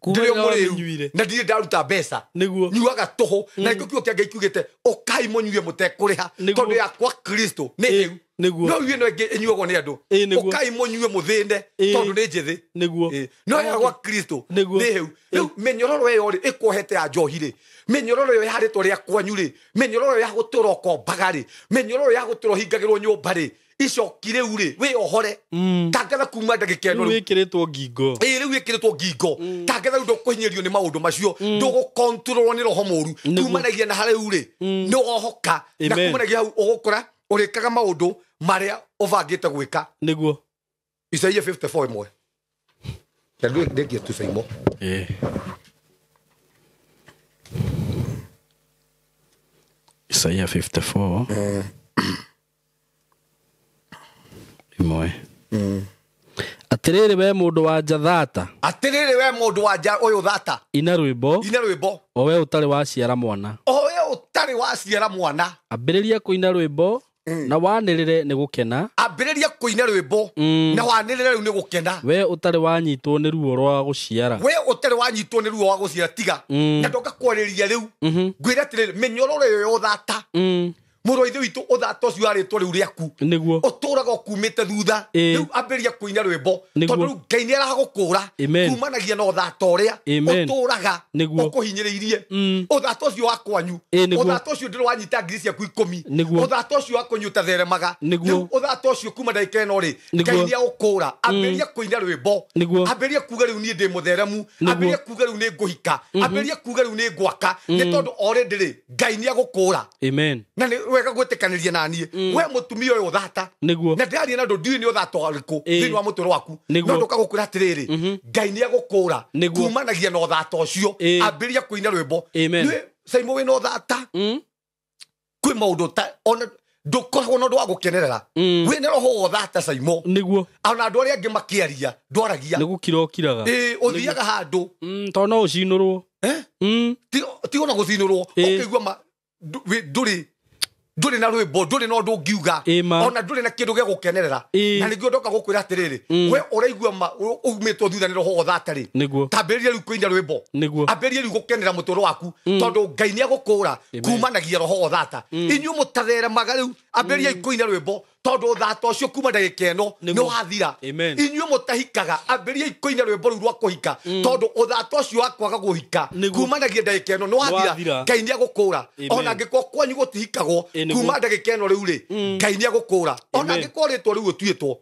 Ndĩrĩ mũrĩu na ndirĩ ndaruta mbeca. Nĩguo. Nyuaga tũhũ na nĩkĩo kiugo kĩa Ngai kiugĩte ũkai mũnyue mũtekũrĩha tondũ ya kwa Kristo nĩ hĩu. Nĩguo. No ĩno ĩngĩ ĩnyuagwo nĩ andũ. Ũkai mũnyue mũthĩne tondũ nĩ njĩthĩ. Nĩguo. No ya gwa Kristo nĩ hĩu. Rĩu mĩnyororo ĩyo rĩ ĩkuohete ya njohi rĩ, mĩnyororo ĩyo ya rĩtwa rĩa kwanyu rĩ, mĩnyororo ya gũtũra ũkombaga rĩ, mĩnyororo ya gũtũra ũhingagĩrwo nyũmba rĩ, icoki rĩu rĩ wĩyohore. Tangatha kuma ndagĩka ĩno rĩu wĩkĩrĩtwo ngingo. Ĩĩ rĩu wĩkĩrĩtwo ngingo. Tangatha rĩu ndũkũhinyĩrĩrio nĩ maũndũ macio, ndũgũkontrolwo nĩ roho mũru. Kumanagia na harĩa rĩ nĩ wohoka, na kumanagia hau ũgũkora ũrĩkaga maũndũ marĩa ũbangĩte gwĩka. Nĩguo. Isaia 54 ĩmwe. Ndĩngie tu Saimo. Ĩĩ. Isaia 54. Ĩmwe. Atĩrĩrĩ we mũndũ wa nja thata. Atĩrĩrĩ we mũndũ wa nja ũyũ thata. Ina rwĩmbo. Ina rwĩmbo. O we ũtarĩ waciara mwana. O we ũtarĩ waciara mwana. Ambĩrĩria kũina rwĩmbo na wanĩrĩre nĩ gũkena. Ambĩrĩria kũina rwĩmbo na wanĩrĩre rĩu nĩ gũkena. We ũtarĩ wanyitwo nĩ ruo rwa gũciara. We ũtarĩ wanyitwo nĩ ruo rwa gũciara tiga. Na ndoka kwarĩria rĩu. Ngwĩre atĩrĩrĩ mĩnyororo ĩyo ya ũthata. Mũrũ wa ithe witũ ũthata ũcio warĩtwo rĩu rĩaku. Nĩguo. Ũtũraga ũkumĩte thutha. Rĩu ambĩrĩria kũina rwĩmbo tondũ rĩu Ngai nĩ aragũkũra kumanagia na ũthata ũrĩa ũtũraga ũkũhinyĩrĩirie. Ũthata ũcio wa kwanyu, ũthata ũcio ndĩrĩ wanyita ngiri ciaku 10, ũthata ũcio wa kũnyua ũtatheremaga. Rĩu ũthata ũcio kuma ndagĩka ĩno rĩ Ngai nĩ agũkũra. Ambĩrĩria kũina rwĩmbo. Ambĩrĩria kuga rĩu niĩ ndĩ mũtheremu. Ambĩrĩria kuga rĩu nĩ ngũhika. Ambĩrĩria kuga rĩu nĩ ngwaka. Nĩ tondũ already rĩ Ngai nĩ agũkũra. Amen. Na nĩ wega gwĩtĩkanĩria na niĩ. We mũtumia ũyũ ũthata. Nĩguo. Na ndĩraria na andũ ndiũĩ nĩ ũthata ũrĩkũ thĩinĩ wa mũtũrĩre waku. No ndoka gũkwĩra atĩrĩrĩ Ngai nĩ agũkũra kumanagia na ũthata ũcio. Ambĩrĩria kũina rwĩmbo. Nĩ Saimo wĩna ũthata. Kwĩ maũndũ ta ona ndũkoragwo na ũndũ wa gũkenerera. Wĩna roho wa ũthata Saimo. Nĩguo. Ona andũ arĩa angĩ makĩaria ndwaragia. Nĩ gũkira ũkiraga. Ĩĩ ũthiaga handũ. Tondũ no ũcinũrwo. Ti ona gũcinũrwo. Ũkĩigua ma ndũrĩ na rwĩmbo, ndũrĩ na ũndũ ũngiuga, ona ndũrĩ na kĩndũ gĩa gũkenerera. Na nĩkĩo ndoka gũkwĩra atĩrĩrĩ we ũraigua ma umĩtwo thutha nĩ roho wa ũthata rĩ, tambĩrĩria rĩu kũina rwĩmbo. Ambĩrĩria rĩu gũkenera mũtũrĩre waku tondũ Ngai nĩ agũkũra kumanagia roho wa ũthata. Inyuĩ mũtatheremaga rĩu ambĩrĩriai kũina rwĩmbo tondũ ũthata ũcio kuma ndagĩka ĩno nĩ wathira. Inyuĩ mũtahikaga ambĩrĩriai kũina rwĩmbo rũu rwa kũhika tondũ ũthata ũcio wa kwaga kũhika kumanagia ndagĩka ĩno nĩ wathira. Ngai nĩ agũkũra. Ona angĩkorwo kwanyu gũtihikagwo kuma ndagĩka ĩno rĩu rĩ Ngai nĩ agũkũra. Ona angĩkorwo rĩtwa rĩu ũtuĩtwo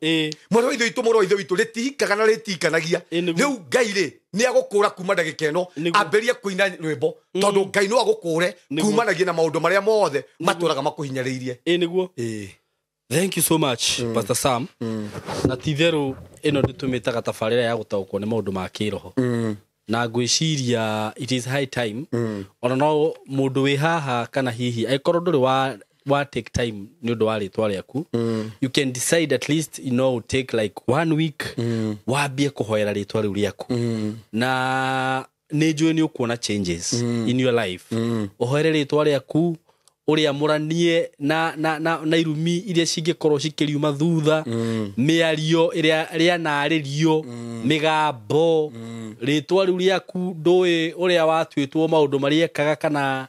mwarĩ wa ithe witũ, mũrũ wa ithe witũ, rĩtihikaga na rĩtihikanagia, rĩu Ngai rĩ nĩ agũkũra kuma ndagĩka ĩno. Ambĩrĩria kũina rwĩmbo tondũ Ngai no agũkũre kumanagia na maũndũ marĩa mothe matũraga makũhinyĩrĩirie. Nĩguo. Thank you so much, Pastor Sam. Na ti-itherũ ĩno ndĩtũmĩtaga tabarĩra ya gũtaũkwo nĩ maũndũ ma kĩroho. Na ngwĩciria it is high time. Ona no mũndũ wĩ haha kana hihi angĩkorwo ndũrĩ wa take time nĩ ũndũ wa rĩtwa rĩaku, you can decide at least, you know, take like 1 week wambie kũhoera rĩtwa rĩu rĩaku. Na nĩ njũĩ nĩ ũkuona changes in your life. Ũhoere rĩtwa rĩaku ũrĩamũranie na irumi iria cingĩkorwo cikĩriuma thutha, mĩario ĩrĩa rĩanarĩrio, mĩgambo, rĩtwa rĩu rĩaku ndũĩ ũrĩa watuĩtwo maũndũ marĩa ekaga kana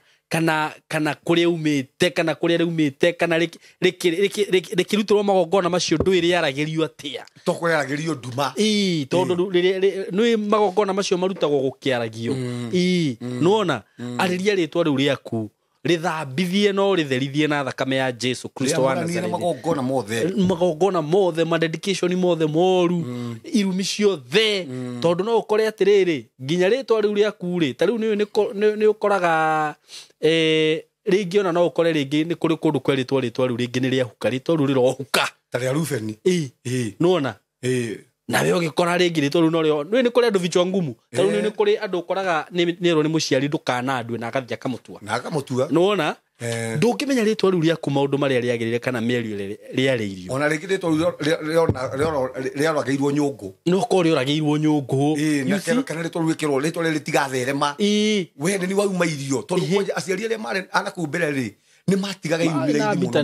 kũrĩa umĩte kana kũrĩa rĩumĩte kana rĩkĩrutĩrwo magongona macio ndũĩ rĩaragĩrio atĩa. Tondũ nduma. Ĩĩ tondũ nĩ magongona macio marutagwo gũkĩaragio. Ĩĩ nĩwona arĩria rĩtwa rĩu rĩaku rĩthambithie no rĩtherithie na thakame ya Jesu Kristo wa Nazareti. Magongona mothe ma dedication mothe moru, irumi ciothe, tondũ no ũkore atĩrĩrĩ nginya rĩtwa rĩu rĩaku rĩ ta rĩu nĩ ũkoraga rĩngĩ ona no ũkore rĩngĩ nĩ kũrĩ kũndũ kwerĩtwo rĩtwa rĩu rĩngĩ nĩ rĩahuka, rĩtwa rĩu rĩrohuka ta rĩa Rubeni. Ĩĩ nĩwona nawe ũgĩkora rĩngĩ rĩtwa rĩu norĩo nĩ kũrĩ andũ vichwa ngumu. Ta rĩu nĩ kũrĩ andũ ũkoraga nĩerwo nĩ mũciari ndũkanandue na agathiĩ akamũtua. Na akamũtua. Nĩwona Ndũngĩmenya rĩtwa rĩu rĩaku maũndũ marĩa rĩagĩrĩire kana mĩario rĩarĩirio. Ona rĩngĩ rĩtwa rĩu rĩoragĩirwo nyũngũ. No korwo rĩoragĩirwo nyũngũ. Kana rĩtwa rĩu rĩkĩrwo rĩtwa rĩrĩ rĩtigatherema. We nĩ wauma irio tondũ kwanja aciari arĩa marĩ anakũu mbere rĩ nĩ matigaga irumĩra mũno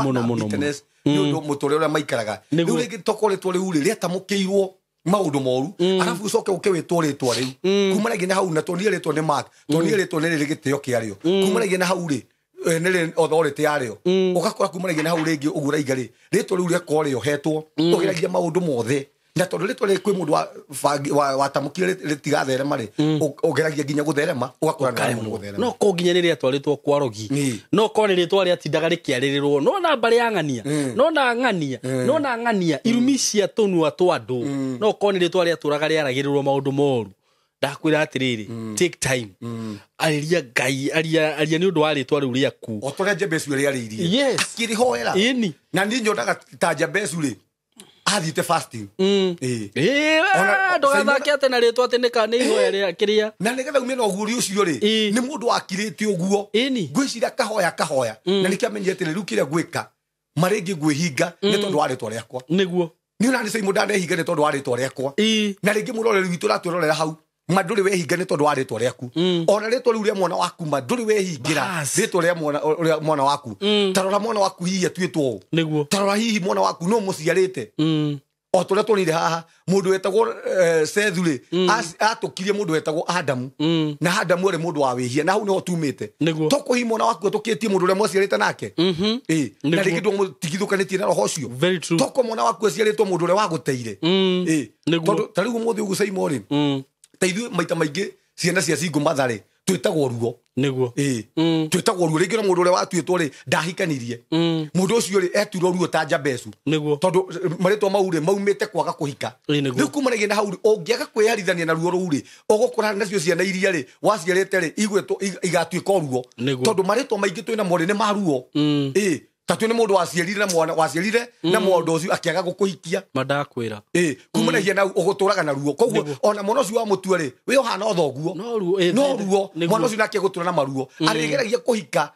mũno mũno nĩ ũndũ mũtũrĩre ũrĩa maikaraga. Rĩu rĩngĩ tokorwo rĩtwa rĩu rĩ rĩatamũkĩirwo maũndũ moru arabu ũcoke ũke wĩtwo rĩtwa rĩu kumanagia na hau na tuonire rĩtwa nĩ Mark tuonire rĩtwa nĩ rĩrĩ gĩtĩo kĩarĩo kumanagia na hau rĩ nĩ rĩ authority yarĩo ũgakora kumanagia na hau rĩngĩ ũguo ũraiga rĩ rĩtwa rĩu rĩakorwo rĩohetwo ũgeragia maũndũ mothe na tondũ rĩtwa rĩrĩ kwĩ mũndũ watamũkire rĩtigatherema rĩ ũgeragia nginya gũtherema ũgakora nĩ gũtherema. No ko nginya nĩ rĩatwarĩtwo kwa rogi no ko nĩ rĩtwa rĩatindaga rĩkĩarĩrĩrwo no na mbarĩ ya ng'ania no na ng'ania no na ng'ania irumi cia tũnua twa andũ no ko nĩ rĩtwa rĩatũraga rĩaragĩrĩrwo maũndũ moru. Ndakwĩra atĩrĩrĩ, take time, arĩria Ngai, aria nĩ ũndũ wa rĩtwa rĩu rĩaku o ta ũrĩa Jabezu rĩarĩirie akĩrĩhoera. Ĩni na niĩ nyonaga ta Jabezu rĩ athiĩte fasting. Ndũgathake atĩ na rĩtwa atĩ nĩ ihoya rĩa kĩrĩa na nĩgetha ume na ũguũri ũcio rĩ nĩ mũndũ wakirĩte ũguo ngwĩciria kahoya kahoya na nĩkĩo amenyire atĩrĩ rĩu kĩrĩa ngwĩka marĩngĩ ngwĩhinga nĩ tondũ wa rĩtwa rĩakwa. Nĩguo niĩ ona nĩ Simon ndanehinga nĩ tondũ wa rĩtwa rĩakwa na rĩngĩ mũroreri witũ ũratwĩrorera hau ma ndũrĩ wehinga nĩ tondũ wa rĩtwa rĩaku ona rĩtwa rĩu rĩa mwana waku ma ndũrĩ wehingĩra rĩtwa rĩa mwana waku. Tarora mwana waku hihi atuĩtwo ũũ, tarora hihi mwana waku no mũciarĩte o tũrĩa tuonire haha mũndũ wetagwo Sethu rĩ atũkirie mũndũ wetagwo Adamu na Adamu arĩ mũndũ wa wĩhia na hau nĩho tumĩte. Tokorwo hihi mwana waku atũkĩtie mũndũ ũrĩa mwaciarĩte nake na rĩngĩ ndũmũtigithũkanĩtie na roho ũcio. Tokorwo mwana waku aciarĩtwo mũndũ ũrĩa wagũteire tondũ ta rĩu ũmũthĩ ũguo Simon rĩ ta ithuĩ maita maingĩ ciana cia single mother rĩ twĩtagwo ruo. Nĩguo twĩtagwo ruo rĩngĩ na mũndũ ũrĩa watuĩtwo rĩ ndahikanirie mũndũ ũcio rĩ etuirwo ruo ta Jabezu tondũ marĩtwa mau rĩ maumĩte kwaga kũhika. Rĩu kumanagia na hau rĩ ũngĩaga kwĩharithania na ruo rũu rĩ ũgũkora nacio ciana iria rĩ waciarĩte rĩ igwĩtwo igatuĩka ruo tondũ marĩtwa maingĩ twĩ namo rĩ nĩ ma ruo. Ta tuĩ nĩ mũndũ waciarire na mwana waciarire na mũndũ ũcio akĩaga gũkũhikia mandakwĩra kumanagia na ũgũtũraga na ruo koguo ona mwana ũcio wamũtua rĩ wĩ ũhana o thoguo no ruo mwana ũcio nake gũtũra na maruo arĩgeragia kũhika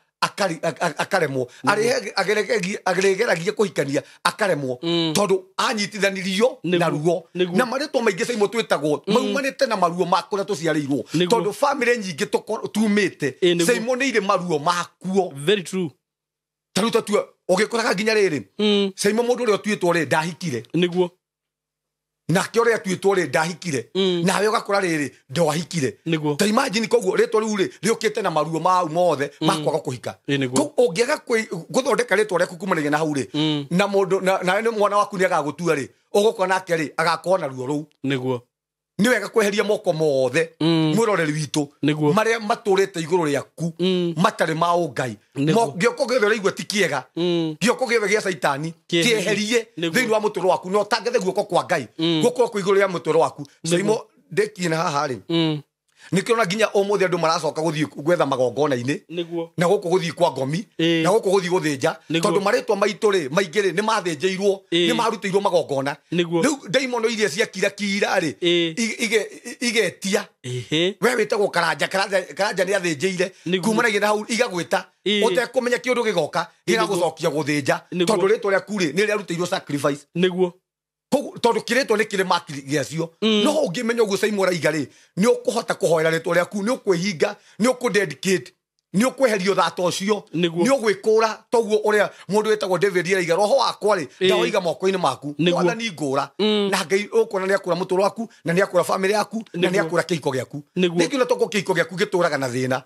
akaremwo arĩgeragia kũhikania akaremwo tondũ anyitithanirio na ruo na marĩtwa maingĩ Simon twĩtagwo maumanĩte na maruo ma kũrĩa tũciarĩirwo tondũ famĩlĩ nyingĩ tumĩte Simon nĩ irĩ maruo makuo. Very true. Ta rĩu tatua ũgĩkoraga nginya rĩrĩ Simon mũndũ ũrĩa ũtuĩtwo rĩ ndahikire. Nĩguo nake ũrĩa atuĩtwo rĩ ndahikire nawe ũgakora rĩrĩ ndwahikire. Ta imagine koguo rĩtwa rĩu rĩ rĩũkĩte na maruo mau mothe ma kwaga kũhika. Ũngĩaga gũthondeka rĩtwa rĩaku kumanagia na hau rĩ na mũndũ nawe nĩ mwana waku nĩ agagũtua rĩ ũgũkora nake rĩ agakorwo na ruo rũu. Nĩguo nĩ wega kweheria moko mothe mwĩroreri witũ marĩa matũrĩte igũrũ rĩaku matarĩ ma ũngai. Gĩoko gĩothe ũraigua ti kĩega gĩoko gĩothe gĩa caitani kĩeherie thĩinĩ wa mũtũrĩre waku na ũtangathe guoko kwa Ngai gũkorwo kwĩ igũrũ rĩa mũtũrĩre waku. Simon ndĩkie na haha rĩ nĩkĩo ona nginya ũmũthĩ andũ maracoka gũthiĩ gwetha magongona-inĩ na gũkũ gũthiĩ kwa ngomi na gũkũ gũthiĩ gũthĩnja tondũ marĩtwa maitũ rĩ maingĩ rĩ nĩ mathĩnjĩirwo nĩ marutĩirwo magongona. Rĩu ndaimono iria ciakira kira rĩ igetia we wĩtagwo Karanja Karanja nĩ athĩnjĩire kumanagia na hau igagwĩta ũtekũmenya kĩũndũ gĩgoka gĩgagũcokia gũthĩnja tondũ rĩtwa rĩaku rĩ nĩ rĩarutĩirwo sacrifice. Nĩguo tondũ kĩrĩtwa nĩ kĩrĩ maki gĩacio no ũngĩmenya ũguo Simon ũraiga rĩ nĩ ũkũhota kũhoera rĩtwa rĩaku nĩ ũkwĩhinga nĩ ũkũdedicate nĩ ũkweheria ũthata ũcio nĩ ũgwĩkũra toguo ũrĩa mũndũ wĩtagwo David araiga roho wakwa rĩ ndawoiga moko-inĩ maku Mwathani ngũra na Ngai ũkuona nĩ akũra mũtũrĩre waku na nĩ akũra famĩlĩ yaku na nĩ akũra kĩhiko gĩaku. Nĩkĩo na tokorwo kĩhiko gĩaku gĩtũraga na thĩna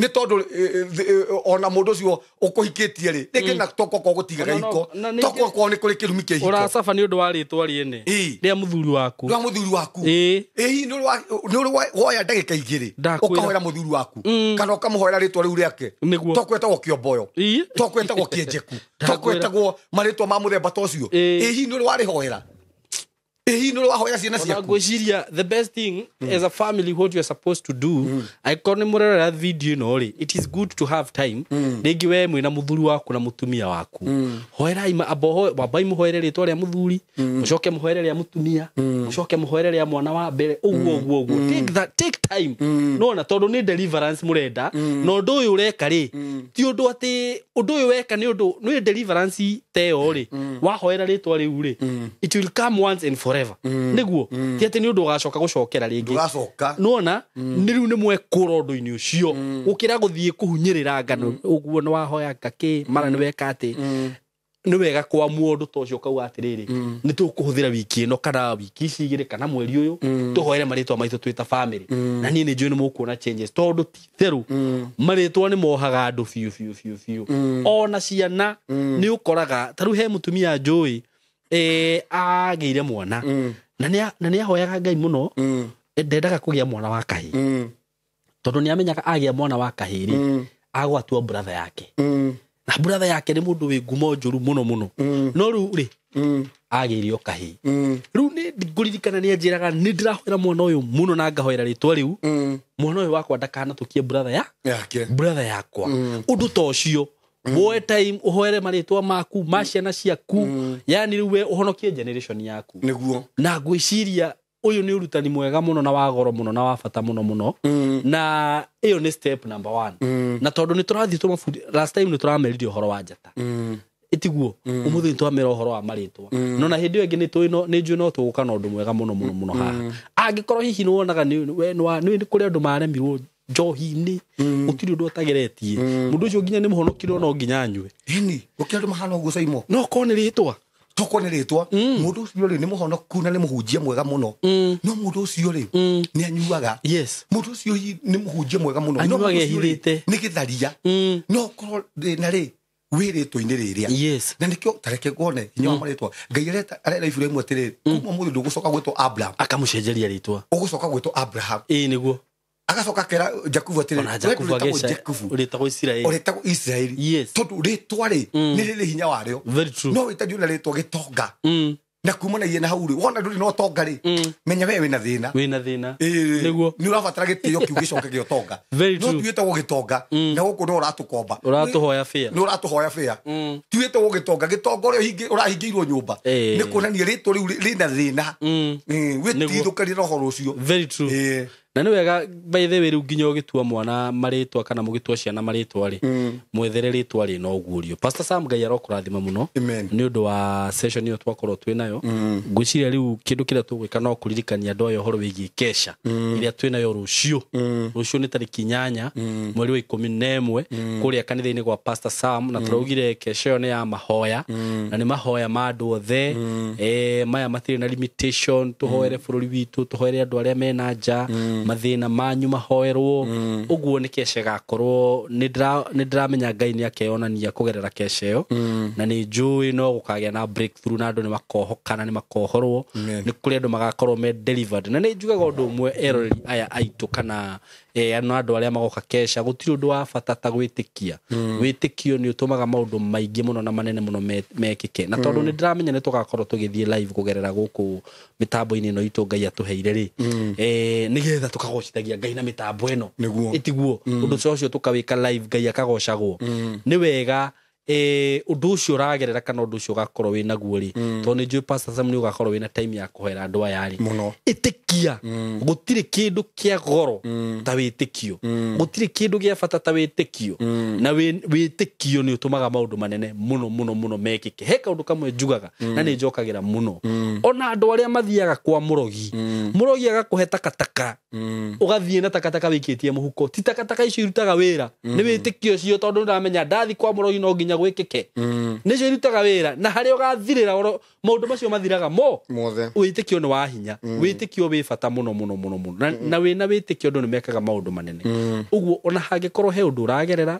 nĩ tondũ ona mũndũ ũcio ũkũhikĩtie rĩ rĩngĩ na tokorwo gũtigaga iko tokorwo nĩ kũrĩ kĩrumi kĩa ihiko ũracaba nĩ ũndũ wa rĩtwa rĩene rĩa mũthuri waku rĩa mũthuri waku ĩ hihi nĩ ũrĩ woya ndagĩka igĩrĩ ũkahoera mũthuri waku kana ũkamũhoera rĩtwa rĩu rĩake tokwetagwo kĩomboyo tokwetagwo kĩenjeku tokwetagwo marĩtwa ma mũthemba ta ũcio ĩ hihi nĩ ũrĩ warĩhoera Ĩ hihi nĩ wahoya ciana Ona ciaku? Ngwĩciria the best thing as a family, what you are supposed to do, angĩkorwo nĩ mũrerora video ĩno rĩ, it is good to have time. Rĩngĩ we mwĩna mũthuri waku na mũtumia waku, hoerai wambai mũhoere rĩtwa rĩa mũthuri, mũcoke mũhoere rĩa mũtumia, mũcoke mũhoere rĩa mwana wa mbere, ũguo ũguo ũguo. Take time, nona tondũ nĩ deliverance mũrenda, na ũndũ ũyũ ũreka rĩ, ti ũndũ atĩ ũndũ ũyũ weka nĩ ũndũ nĩ deliverance ta ĩyo rĩ, wahoera rĩtwa rĩu rĩ, it will come once and forever. Nĩguo ti atĩ nĩ ũndũ ũgacoka gũcokera rĩngĩ. Ndũgacoka. Nona nĩ rĩu nĩ mwekũra ũndũ-inĩ ũcio gũkĩra gũthiĩ kũhunyĩrĩra ngano ũguo nĩ wahoya ngakĩ mara nĩ weka atĩ nĩ wega kwamua ũndũ ta ũcio ũkauga atĩrĩrĩ, nĩ tũkũhũthĩra wiki ĩno kana wiki ici igĩrĩ kana mweri ũyũ tũhoere marĩtwa maitũ twĩ ta family, na niĩ nĩ njũĩ nĩ mũkuona changes, tondũ ti therũ marĩtwa nĩ mohaga andũ biũ biũ biũ biũ. Ona ciana nĩ ũkoraga ta rĩu he mũtumia njũĩ, agĩire mwana na nĩ ahoyaga Ngai mũno, ndendaga kũgĩa mwana wa kahĩĩ tondũ nĩ amenyaga agĩa mwana wa kahĩĩ rĩ, agwatua brother yake, na brother yake nĩ mũndũ wĩ ngumo njũru mũno mũno. No rĩu rĩ, agĩire o kahĩĩ. Rĩu nĩ ngũririkana nĩ anjĩraga nĩ ndĩrahoera mwana ũyũ mũno na ngahoera rĩtwa rĩu, mwana ũyũ wakwa ndakanatũkie brother ya yake, brother yakwa. Ũndũ ta ũcio, woe time ũhoere marĩtwa maku ma ciana ciaku, yani rĩu we ũhonokie generation yaku. Nĩguo. Na ngwĩciria ũyũ nĩ ũrutani mwega mũno na wa goro mũno na wa bata mũno mũno, na ĩyo nĩ step number one. Na tondũ nĩ tũrathiĩ tũmabundi, last time nĩ tũramerire ũhoro wa njata, ĩtiguo? Ũmũthĩ nĩ twamera ũhoro wa marĩtwa, no na hĩndĩ ĩyo ĩngĩ nĩ tũĩ nĩ njũĩ no tũgũka na ũndũ mwega mũno mũno mũno haha. Angĩkorwo hihi nĩ wonaga we nĩ kũrĩ andũ maremirwo njohi-inĩ, gũtirĩ ũndũ ũtageretie, mũndũ ũcio nginya nĩ mũhonokire no nginya anyue. Ĩni gũkĩra andũ mahana ũguo, Saimo. No korwo nĩ rĩtwa. Tokorwo nĩ rĩtwa, mũndũ ũcio rĩ, nĩ mũhonoku na nĩ mũhunjia mwega mũno, no mũndũ ũcio rĩ, nĩ anyuaga. Mũndũ ũcio hihi nĩ mũhunjia mwega mũno, no Anyuaga mũndũ ũcio rĩ, ehithĩte. nĩ gĩtharia. No korwo thĩna rĩ, wĩ rĩtwa-inĩ rĩrĩa. Na nĩkĩo tareke ngone hinya wa marĩtwa. Ngai arera Iburahĩmu atĩrĩrĩ, kuma ũmũthĩ ndũgũcoka gwĩtwo Abraham, Akamũcenjeria rĩtwa. Ũgũcoka gwĩtwo Abraham. Ĩĩ, nĩguo. Agacoka akera Jakubu atĩrĩrĩ, Ona we Jakubu ndũrĩtagwo ageca Jakubu, ũrĩtagwo Isiraeli. Ũrĩtagwo Isiraeli. Tondũ rĩtwa rĩ, nĩ rĩrĩ hinya warĩo. Very true. No wĩtanio na rĩtwa gĩtonga, na kumanagia na hau rĩ, wona ndũrĩ na ũtonga rĩ, menya we wĩna thĩna. Wĩna thĩna. Ĩĩ, Nĩguo. nĩ ũrabatara gĩtĩo kĩu gĩcoke gĩa ũtonga. Very No true. ti wĩtagwo gĩtonga na gũkũ no ũratũkomba. Ũratũhoya bĩa. Nĩ ũratũhoya bĩa. Ti wĩtagwo gĩtonga, gĩtonga ũrĩa ũrahingĩirwo nyũmba. Nĩ kuonania rĩtwa rĩu rĩna thĩna. Wĩtithũkanie na ũhoro ũcio. Very true. Na nĩ wega, by the way, rĩu nginya ũgĩtua mwana marĩtwa kana mũgĩtua ciana marĩtwa rĩ, mwethere rĩtwa rĩ na ũguũrio. Pastor Sam, Ngai arokũrathima mũno Amen. nĩ ũndũ wa session ĩyo twakorwo twĩ nayo. Ngwĩciria rĩu kĩndũ kĩrĩa tũgwĩka no kũririkania andũ aya ũhoro wĩgiĩ kesha ĩrĩa twĩ nayo rũciũ. Rũciũ nĩ tarĩki 8 mweri wa 11 kũrĩa kanitha-inĩ gwa Pastor Sam, na tũraugire kesha ĩyo nĩ ya mahoya, na nĩ mahoya ma andũ othe. Maya matirĩ na limitation. Tũhoere bũrũri witũ, tũhoere andũ arĩa mena nja, mathĩna manyu mahoerwo. Ũguo nĩ kesha ĩgakorwo nĩ ndĩramenya Ngai nĩ akeyonania kũgerera kesha ĩyo, na nĩ njũĩ no gũkagĩa na breakthrough, na andũ nĩ makohoka na nĩ makohorwo. Amen. Nĩ kũrĩ andũ magakorwo me delivered, na nĩ njugaga ũndũ ũmwe, eroreri aya aitũ kana na andũ arĩa magoka kesha, gũtirĩ ũndũ wa bata ta gwĩtĩkia. Wĩtĩkio nĩ ũtũmaga maũndũ maingĩ mũno na manene mũno mekĩke. Na tondũ nĩ ndĩramenya nĩ tũgakorwo tũgĩthiĩ live kũgerera gũkũ mĩtambo-inĩ ĩno itũ Ngai atũheire rĩ, nĩgetha tũkagocithagia Ngai na mĩtambo ĩno. Nĩguo. Ĩtiguo? Ũndũ ũcio tũkawĩka live, Ngai akagocagwo. Nĩ wega, ũndũ ũcio ũragerera kana ũndũ ũcio ũgakorwo wĩ naguo rĩ, tondũ nĩ njũĩ Pastor Sam nĩ ũgakorwo wĩna time ya kũhoera andũ aya rĩ, Mũno. Ĩtĩkia. Gũtirĩ kĩndũ kĩa goro ta wĩtĩkio, gũtirĩ kĩndũ gĩa bata ta wĩtĩkio, na wĩtĩkio nĩ ũtũmaga maũndũ manene mũno mũno mũno mekĩke. He kaũndũ kamwe njugaga na nĩ njokagĩra mũno, ona andũ arĩa mathiaga kwa mũrogi, mũrogi agakũhe takataka, ũgathiĩ na takataka wĩikĩtie mũhuko, ti takataka icio irutaga wĩra, nĩ wĩtĩkio ũcio, tondũ nĩndamenya ndathi kwa mũrogi no nginya gwĩkĩke, nĩcio irutaga wĩra, na harĩa ũgathirĩra maũndũ macio mathiraga mo. Mothe. Wĩtĩkio nĩ wa hinya, wĩtĩkio wĩ bata mũno mũno mũno mũno, na wĩna wĩtĩkio andũ nĩ mekaga maũndũ manene. Ũguo ona hangĩkorwo he ũndũ ũragerera,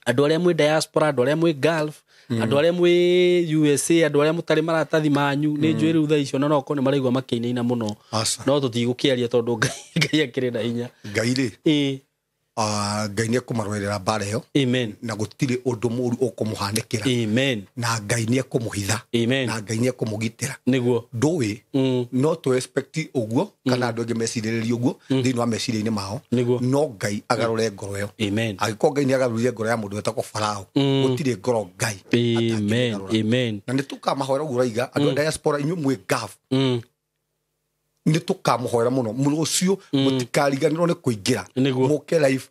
andũ arĩa mwĩ diaspora, andũ arĩa mwĩ Gulf, andũ arĩa mwĩ USA, andũ arĩa mũtarĩ maratathi manyu, nĩ njũĩ rĩu thaa icio na no okorwo nĩ maraigua makĩinaina mũno. Aca. No tũtigũkĩaria tondũ Ngai akĩrĩ na hinya. Ngai rĩ, Ĩĩ. Ngai nĩ ekũmarũĩrĩra mbara ĩyo. Amen. Na gũtirĩ ũndũ mũru ũkũmũhanĩkĩra. Amen. Na Ngai nĩ ekũmũhitha. Amen. Na Ngai nĩ ekũmũgitĩra. Nĩguo. Ndũĩ no tũ expect ũguo kana andũ angĩ mecirĩrĩrie ũguo thĩinĩ wa meciria-inĩ mao. Nĩguo. No Ngai agarũre ngoro ĩyo. Amen. Angĩkorwo Ngai nĩ agarũrire ngoro ya mũndũ wetagwo Farao, gũtirĩ ngoro Ngai Amen. atangĩmĩgarũra. Amen. Na nĩ tũkamahoera ũguo ũraiga andũ a diaspora inyuĩ mwĩ Gulf, nĩ tũkamũhoera mũno rũciũ, mũtikariganĩrwo nĩ kũingĩra. Nĩguo. Mũke live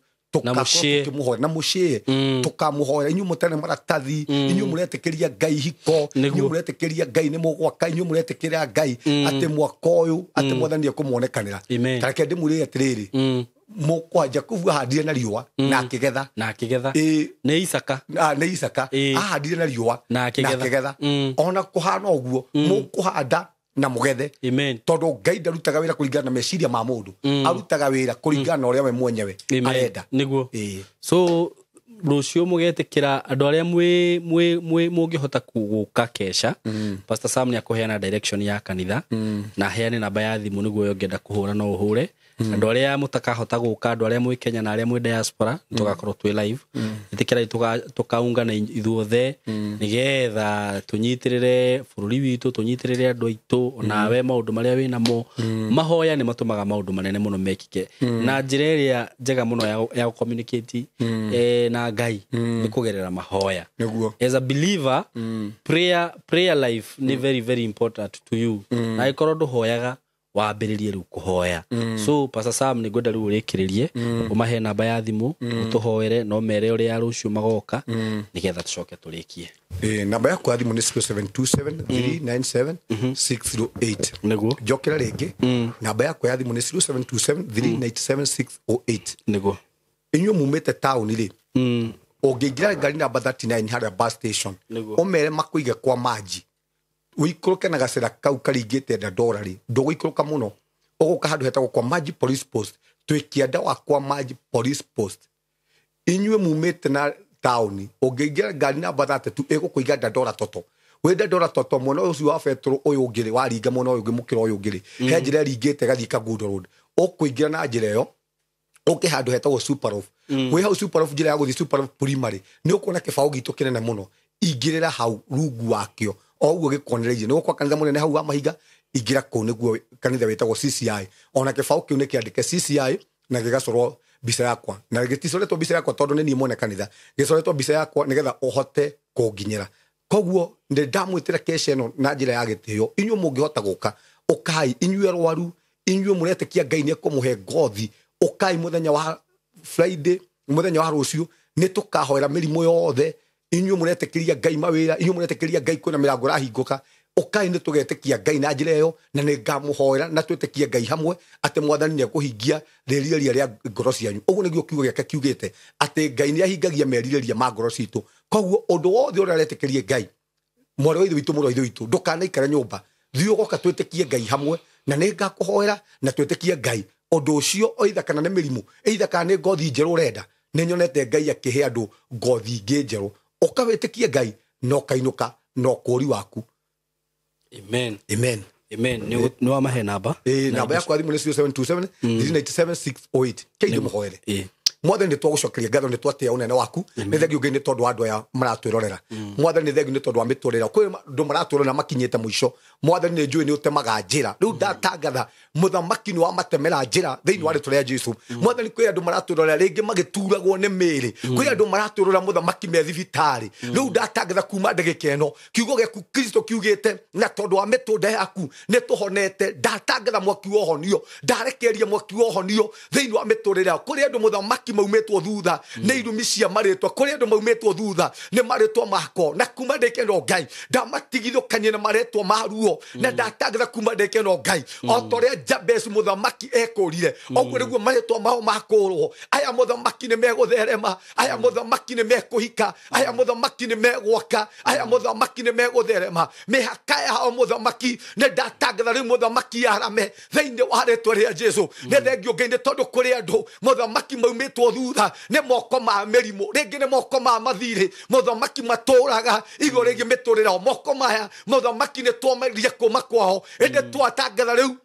Na mũshare. tũkamũhoera na mũshare, tũkamũhoera inyuĩ mũtarĩ maratathi, inyuĩ mũretĩkĩria Ngai hiko, Nĩguo. inyuĩ mũretĩkĩria Ngai nĩ mũgwaka, inyuĩ mũretĩkĩria Ngai atĩ mwaka ũyũ atĩ Mwathani ekũmuonekanĩra. Amen. Ta reke ndĩmwĩre atĩrĩrĩ, mũkwa Jakubu ahandire na riũa na akĩgetha. Na akĩgetha. Ĩĩ. Nĩ Isaka. Ah, nĩ Isaka. Ĩĩ. Ahandire na riũa Na akĩgetha. Ona kũhana ũguo mũkũhanda na mũgethe. Amen. Tondũ Ngai ndarutaga wĩra kũringana na meciria ma mũndũ, arutaga wĩra kũringana na ũrĩa we mwenyewe Amen. arenda. Nĩguo. Ĩĩ. So rũciũ mũgetĩkĩra andũ arĩa mwĩ mũngĩhota gũka kesha, Pastor Sam nĩ akũheana direction ya kanitha na aheane namba ya thimũ nĩguo ũngĩenda kũhũra no ũhũre. Andũ arĩa mũtakahota gũka, andũ arĩa mwĩ Kenya na arĩa mwĩ diaspora, tũgakorwo twĩ live. Ĩtĩkĩrai tũkaungana ithuothe nĩgetha tũnyitĩrĩre bũrũri witũ, tũnyitĩrĩre andũ aitũ, onawe maũndũ marĩa wĩ namo. Mahoya nĩ matũmaga maũndũ manene mũno mekĩke, na njĩra ĩrĩa njega mũno ya gũ-communicate na Ngai nĩ kũgerera mahoya. Nĩguo. As a believer, prayer life nĩ very very important to you, na angĩkorwo ndũhoyaga, wambĩrĩrie rĩu kũhoya. So Pastor Sam, nĩ ngwenda rĩu ũrĩkĩrĩrie, ũmahe namba ya thimũ, ũtũhoere no mere ũrĩa rũciũ magoka nĩgetha tũcoke tũrĩkie. Ĩĩ, namba yakwa ya thimũ nĩ 0727 397 608. Nĩguo. Njokera rĩngĩ, namba yakwa ya thimũ nĩ 0727 397 608. Nĩguo. Inyuĩ mumĩte taũni rĩ, ũngĩingĩra ngari namba 39 harĩa bus station, Nĩguo. ũmere makũige kwa maji, ũikũrũke na gacĩra kau karingĩte Dandora rĩ, ndũgũikũrũka mũno, ũgũka handũ hetagwo kwa Maji Police Post, twĩ kĩanda wa kwa Maji Police Post. Inyuĩ mumĩte na taũni, ũngĩingĩra ngari namba 32 ĩgũkũiga Dandora Toto. Wĩ Dandora Toto mwena ũcio wa betũrũ ũyũ ũngĩ rĩ, waringa mwena ũyũ ũngĩ mũkĩra ũyũ ũngĩ rĩ, he njĩra ĩringĩte ĩgathiĩ Kangundo Road, ũkũingĩra na njĩra ĩyo ũke handũ hetagwo Superoff. Wĩ hau Superoff, njĩra ya gũthiĩ Superoff Primary, nĩ ũkuona kĩbaũ gitũ kĩnene mũno, ingĩrĩra hau rungu wakĩo o ũguo gĩkuonereirie, nĩ gũkwa kanitha mũnene hau wa mahiga, ingĩra kũu nĩguo kanitha wĩtagwo CCI. Ona kĩbaũ kĩu nĩ kĩandĩke CCI na gĩgacorwo mbica yakwa, na gĩticoretwo mbica yakwa tondũ nĩ niĩ mwene kanitha, gĩcoretwo mbica yakwa nĩgetha ũhote kũnginyĩra. Koguo nĩ ndamwĩtĩra kesha ĩno na njĩra ya gĩtĩo. Inyuĩ mũngĩhota gũka, ũkai. Inyuĩ arwaru, inyuĩ mũretĩkia Ngai nĩ ekũmũhe ngothi, ũkai mũthenya wa Friday, mũthenya wa rũciũ, nĩ tũkahoera mĩrimũ yothe. Inyuĩ mũretĩkĩria Ngai mawĩra, inyuĩ mũretĩkĩria Ngai kwĩna mĩrango ĩrahingũka, ũkai nĩ tũgetĩkia Ngai na njĩra ĩyo, na nĩ ngamũhoera na twĩtĩkie Ngai hamwe atĩ Mwathani nĩ ekũhingia rĩrirĩria rĩa ngoro cianyu. Ũguo nĩguo kiugo gĩake kiugĩte atĩ Ngai nĩ ahingagia merirĩria ma ngoro citũ. Koguo ũndũ wothe ũrĩa aretĩkĩrie Ngai, mwarĩ wa ithe witũ, mũrũ wa ithe witũ, ndũkanaikare nyũmba, thiĩ ũgoka twĩtĩkie Ngai hamwe, na nĩ ngakũhoera na twĩtĩkie Ngai ũndũ ũcio, either kana nĩ mĩrimũ, either kana nĩ ngothi njerũ ũrenda. Nĩ nyonete Ngai akĩhe andũ ngothi ingĩ njerũ. Ũka wĩtĩkie Ngai na ũkainũka na ũkũũri waku. Amen. Amen. Amen. Nĩ wamahe namba. Ĩĩ, namba yakwa ya thimũ nĩ 0727 397 608. Kei ndĩmũhoere. Ĩĩ. Mwathani, nĩ twagũcokeria ngatho, nĩ twatĩa ũnene waku, nĩ thengiũ Ngai nĩ tondũ wa andũ aya maratwĩrorera. Mwathani, nĩ thengiũ nĩ tondũ wa mĩtũrĩre, kwĩ andũ maratwĩrorera makinyĩte mũico. Mwathani, nĩ njũĩ nĩ ũtemaga njĩra, rĩu ndatangatha mũthamaki nĩ wamatemera njĩra thĩinĩ wa rĩtwa rĩa Jesu. Mwathani, kwĩ andũ maratwĩrorera rĩngĩ magĩturagwo nĩ mĩĩrĩ, kwĩ andũ maratwĩrorera mũthamaki me thibitarĩ, rĩu ndatangatha kuma ndagĩka ĩno kiugo gĩaku Kristo kiugĩte na tondũ wa mĩtũnda yaku nĩ tũhonete. Ndatangatha mwaki wa ũhonio, ndarekereria mwaki wa ũhonio thĩinĩ wa mĩtũrĩre yao. Kũrĩ andũ mũthamaki maumĩtwo thutha nĩ irumi cia marĩtwa, kũrĩ andũ maumĩtwo thutha nĩ marĩtwa mako, na kuma ndĩke ĩno Ngai ndamatigithũkanie na marĩtwa ma ruo, na ndatangatha kuma ndĩke ĩno Ngai o ta ũrĩa Jabez mũthamaki ekũrire, ũguo nĩguo marĩtwa mao makũrwo. Aya mũthamaki nĩ megũtherema, aya mũthamaki nĩ mekũhika, aya mũthamaki nĩ megwaka, aya mũthamaki nĩ megũtherema mĩhaka yao mũthamaki. Nĩ ndatangatha rĩu mũthamaki arame thĩinĩ wa rĩtwa rĩa Jesu. Nĩ thengio Ngai nĩ tondũ kũrĩ andũ mũthamaki maumĩtwo thutha nĩ moko ma mĩrimũ, rĩngĩ nĩ moko ma mathirĩ mũthamaki matũraga igũrũ rĩngĩ mĩtũrĩre yao, moko maya mũthamaki nĩ twamaria kuma kwao, ĩndĩ twatangatha rĩu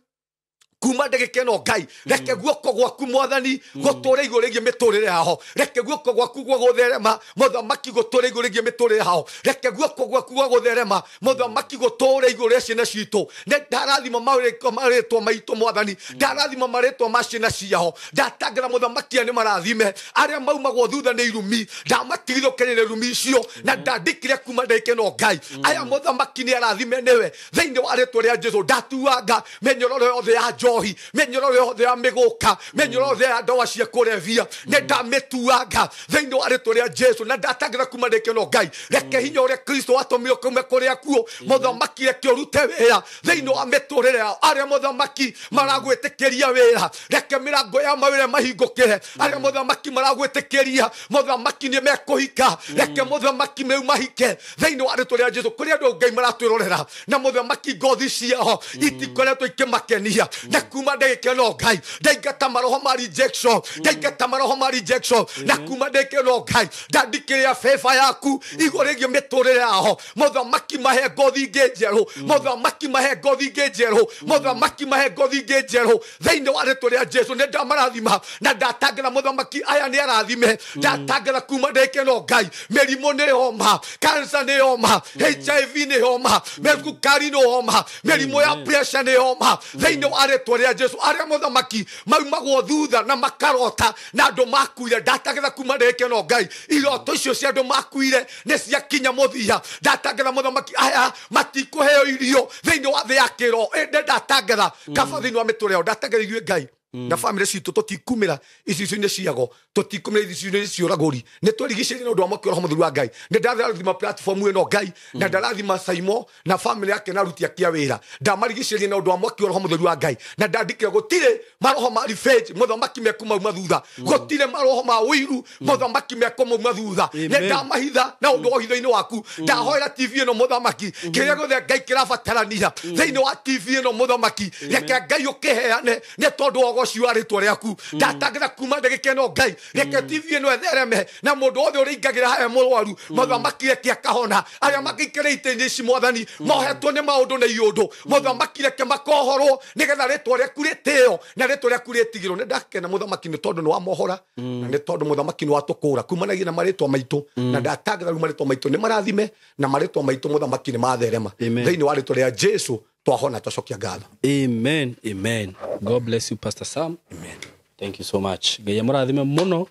Kuma ndagĩka ĩno Ngai, reke guoko gwaku Mwathani gũtũre igũrũ rĩgiĩ mĩtũrĩre yao. Reke guoko gwaku gwa gũtherema Mũthamaki gũtũre igũrũ rĩgiĩ mĩtũrĩre yao. Reke guoko gwaku gwa gũtherema Mũthamaki gũtũre igũrũ rĩa ciana citũ. Nĩ ndarathima marĩtwa maitũ Mwathani, ndarathima marĩtwa ma ciana ciao. Ndatangĩra Mũthamaki aya nĩ marathime arĩa maumagwo thutha nĩ irumi, ndamatigithũkĩrĩra irumi icio na ndandĩkire kuma ndagĩka ĩno Ngai aya Mũthamaki nĩ arathime nĩwe thĩinĩ wa rĩtwa rĩa Jesũ. Ndatuanga mĩnyororo yothe ya njohi, mĩnyororo yothe ya mĩgũka, mĩnyororo yothe ya ndawa cia kũrebia, nĩ ndamĩtuanga thĩinĩ wa rĩtwa rĩa Jesũ. Na ndatangĩra kuma ndagĩka ĩno Ngai, reke hinya ũrĩa Kristo watũmire kuuma kũrĩa kuo Mũthamaki reke ũrute wĩra thĩinĩ wa mĩtũrĩre yao. Arĩa Mũthamaki maragwĩtĩkĩria wĩra, reke mĩrango ya mawĩra mahingũkĩre. Arĩa Mũthamaki maragwĩtĩkĩria Mũthamaki nĩ mekũhika, reke Mũthamaki rĩu mahike thĩinĩ wa rĩtwa rĩa Jesũ. Kũrĩ andũ Ngai maratwĩrorera na Mũthamaki ngothi ciao itikoretwo ikĩmakenia, na kuma ndagĩka ĩno Ngai ndaingata maroho ma rejection, ndaingata maroho ma rejection, na kuma ndagĩka ĩno Ngai ndandikĩrĩra favor yaku igũrũ rĩgiĩ mĩtũrĩre yao. Mũthamaki mahe ngothi ingĩ njerũ, Mũthamaki mahe ngothi ingĩ njerũ, Mũthamaki mahe ngothi ingĩ njerũ thĩinĩ wa rĩtwa rĩa Jesũ. Nĩ ndamarathima na ndatangĩra Mũthamaki aya nĩ arathime. Ndatangĩra kuma ndagĩka ĩno Ngai mĩrimũ nĩ yoma, cancer nĩ yoma, HIV nĩ yoma, cukari nĩ yoma, mĩrimũ ya pressure nĩ yoma thĩinĩ wa rĩtwa rĩa Jesũ. Arĩa Mũthamaki maumagwo thutha na makarota na andũ makuire, ndatangĩra kuma ndagĩka ĩno Ngai iroto icio cia andũ makuire nĩ ciakinya mũthia. Ndatangĩra Mũthamaki aya matikũheo irio thĩinĩ wa thĩ ya kĩro, ĩndĩ ndatangĩra kaba thĩinĩ wa mĩtũrĩre yao. Ndatangĩra ithuĩ Ngai na bamĩrĩ citũ tũtikumĩra icicio-inĩ ciago, tũtikumĩra icicio-inĩ cia ũragũri, nĩ twerigicĩirie nĩ ũndũ wa mwaki wa Roho Mũtheru wa Ngai. Nĩ ndarathima platform ĩno Ngai, na ndarathima Saimo na bamĩrĩ yake na aruti ake a wĩra. Ndamarigicĩirie na ũndũ wa mwaki wa Roho Mũtheru wa Ngai, na ndandĩkire gũtirĩ maroho ma revenge Mũthamaki mekumauma thutha, gũtirĩ maroho ma ũiru Mũthamaki mekumauma thutha. Nĩ ndamahitha na ũndũ wa ũhitho-inĩ waku. Ndahoera TV ĩno Mũthamaki, kĩrĩa gĩothe Ngai kĩrabatarania thĩinĩ wa TV ĩno Mũthamaki, reke Ngai ũkĩheane nĩ tondũ wa ũgoci wa rĩtwa rĩaku. Ndatangĩra kuma ndagĩka ĩno Ngai, reke TV ĩno ĩthereme na mũndũ wothe ũrĩingagĩra haya mũrwaru Mũthamaki reke akahona. Arĩa mangĩikara itĩ-inĩ ici Mwathani mohetwo nĩ maũndũ na iũndũ Mũthamaki reke makohorwo nĩgetha rĩtwa rĩaku rĩtĩo na rĩtwa rĩaku rĩtigĩrwo. Nĩ ndakena Mũthamaki nĩ tondũ nĩ wamohora na nĩ tondũ Mũthamaki nĩ watũkũra kumanagia na marĩtwa maitũ, na ndatangĩra rĩu marĩtwa maitũ nĩ marathime na marĩtwa maitũ Mũthamaki nĩ matherema thĩinĩ wa rĩtwa rĩa Jesũ. Twahona twacokia ngatho. Amen, amen. God bless you, Pastor Sam. Amen. Thank you so much. Ngai amũrathime mũno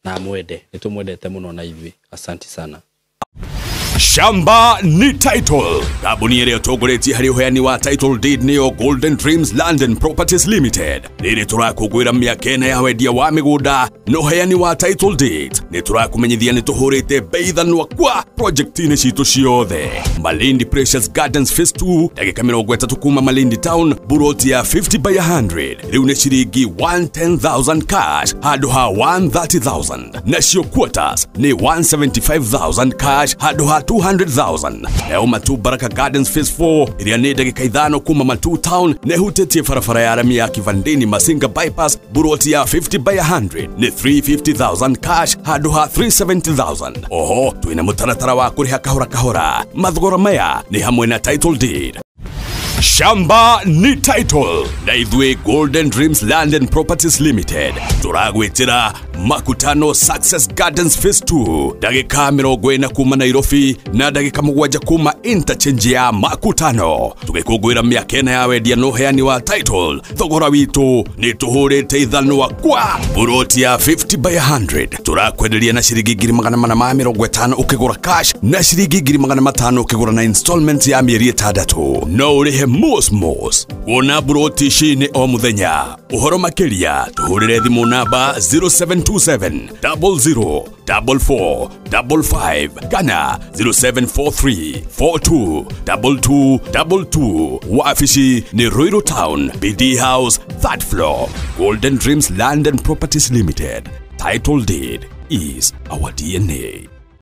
na amwende. Nĩ tũmwendete mũno na ithuĩ. Asante sana. Shamba ni title. Kambuni ĩrĩa ĩtongoretie harĩ ũheani wa title deed nĩyo Golden Dreams Land and Properties Limited. Rĩrĩ tũrakũngũĩra mĩaka ĩna ya wendia wa mĩgũnda na ũheani wa title deed. Nĩ tũrakũmenyithia nĩ tũhũrĩte bei thanwa kwa project-inĩ citũ ciothe. Malindi Precious Gardens Phase 2, ndagĩka 30 kuma Malindi Town, buroti ya 50 by 100. Rĩu nĩ ciringi 110,000 cash handũ ha 130,000. Nacio quarters nĩ 175,000 cash handũ ha 200,000. Nayo Matu Baraka Gardens Phase 4 ĩrĩa nĩ ndagĩka 5 kuma Matu Town na ĩhutĩtie barabara ya rami ya Kivandini Masinga Bypass, buroti ya 50 by 100 nĩ 350,000 cash handũ ha 370,000. Oho twĩna mũtaratara wa kũrĩha kahora kahora. Mathogora maya nĩ hamwe na title deed. Shamba ni title. Na ithuĩ Golden Dreams Land and Properties Limited tũragwĩtĩra Makutano Success Gardens Phase 2, ndagĩka 40 kuma Nairobi na ndagĩka 7 kuma interchange ya Makutano. Tũgĩkũngũĩra mĩaka ĩna ya wendia na ũheani wa title. Thogora witũ nĩ tũhũrĩte ithanwa kwa buroti ya 50 by 100. Tũrakwenderia na ciringi 450 ũkĩgũra cash na ciringi 500 ũkĩgũra na installment ya mĩeri 6. No ũrĩhe mos mos. Wona buroti ici nĩ o mũthenya. Ũhoro makĩria tũhũrĩre thimũ namba 0727 00 44 55 kana 0743 42 22 22. Wabici nĩ Ruiru Town, BD House, 3rd floor. Golden Dreams Land and Properties Limited. Title deed is our DNA.